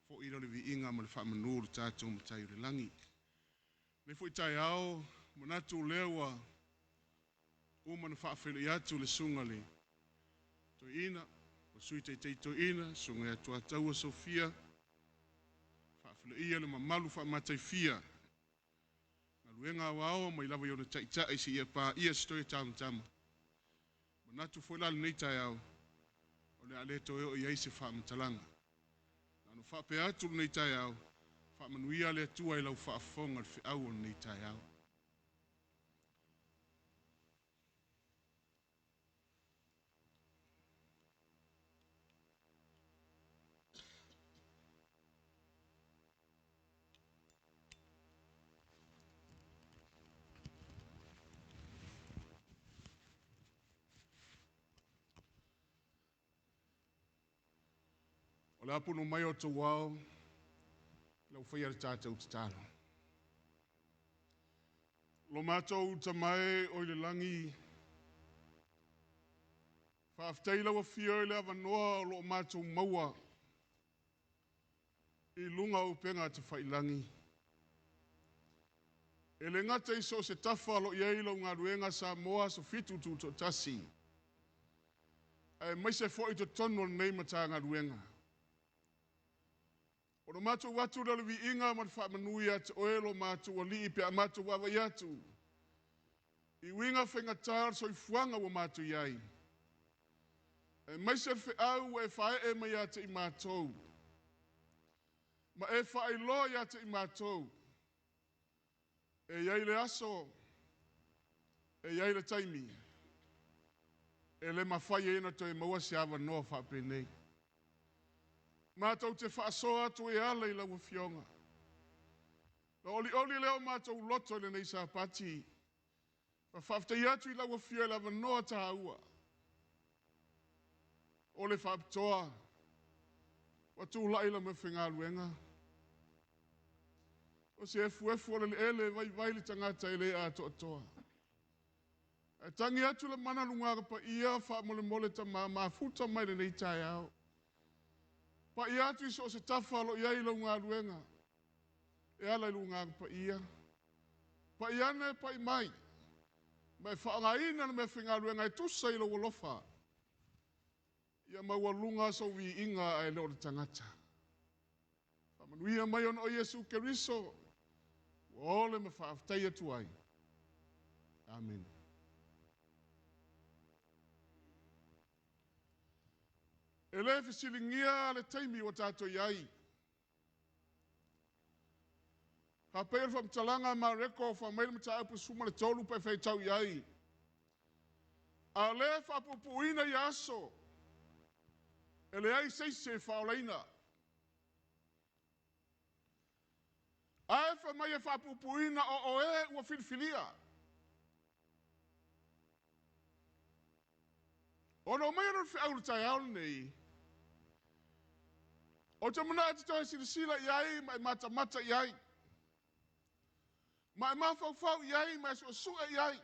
foi lea o le viiga ma le faamanu i le tatou Matai o le lagi. Lenei foi taeao, manatu o lea ua uma ona faafeiloai atu le susuga i le Toeaina, o le Sui Taitai Toeaina, susuga ia Tuataua Sofia, faafeiloaia le mamalu faamataifia galuega aoao mai lava i ona taitai seia paia se toe tamatama. Manatu foi la lenei taeao, o le a le toe oo i ai se faamatalaga. Na ona faapea atu lenei taeao, faamanuia le Atua i lau faafofoga i le feau o lenei taeao. O le a punu mai o outou ao, lau faia le tatou tatalo. Lo matou Tama e oi le lagi, faafetai i lau Afio i le avanoa o lo o matou maua i luga o upega tafailagi. E le gata i so o se tafa o lo o i ai lau galuega Samoa Aso Fitu Tutoatasi, aemaise foi i totonu o lenei Matagaluega. Ona matou atu lea o le viiga ma le faamanu ia te Oe lo matou Alii pe a matou vaavaai atu i uiga faigata o le soifuaga ua matou i ai, aemaise le feau ua e faaee mai ia te i matou, ma e faailoa ia te i matou, e i ai le aso, e i ai le taimi, e le mafai ai ona toe maua se avanoa faapenei. Matou te faasoa atu e ala i lau Afioga. Na olioli lea o matou loto i lenei Sapati, ma faafetai atu i lau Afioga i le avanoa taua. O le faapitoa, ua tulai la mafaigaluega. O se efuefu o le eleele e vaivai le tagata e le atoatoa. Ae tagi atu le mana luga paia faamolemole tama mafuta mai lenei taeao. Pai atu i so o se tafa o lo o i ai lau galuega, e ala i luga paia. Pai ane, pai mai, ma e faaaogaina le meafaigaluega e tusa i lou alofa. Ia maualuga sou viiga ae le o le tagata. Faamanuia mai ona o Iesu Keriso, ua ole ma faafetai atu ai. Amene. E le fesiligia le taimi ua tatou i ai. Faapea le faamatalaga a Mareko fai mai le mataupu 13 pe faitau i ai. A o lea e faapuupuuina ia aso, e leai se isi e faaolaina. Ae fai mai e faapuupuuina o oe ua filifilia. Ona omai le feau i le taeao lenei, ou te manao e toe silasila i ai ma e matamata i ai, ma e mafaufau i ai ma e suesue i ai,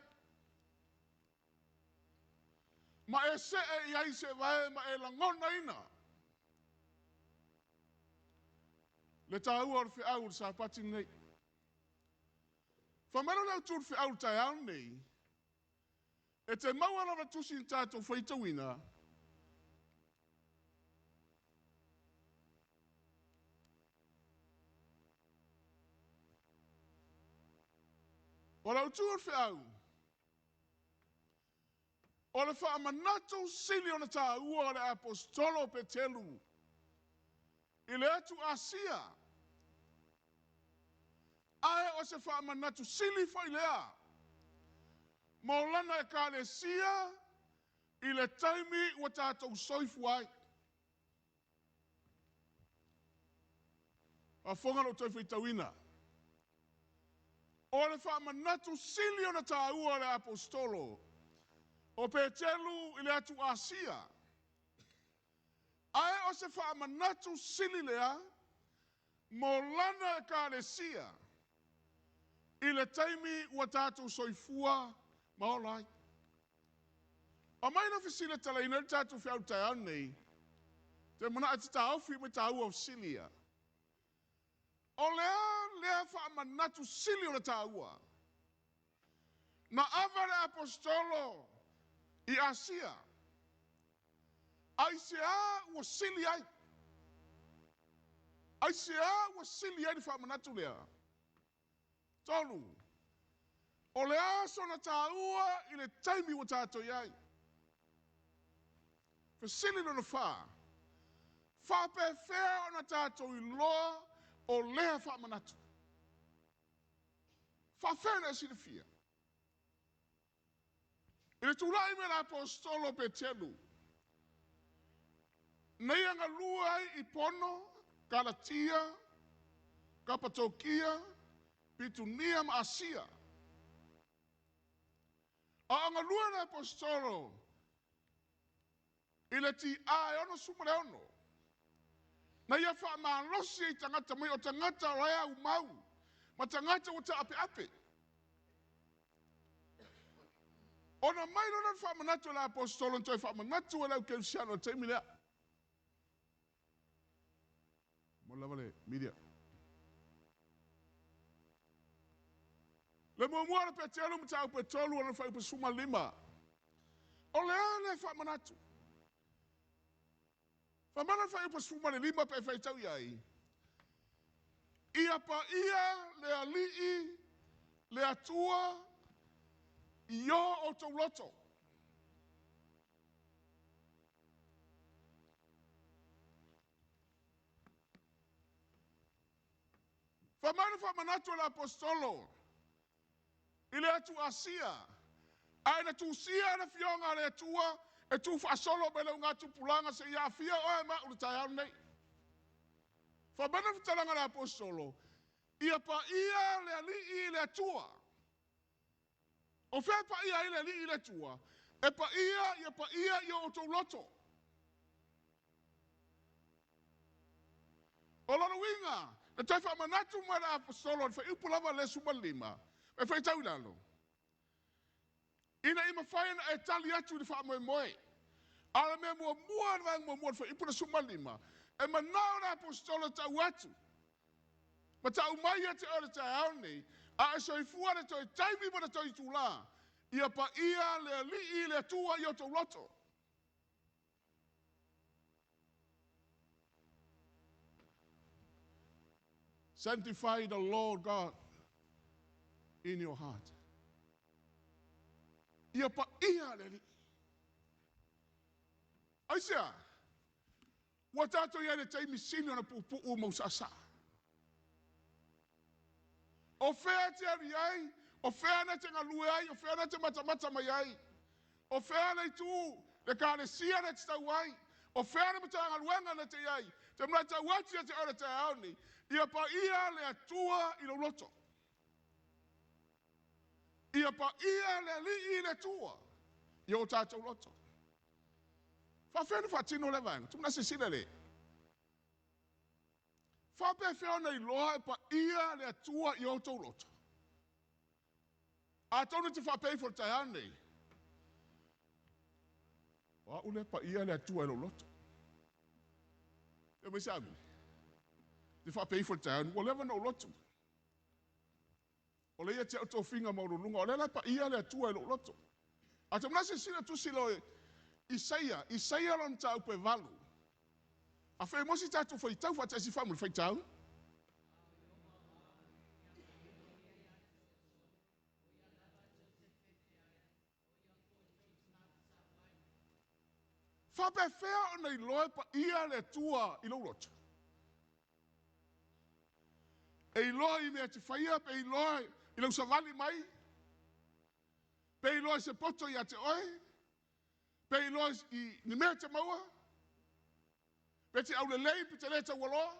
ma e see i ai se vae ma e lagonaina le taua o le feau o le Sapati lenei. Fai mai le autu o le feau i le taeao lenei, e te maua lava tusi i tatou faitauina, o le autu o le feau, o le faamanatu sili ona taua o le aposetolo o Petelu i le atu Asia, ae o se faamanatu sili foi lea mo lana ekalesia i le taimi ua tatou soifua ai. Faafofoga lou toe faitauina. O le faamanatu sili ona taua o le Aposetolo o Peteru i le atu Asia. Ae o se faamanatu sili lea mo lana ekalesia i le taimi ua tatou soifua ma ola ai. Aumai le fesili e talaina ai le tatou feau i le taeao lenei, te manao e te taofi ma taua o fesili ia. O le a lea faamanatu sili o le taua? Na ave le Aposetolo i Asia. Aisea ua sili ai? Aisea ua sili ai le faamanatu lea? 3. O le a sona taua i le taimi ua tatou i ai? Fesili lona 4. Faapefea ona tatou iloa o lea faamanatu? Faafefea ona e silafia? I le tulai mai le Aposetolo Peteru, na ia galue ai i Pono, Galatia, Kapatokia, Pitunia ma Asia. A o galue le Aposetolo i le TA e 66, na ia faamalosi i tagata mai o tagata o e aumau, ma tagata ua taapeape. Ona mai lona le faamanatu o le Aposetolo na toe faamanatu e le au kerisiano o le taimi lea. Mo lava le media. Le muamua le Peteru mataupu e 3 o lona fuaiupu 15. O le a le faamanatu? Faamana le fuaiupu 15 pe faitau i ai. Ia paia le alii, le Atua, i o outou loto. Faamana faamanatu o le Aposetolo i le atu Asia, ae na tusia le fioga a le Atua e tuufaasolo mai le ugatupulaga seia aafia oe ma au i le taeao lenei. Faamana le fetalaga a le Aposetolo, ia paia le alii i le Atua. O fea paia ai le alii i le Atua? E paia, ia paia i o outou loto. O lona uiga, na toe faamanatu mai le Aposetolo le fuaiupu lava le 15, e faitau i lalo. Ina ia mafai ona e tali atu i le faamoemoe. A o le mea muamua, le vaega muamua o le fuaiupu le 15, e manao le Aposetolo e tau atu, ma tau mai ia te oe le taeao lenei, a e soifua le toe taimi ma le toe itulā, ia paia le alii le Atua i o outou loto. Sanctify the Lord God in your heart. Ia paia le alii. Aisea, ua tatou i ai le taimi sili ona puupuu ma usaasaa. O fea te alu i ai, o fea na te galue ai, o fea na te matamata mai ai. O fea le itu, le kalesia na te tau ai, o fea le matagaluega na te i ai. Te mea tau atu ia te oe le taeao nei, ia paia le Atua i lou loto. Ia paia le alii i le Atua i o tatou loto. Faafefea ona faatino lea vaega? Tumana silasila le. Faapefea ona iloa e paia le Atua i o outou loto? Atonu te faapea ifo i le taeao nei, o au lea paia le Atua i lou loto. E mai se amene. Te faapea ifo i le taeao nei, ua leva ona ou loto. O le ia te au tofiga maualuluga, o lea la e paia le Atua i lou loto. A tumana silasila tusi lo Isaia, Isaia lona mataupu e 8. A fai mo si tatou faitau faatasi faamu le faitau. Faapefea ona iloa e paia le Atua i lou loto? E iloa i mea te faia, pe iloa i lau savali mai, pe iloa i se poto ia te oe, pe iloa i ni mea te maua, pe te aulelei, pe te le taualoa.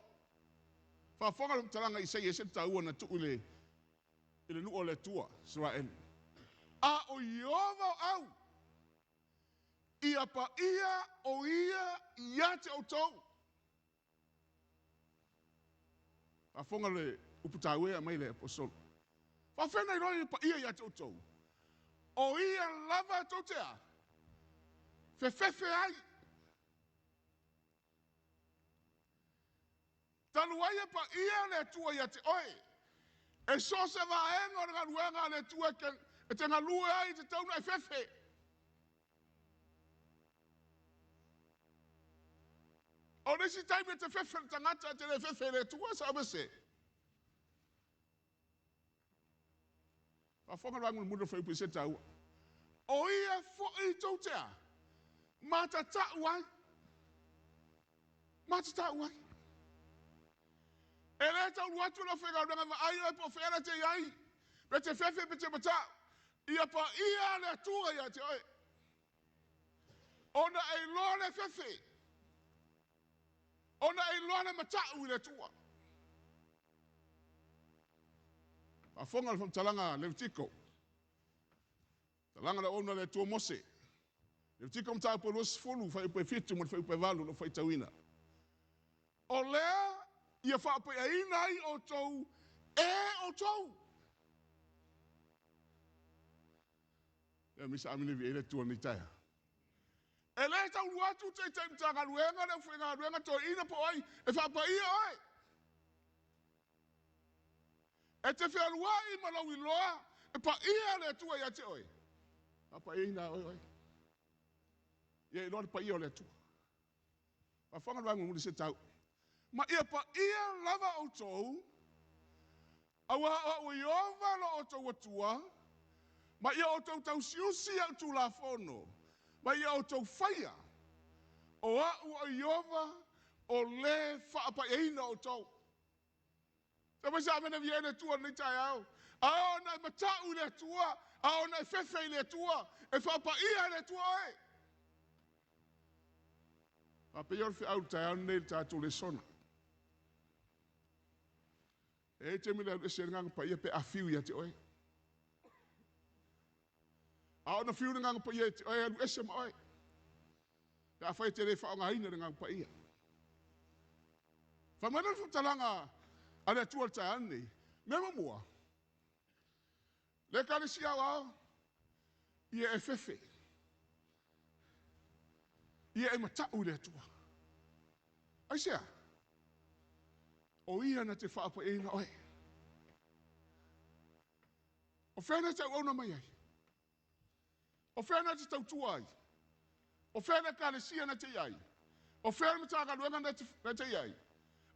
Faafofoga le faamatalaga Isaia e ese le taua na tuu i le i le nuu o le Atua, Israeli. A o Ieova o au, ia paia o ia ia te outou. Faafofoga le upu taua e aumai le aposetolo. Faafefea ona iloa ia paia ia te outou? O ia lava tou te a? Fefefe ai. Talu ai e paia le Atua ia te oe, e so o se vaega o le galuega a le Atua e te galue ai, e tatau ona e fefe. O le isi taimi e te fefe i le tagata, e te le fefe i le Atua, sao mese. Faafofoga le vaega mulimuli o le fuaiupu e ese le taua. O ia foi tou te a? Matatau ai. Matatau ai. E le taulu atu le aufaigaluega vaai oe po o fea e te i ai. Pe te fefe pe te matau. Ia paia le Atua ia te oe. Ona e iloa le fefe. Ona e iloa le matau i le Atua. Faafofoga le faamatalaga Levitiko. Talaga le auauna a le Atua Mose. Levitiko mataupu 20, fuaiupu e 7 ma le fuaiupu e 8 o lo o faitauina. O lea ia faapaiaina ai outou e outou. Ia misa amene vi le Atua nei taeao. E le taulu atu taitai Matagaluega le aufaigaluega toeaina po o ai e faapaia oe. E te fealuai ma lou iloa e paia le Atua ia te oe. Faapaiaina oe oe. Ia iloa le paia o le Atua. Faafofoga le vaega mulimuli se tau. Ma ia paia lava outou, aua o au o Ieova lo outou Atua, ma ia outou tausiusi au Tulafono, ma ia outou faia, o au o Ieova o le faapaiaina outou. Sa mai sa amene via i le Atua lenei taeao. A ona e matau i le Atua, a ona e fefe i le Atua, e faapaia e le Atua oe. Faapea o le feau i le taeao lenei i le tatou lesona. E i ai taimi le alu ese ai le Agaga Paia pe a fiu ia te oe. A ona fiu le Agaga Paia ia te oe, alu ese ma oe. Pe afai e te le faaaogaina le Agaga Paia. Fai mai le faamatalaga a le Atua i le taeao lenei. Mea muamua, le Ekalesia aoao, ia e fefe, ia e matau i le Atua. Aisea? O ia na te faapaiaina oe. O fea na te auauna mai ai? O fea na te tautua ai? O fea le Ekalesia na te i ai? O fea le Matagaluega na te i ai?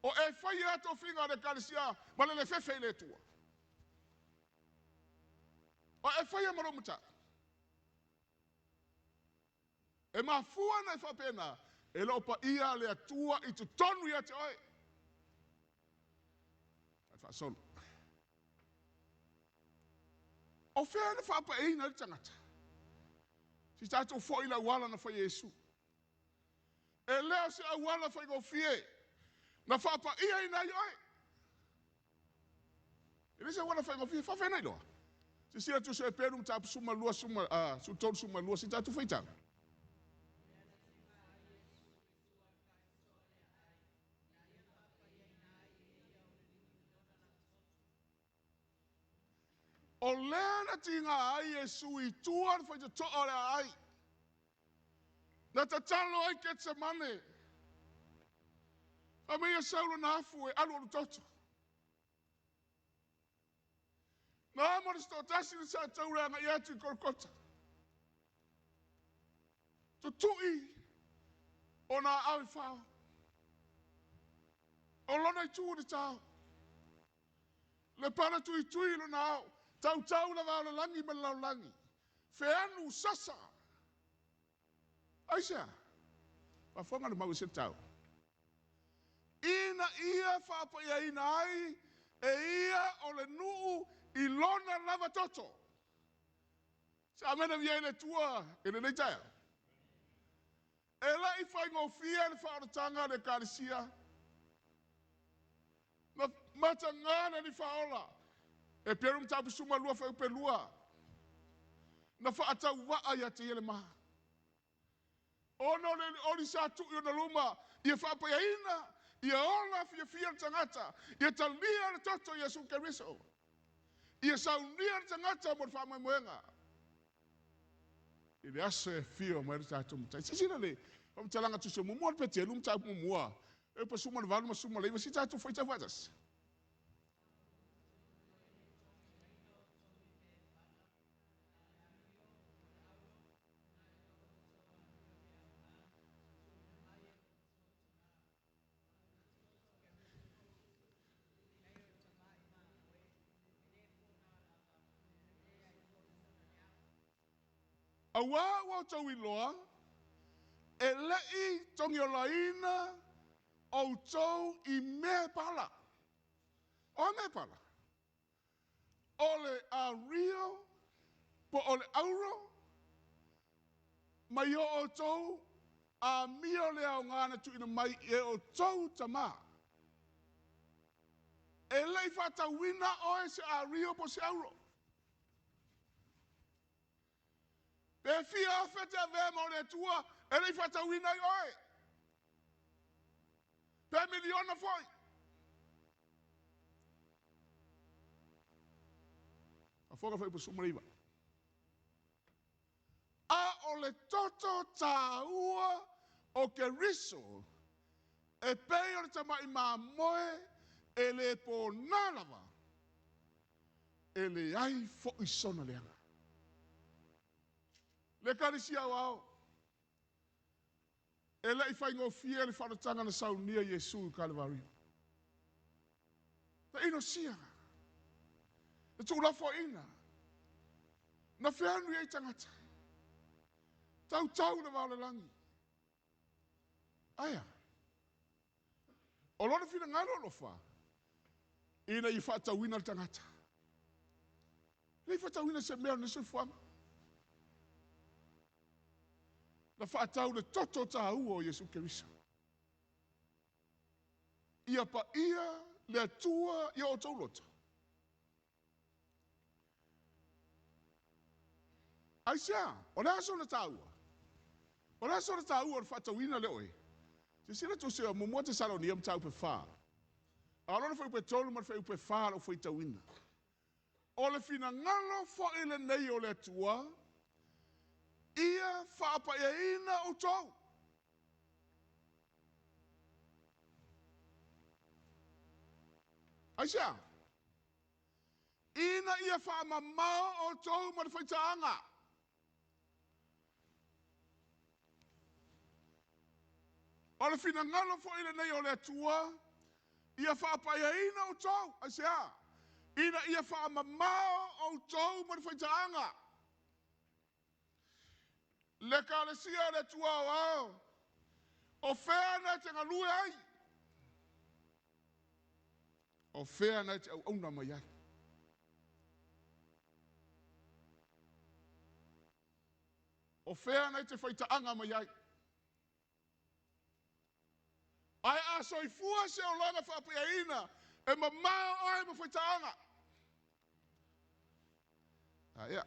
O e faia tofiga o le Ekalesia ma le le fefe i le Atua. O e faia ma lou matau. E mafua na e faapena, e le o paia le Atua i totonu ia te oe. Ai faasolo. O fea na faapaiaina ai le tagata? Si tatou foi le auala na fai e Iesu. E le o se auala faigofie na faapaiaina ai oe. E le se auala faigofie, faafefea ona iloa? Silasila Tusi a Eperu mataupu 12, 13 12, se tatou faitau. O lea na tiga ai Iesu i tua le faitotoa o le aai. Na tatalo ai Ketsemane. Fai mai ia sau lona afu e alualu toto. Na amo le toatasi le sa taule agai atu i Kolokota. Tutui o na aao e fao. O lona itu o le tao. Le pala tuitui lona ao. Tautau le vao le lagi ma le lalolagi. Feanu sasa. Aisea? Faafofoga le mau e se tau. Ina ia faapaiaina ai e ia o le nuu i lona lava toto. Sa amene via i le Atua e lenei taeao. E le i faigofie le faaolataga a le Ekalesia. Na matagā le Alii Faaola e Peru mataupu 12 fuaiupu e 2. Na faatauvaa ia te ia le ma. Ona o le olioli sa tuu i ona luma, ia faapaiaina, ia ola fiafia le tagata, ia talia le toto o Iesu Keriso. Ia saunia le tagata mo le faamoemoega. I le aso e afio mai le tatou matai. Silasila le faamatalaga tusi o muamua le Peteru mataupu muamua. E pa 18 ma 19 si tatou faitau faatasi. Auā ua outou iloa, e le i togiolaina outou i mea e pala. O a mea e pala? O le ario po o le auro mai o outou amio le aoga na tuuina mai e outou tamā. E le i faatauina oe se ario po o se auro. Pe fia afe te avea ma o le Atua, e le i faatauina ai oe. Pe miliona foi. Afoga foi pa 19. A o le toto tāua o Keriso e pei o le tama'i mamoe e le pōnā lava, e leai fo'i sona leaga. Le Ekalesia Aoao, e le i faigofie le faaolataga na saunia Iesu i Kalevario. Na inosia, na tuulafoaiina, na feanu i ai tagata, tautau le vao o le lagi. Aia, o lona finagalo alofa, ina ia faatauina le tagata. E le i faatauina se mea o lenei soifuaga. Na faatau le toto tāua o Iesu Keriso. Ia paia le Atua i o outou loto. Aisea, o le a sona tāua? O le a sona tāua o le faatauina lea o oe? Silasila tusi o muamua Tesalonia mataupu e 4. A o lona fuaiupu e 3 ma le fuaiupu e 4 lau faitauina. O le finagalo foi lenei o le Atua, ia faapaiaina outou. Aisea? Ina ia faamamao outou ma le faitaaga. O le finagalo foi lenei o le Atua, ia faapaiaina outou. Aisea? Ina ia faamamao outou ma le faitaaga. Le Ekalesia o le Atua Aoao, o fea na e te galue ai? O fea na e te auauna mai ai? O fea na e te faitaaga mai ai? Ae a soifua se olaga faapaiaina, e mamao oe ma faitaaga. A ia.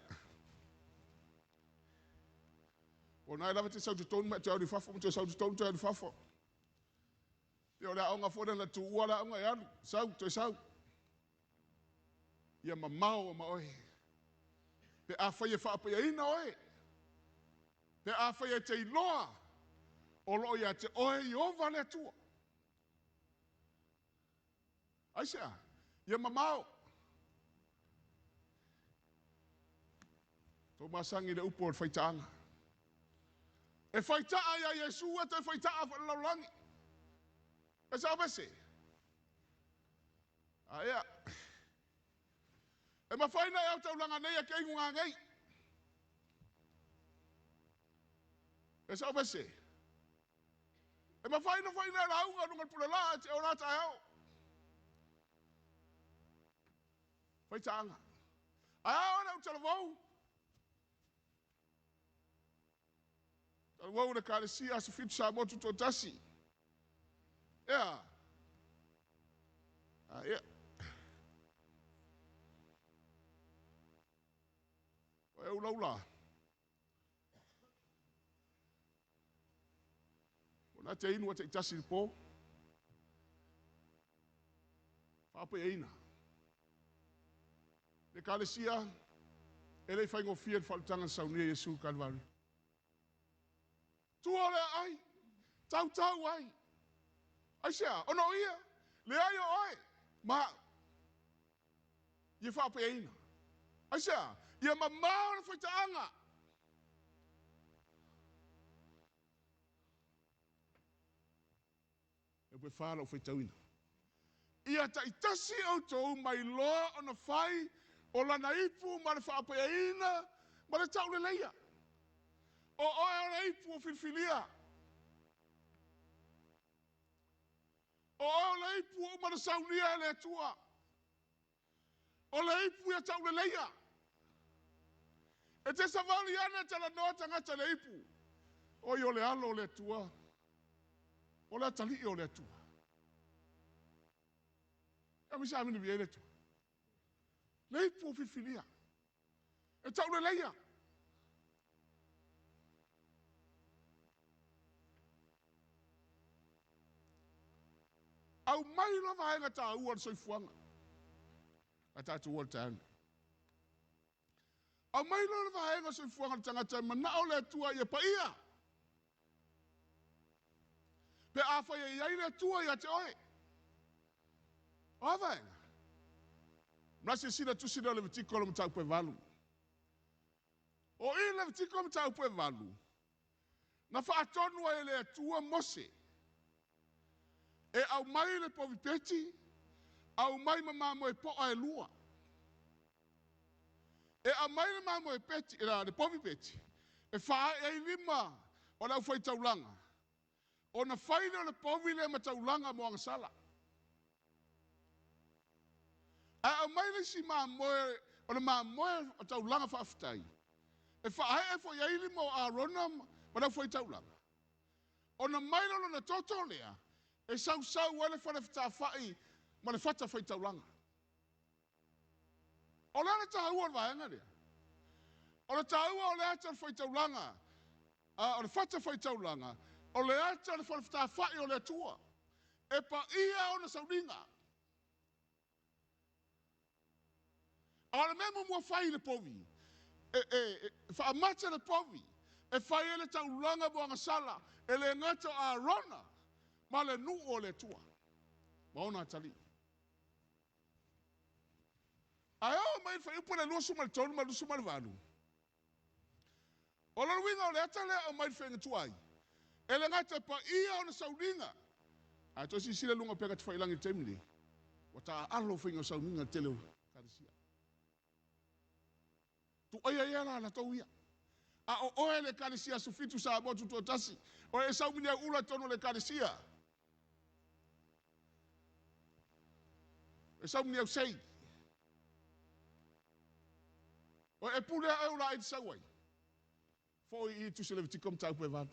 O nai lava te sau totonu ma te au i fafo, ma te sau totonu te au i fafo. Ia o le aoga foi lena tuua le aoga e alu, sau, toe sau. Ia mamao ma oe. Pe afai e faapaiaina oe. Pe afai e te iloa, o loo ia te oe Ieova le Atua. Aisea, ia mamao. Tou masani le upu o le faitaaga. E faitaa ia Iesu e toe faitaa foi le lalolagi. E sao vese. A ea. E mafai na e au taulaga nei e ke ingu ngā nei. E sao vese. E mafai na fai na e lauga lunga le pule la e te o rata e ao. Faitaaga. Ae a ona u talavou. Talavou le Ekalesia Aso Fitu Samoa Tutoatasi. Ea. A ulaula. O la te inu ate i tasi po. Faapaeina. Le kalesia, e le faigofie le faalutaga na saunia e Iesu i Kalvari. Tua o le aai, tautau ai. Aisea, ona o ia, leai o oe, ma au. Ia faapaeina. Aisea, ia mamao le faitaaga. E pe whāla o faitauina. Ia taitasi outou mai loa ona fai o lana ipu ma le faapaeina ma le tauleleia. O oe o le ipu o filifilia. O oe o le ipu o uma na saunia e le Atua. O le ipu ia tauleleia. E te savali ane talanoa tagata le ipu. O i o le alo o le Atua. O le atalii o le Atua. E misa amini vi le Atua. Le ipu o filifilia. E tauleleia. Au mai loa vaega taua o le soifuaga. A tatou o le taeao. Au mai loa le vaega o le soifuaga o le tagata e manao le Atua ia paia. Pe a fai e iai le Atua ia te oe. O a vaega? Ma silasila tusi lea o Levitiko o le mataupu e 8. O i Levitiko mataupu e 8, na faatonu ai e le Atua Mose e aumai le povipeti, aumai ma mamoe poa e 2. E aumai le mamoe peti, le povipeti, e faaee ai 5 o le aufaitaulaga, ona fai lea o le povi lea ma taulaga mo agasala. Ae aumai le isi mamoe, o le mamoe o taulaga faafetai, e faaee foi ai 5 o Arona ma le aufaitaulaga. Ona mai lea o lona toto lea, e sausau ai le fale fetafai ma le fata faitaulaga. O le ala taua o le vaega lea. O le taua o le ata o le faitaulaga, o le fata faitaulaga, o le ata o le fale fetafai o le Atua. E paia ona sauniga. A o le mea muamua fai i le povi, e faamata le povi, e fai ai le taulaga mo agasala, e le gata o Arona ma le nuu o le Atua, ma ona atalii. Ae oo mai le fuaiupu le 23 ma le 28. O le uiga o le ata lea o mai le faiga tuai, e le gata paia ona sauniga. Ae toe silasila luga o pega tafailagi i le taimi nei, ua taaalo faiga o sauniga le tele o ekalesia. Tuaia ia la latou ia. A o oe le ekalesia aso 7 Samoa tutoatasi, o e saumini au ula tonu o le ekalesia. E saumini au sei. O e pule a oe ula ai te sau ai. Foi i tusi Levitiko mataupu e 8.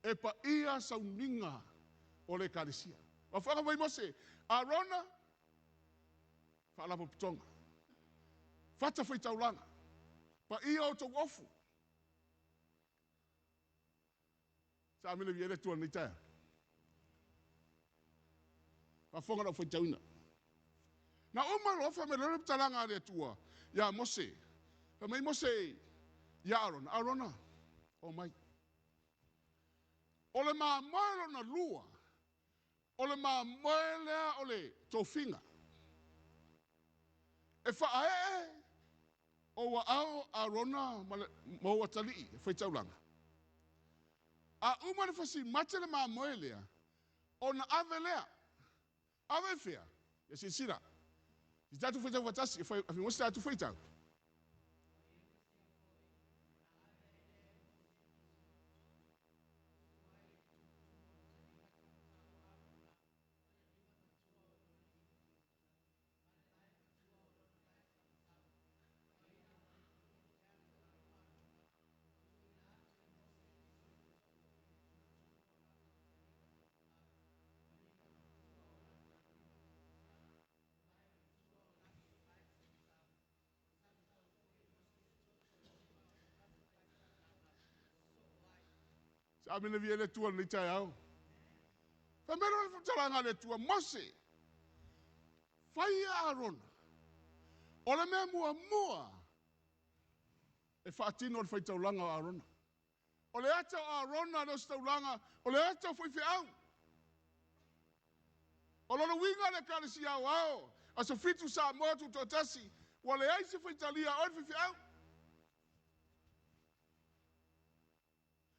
E paia sauniga o le ekalesia. Mafuaaga mai Mose, Arona, faalapotopotoga. Fata faitaulaga. Paia o tou ofu. Sa mele vi ele tua nei taea. Faafofoga lau faitauina. Na uma loa fa me lele talanga le Atua ia Mose. Fa mai Mose ia Arona, Arona, o mai. O le mamoe lona lua, o le mamoe lea o le tofiga. E faaee o ua ao Arona ma ua talii, e faitaulaga. A uma le fasi mate le mamoe lea, ona ave lea. Ave i fea? Ia silasila. I tatou faitau faatasi, e fai, a fai tatou faitau. Se amene via le Atua lenei taeao. Fai mai loa le faamatalaga a le Atua, Mose, faia Arona. O le mea muamua e faatino le faitaulaga o Arona. O le ata o Arona le ositaulaga, o le ata o faifeau. O lona uiga le Ekalesia Aoao, Aso Fitu Samoa Tutoatasi, ua leai se faitalia a oe le faifeau.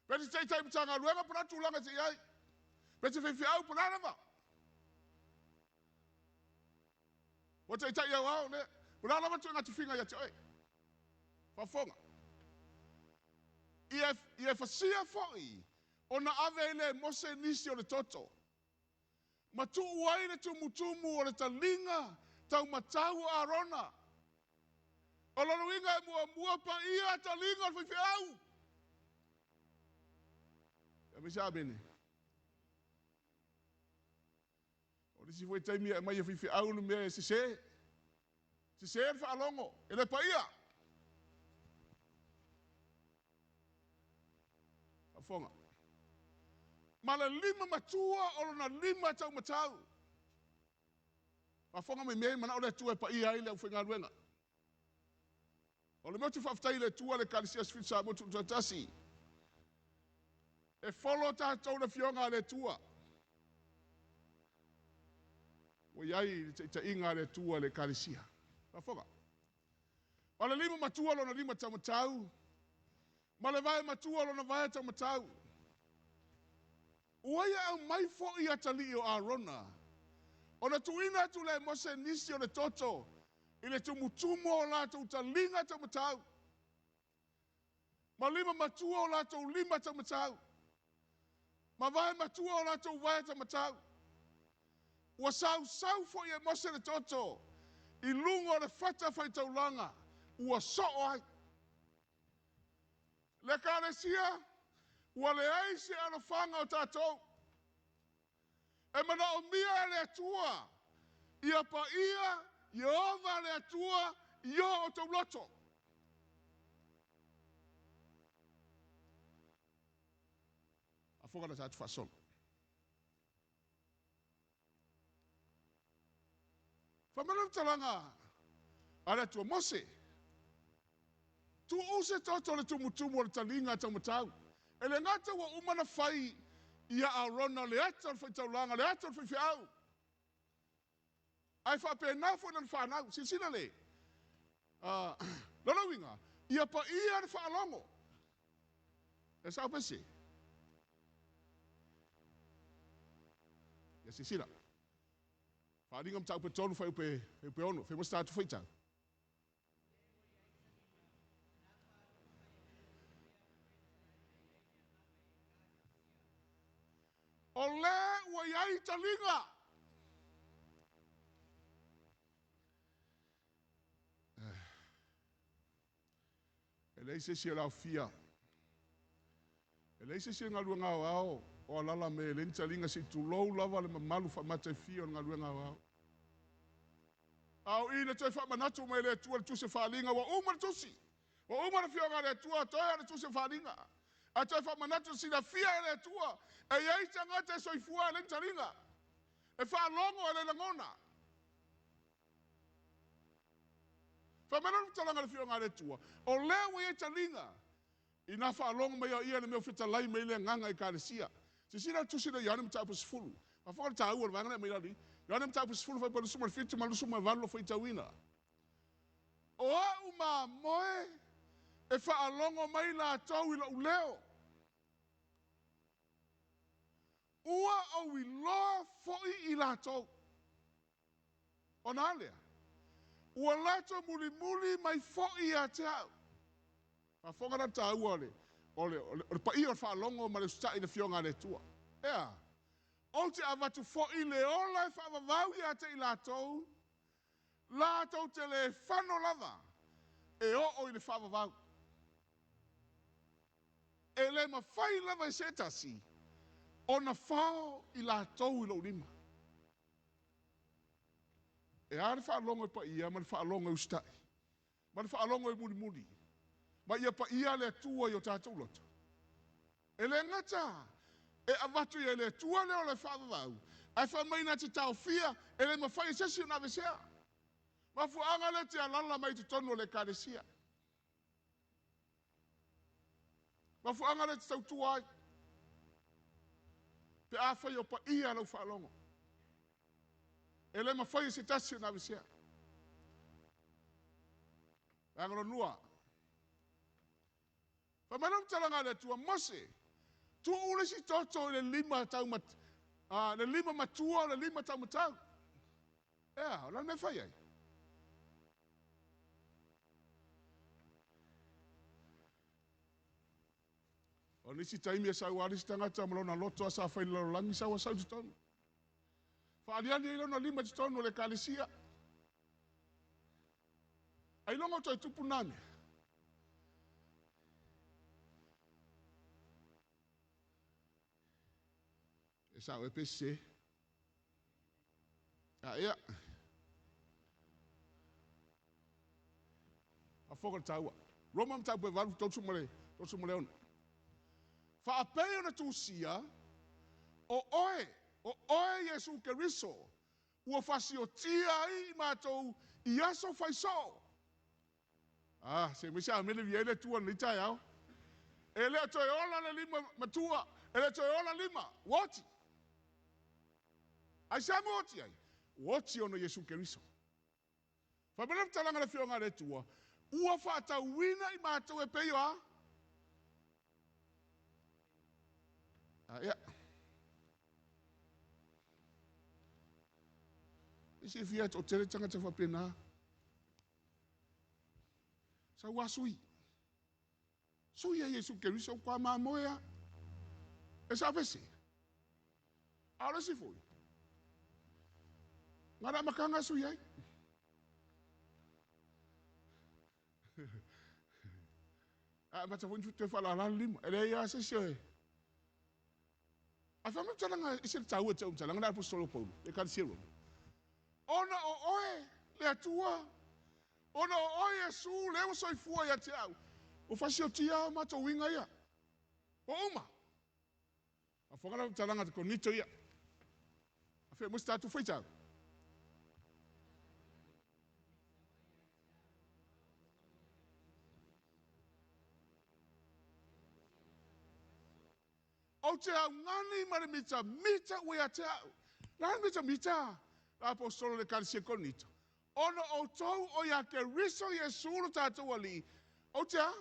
Pe te taitai Matagaluega po o le a tulaga e te i ai. Pe te faifeau po o le a lava. Ua taitai aoao lea. Po o le a lava ituaiga tofiga ia te oe. Faafofoga. Ia, ia fasia foi ona ave ai lea e Mose nisi o le toto. Ma tuu ai le tumutumu o le taliga taumatau o Arona. O lona uiga e muamua paia taliga o le faifeau. E mai se amene. O le isi foi taimi e aumai e faifeau le mea e sese. Sese le faalogo, e le paia. Faafofoga. Ma le lima matua o lona lima taumatau. Faafofoga mai mea e manao le Atua e paia ai le aufaigaluega. O le mea ou te faafetai i le Atua le Ekalesia Aso Fitu Samoa Tutoatasi. E follow tatou le Afioga a le Atua. Ua i ai le taitaiga a le Atua i le Ekalesia. Faafofoga. O le lima matua lona lima taumatau, ma le vae matua lona vae taumatau. Ua ia aumai foi atalii o Arona, ona tuuina atu lea e Mose nisi o le toto i le tumutumu o latou taliga taumatau, ma lima matua o latou lima taumatau, ma vae matua o latou vae taumatau. Ua sausau foi e Mose le toto i luga o le fata faitaulaga ua soo ai. Le Ekalesia, ua leai se alofaga o tatou. E manaomia e le Atua ia paia Ieova le Atua i o outou loto. Afoga na tatou faasolo. Fai mai le talaga a le Atua, Mose, tuu se toto le tumutumu o le taliga taumatau. E le gata ua uma na fai ia Arona le ata o le faitaulaga, le ata o le faifeau. Ae faapena foi lana fanau. Silasila le, lona uiga, ia paia le faalogo. E sao pese. Ia silasila. Faaaliga mataupu e 3 fuaiupu e 6, fai mo se tatou faitau. O le ua i ai taliga. E leai se isi o le aofia. E leai se isi o le galuega aoao o alala me le ni taliga se i tulou lava le mamalu faamataifie o le galuega aoao. A o i na toe faamanatu mai le Atua le tusi o faaaliga, ua uma le tusi. Ua uma le afioga a le Atua, toe o le tusi o faaaliga. A toe faamanatu silafia e le Atua, e i ai tagata e soifua e le ni taliga. E faalogo e le lagona. Fai mai le talaga le afioga a le Atua, o lea ua i ai taliga. Ina faalogo mai au ia le mea fetalai mai le agaga Ekalesia. Silasila le tusi le Ioane mataupu 10. Faafofoga le taua o le vaega lea mai lalo i. Ioane mataupu 10 fai pa 27 ma 28 o faitauina. O au mamoe e faalogo mai latou i lou leo. Ua ou iloa foi i latou. Ona alea, ua latou mulimuli mai foi ia te au. Faafofoga la le taua o le paia o le faalogo ma le usitai i le afioga a le Atua. Ea, ou te avatu foi le ola e faavavau ia te i latou, latou te le fano lava e oo i le faavavau. E le mafai lava e se tasi ona fao i latou i lou lima. E a le faalogo e paia ma le faalogo e usitai, ma le faalogo e mulimuli, ma ia paia le Atua i o tatou loto. E le gata e avatu i le Atua lea o le faavavau, ae faamaina te taofia e le mafai e se isi ona aveesea. Mafuaaga lea te alala mai totonu o le ekalesia. Mafuaaga lea te tautua ai. Pe afai o paia lau faalogo. E le mafai e se tasi ona aveesea. Vaega lona 2. Fai mai le talaga a le Atua, Mose, tuu le isi toto i le lima tau mat, le lima matua o le lima taumatau. Ea, o le mea fai ai. O nisi taimi e sau a le isi tagata ma lona loto a sa fai le lalolagi sau a sau i totonu. Faaliali ai lona lima i totonu o le ekalesia. Ai longa o toe tupu nā mea. E sao e pese. A ia. A foka le taua. Roma mataupu e 8, 36. Faapei ona tusia, o oe Iesu Keriso, ua fasiotia ai i matou i aso faisoo. Ah, se mai se amene via le tua nei taeao. E le o toe ola le lima matua, e le o toe ola lima, ua oti. Ai se amo oti ai? Ua oti ona Iesu Keriso. Faapena talaga le fioga le tua, ua faatauina i matou e pei o a? Ah, ia. Isi fia o tele tangata faapena. Sau a sui. Sui a Iesu Keriso kwa mamoea. E sa vese. A o le si foi. Ngā makanga sui ai. A mata foi te whalala lima. E le ia se se. A whamau talanga i se taua te umtalanga na apostolo Paulo. E ka se Roma. Ona o oe le Atua. Ona o oe Iesu le ua soifua ia te au. O fasiotia o matou uiga ia. O uma. A whakala talanga te konito ia. A whea musta atu whaitau. O te au ngani ma le mita mita ua ia te au. La le mita mita. La apostolo le kalesia konito. Ona o tau o ia Keriso Iesu lo tātou ali. O te a?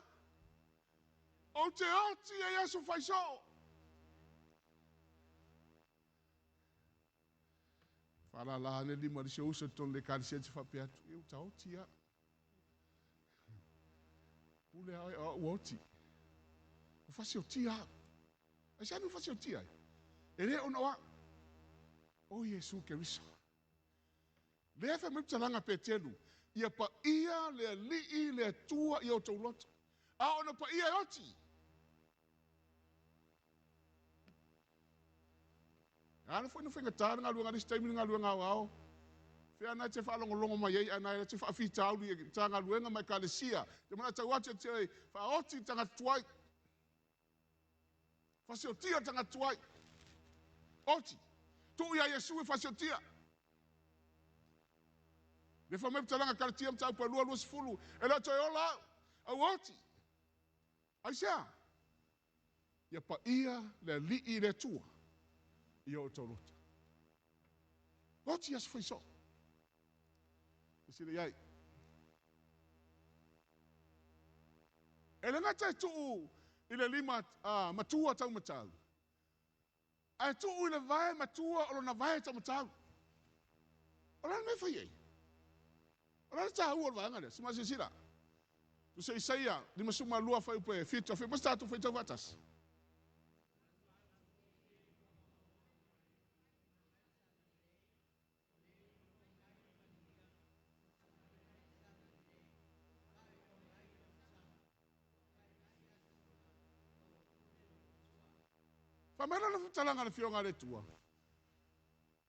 O te oti e Iesu faisoo. Whalala ane lima le se usa tonu le kalesia te whapea atu. E uta oti ia. Pule ai a ua oti. O fasi o tia au. Ai se anu fasi o tia ai. E le ona oa. O Iesu Keriso. Lea fa mai talanga Petelu. Ia pa ia le alii le Atua ia o tau loto. A ona pa ia e oti. Ana foi no whainga tāna ngā luanga nisi taimi ngā luanga au ao. Whea nai te whaalongolongo mai ei, ana te whaafitauli e tā ngā luenga mai kalesia. Te mana tau atu te whaoti tanga tuai. Fasiotia tanga tuai. Oti. Tuu ia Iesu e fasiotia. Le whamai talanga karatia mtau pa lua lua sifulu. E leo toe ola au. Au oti. Ai sea. Ia pa ia le alii le Atua. Ia o tau lota. Oti aso faiso. Sile iai. E le ngata e tuu i le lima matua tau matau. Ae tuu i le vae matua o lona vae tau matau. O lana mea fai ai. O lana tāua o le vaega lea. Sima sisila. Tu se Isaia, 52 whai upe, 7, whia, mas tātou whai tau wātasi. Whamera na talanga le fioga le tua.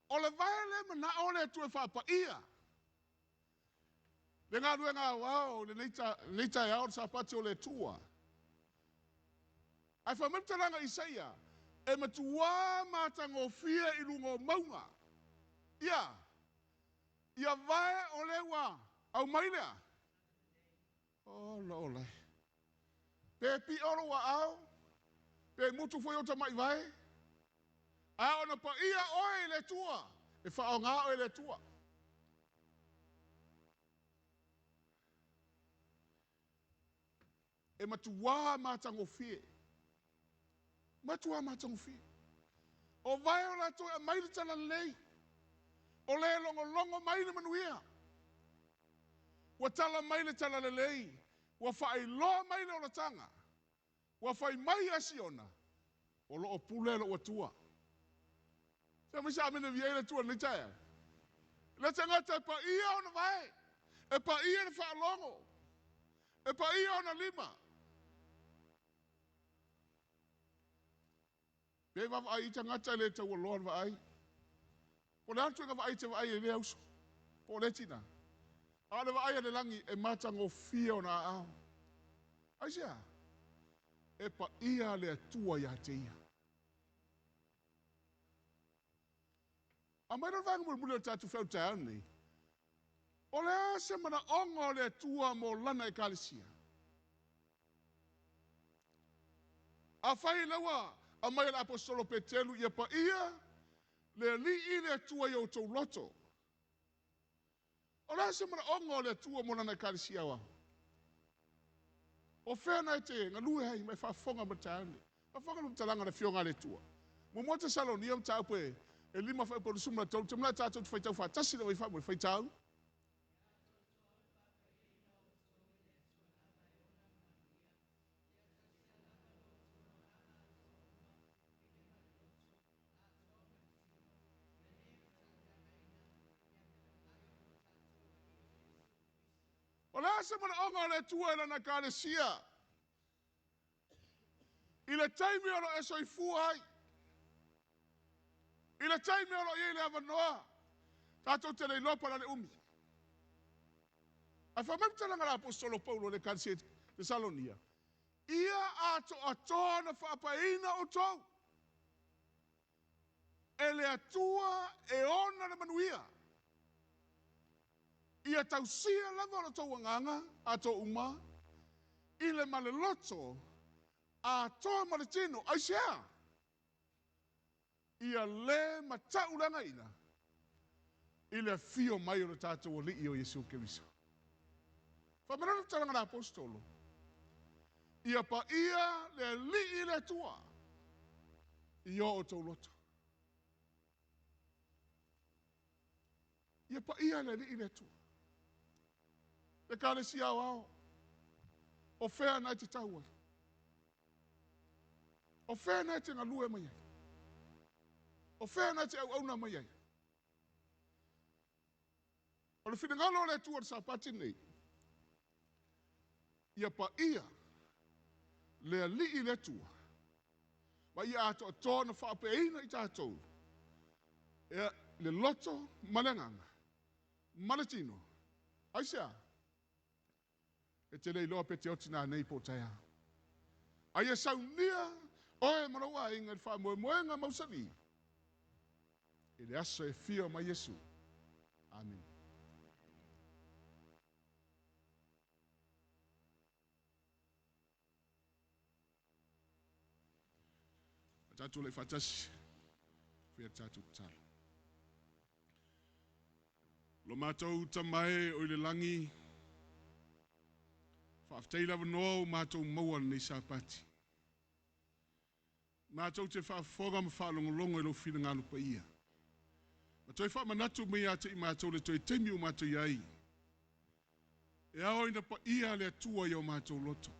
O le vae le mana o le tua e whaapa ia. Le ngā luenga au ao, le neita e ao le sapati o le tua. Ae fai mai le talaga Isaia, e matuā matagofie i luga o mauga. Ia, ia vae o le ua aumai lea. Ola ola e. Pe piʻo lou aao, pe mutu foi ou tamaʻi vae, a ona paia oe i le Atua, e faaaogā oe e le Atua. E matuā matagofie. Matuā matagofie. O vae o latou e aumai le talalelei, o le logologo mai le manuia. Ua tala mai le talalelei, ua faailoa mai le olataga, ua fai mai ia Siona, o lo o pule lou Atua. Se mai sa amene viia ai le Atua i lenei taeao. Le tagata e paia ona vae, e paia le faalogo, e paia ona lima. Pe vaavaai i tagata e le taualoa le vaai. Po o le a le ituaiga vaai e te vaai ai i lea uso, po o lea tina. A o le vaai a le lagi e matagofie ona aao. Aisea? E paia le Atua ia te ia. Aumai loa le vaega mulimuli o le tatou feau i le taeao lenei. O le a se manaoga o le Atua mo Lana Ekalesia? Afai o lea ua aumai e le Aposetolo Peteru ia paia le Alii le Atua i outou loto. O le a se manaoga o le Atua mo Lana Ekalesia aoao? O fea na e te galue ai ma e faafofoga mai i le taeao lenei? Faafofoga le faamatalaga a le Afioga a le Atua. Muamua Tesalonia mataupu e 5 fuaiupu 23, ou te manatu tatou te faitau faatasi le vai faitau. O le a se manaoga o le Atua i Lana Ekalesia i le taimi o lo o e soifua ai, i le taimi o lo o i ai le avanoa, tatou te le iloa po o le a le umi. Ae fai mai le talaga a le Aposetolo Paulo i le Ekalesia i Tesalonia, ia atoatoa ona faapaeina outou e le Atua e ona le manuia. Ia tausia lava lo outou agaga atoa uma i le maleloto atoa ma le tino. Aisea? Ia le matauleagaina i le afio mai o le tatou Alii o Iesu Keriso. Faamanatu le talaga a le Aposetolo, ia paia le Alii le Atua i o outou loto. Ia paia le Alii le Atua. Le Ekalesia aoao, o fea na e te tau ai? O fea na e te galue mai ai? O fea na e te auauna mai ai? O le finagalo o le Atua o le Sapati lenei, ia paia le Alii le Atua, ma ia atoatoa ona faapeaina i tatou e le loto ma le agaga ma le tino. Aisea? E te le iloa pe te oti nanei po o taeao. A ia saunia oe ma lou aiga i le faamoemoega mausali i le aso e fia mai Iesu. Amene. A tatou tulai faatasi, faia le tatou tatalo. Lo matou Tama e o i le lagi, faafetai le avanoa ua matou maua lenei Sapati. Matou te faafofoga ma faalogologo i lou finagalo paia. Ma toe faamanatu mai ia te i matou le toe taimi ua matou i ai. E ao ina paia le Atua i o matou loto.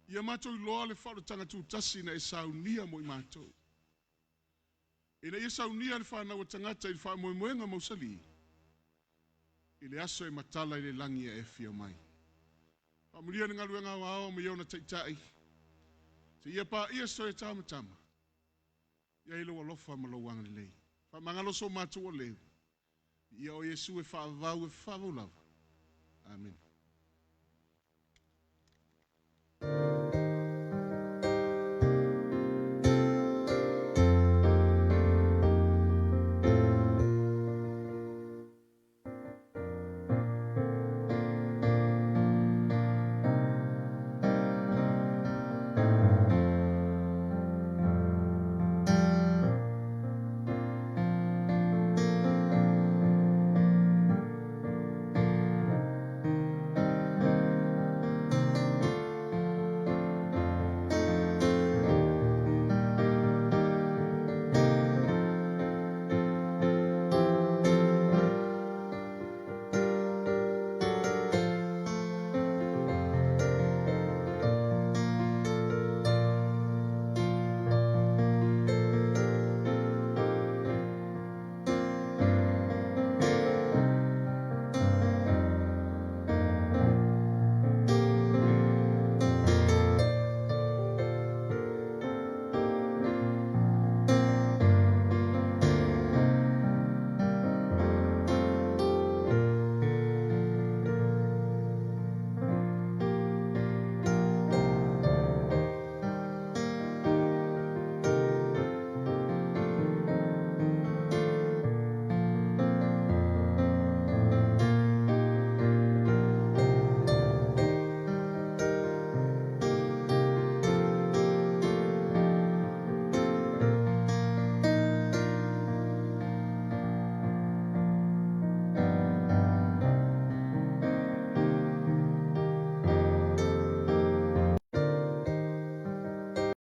Ia matou iloa le faaolataga tutasi na e saunia mo i matou. Ina ia saunia le fanau a tagata i le faamoemoega mausali, i le aso e matala i le lagi e afio mai. Faamanuia le galuega aoao ma i ona taitai, se ia paia soe tamatama, ia i lou alofa ma lou agalelei. Faamagalo so matou o leu, ia o Iesu e faavavau e faavavau lava. Amene.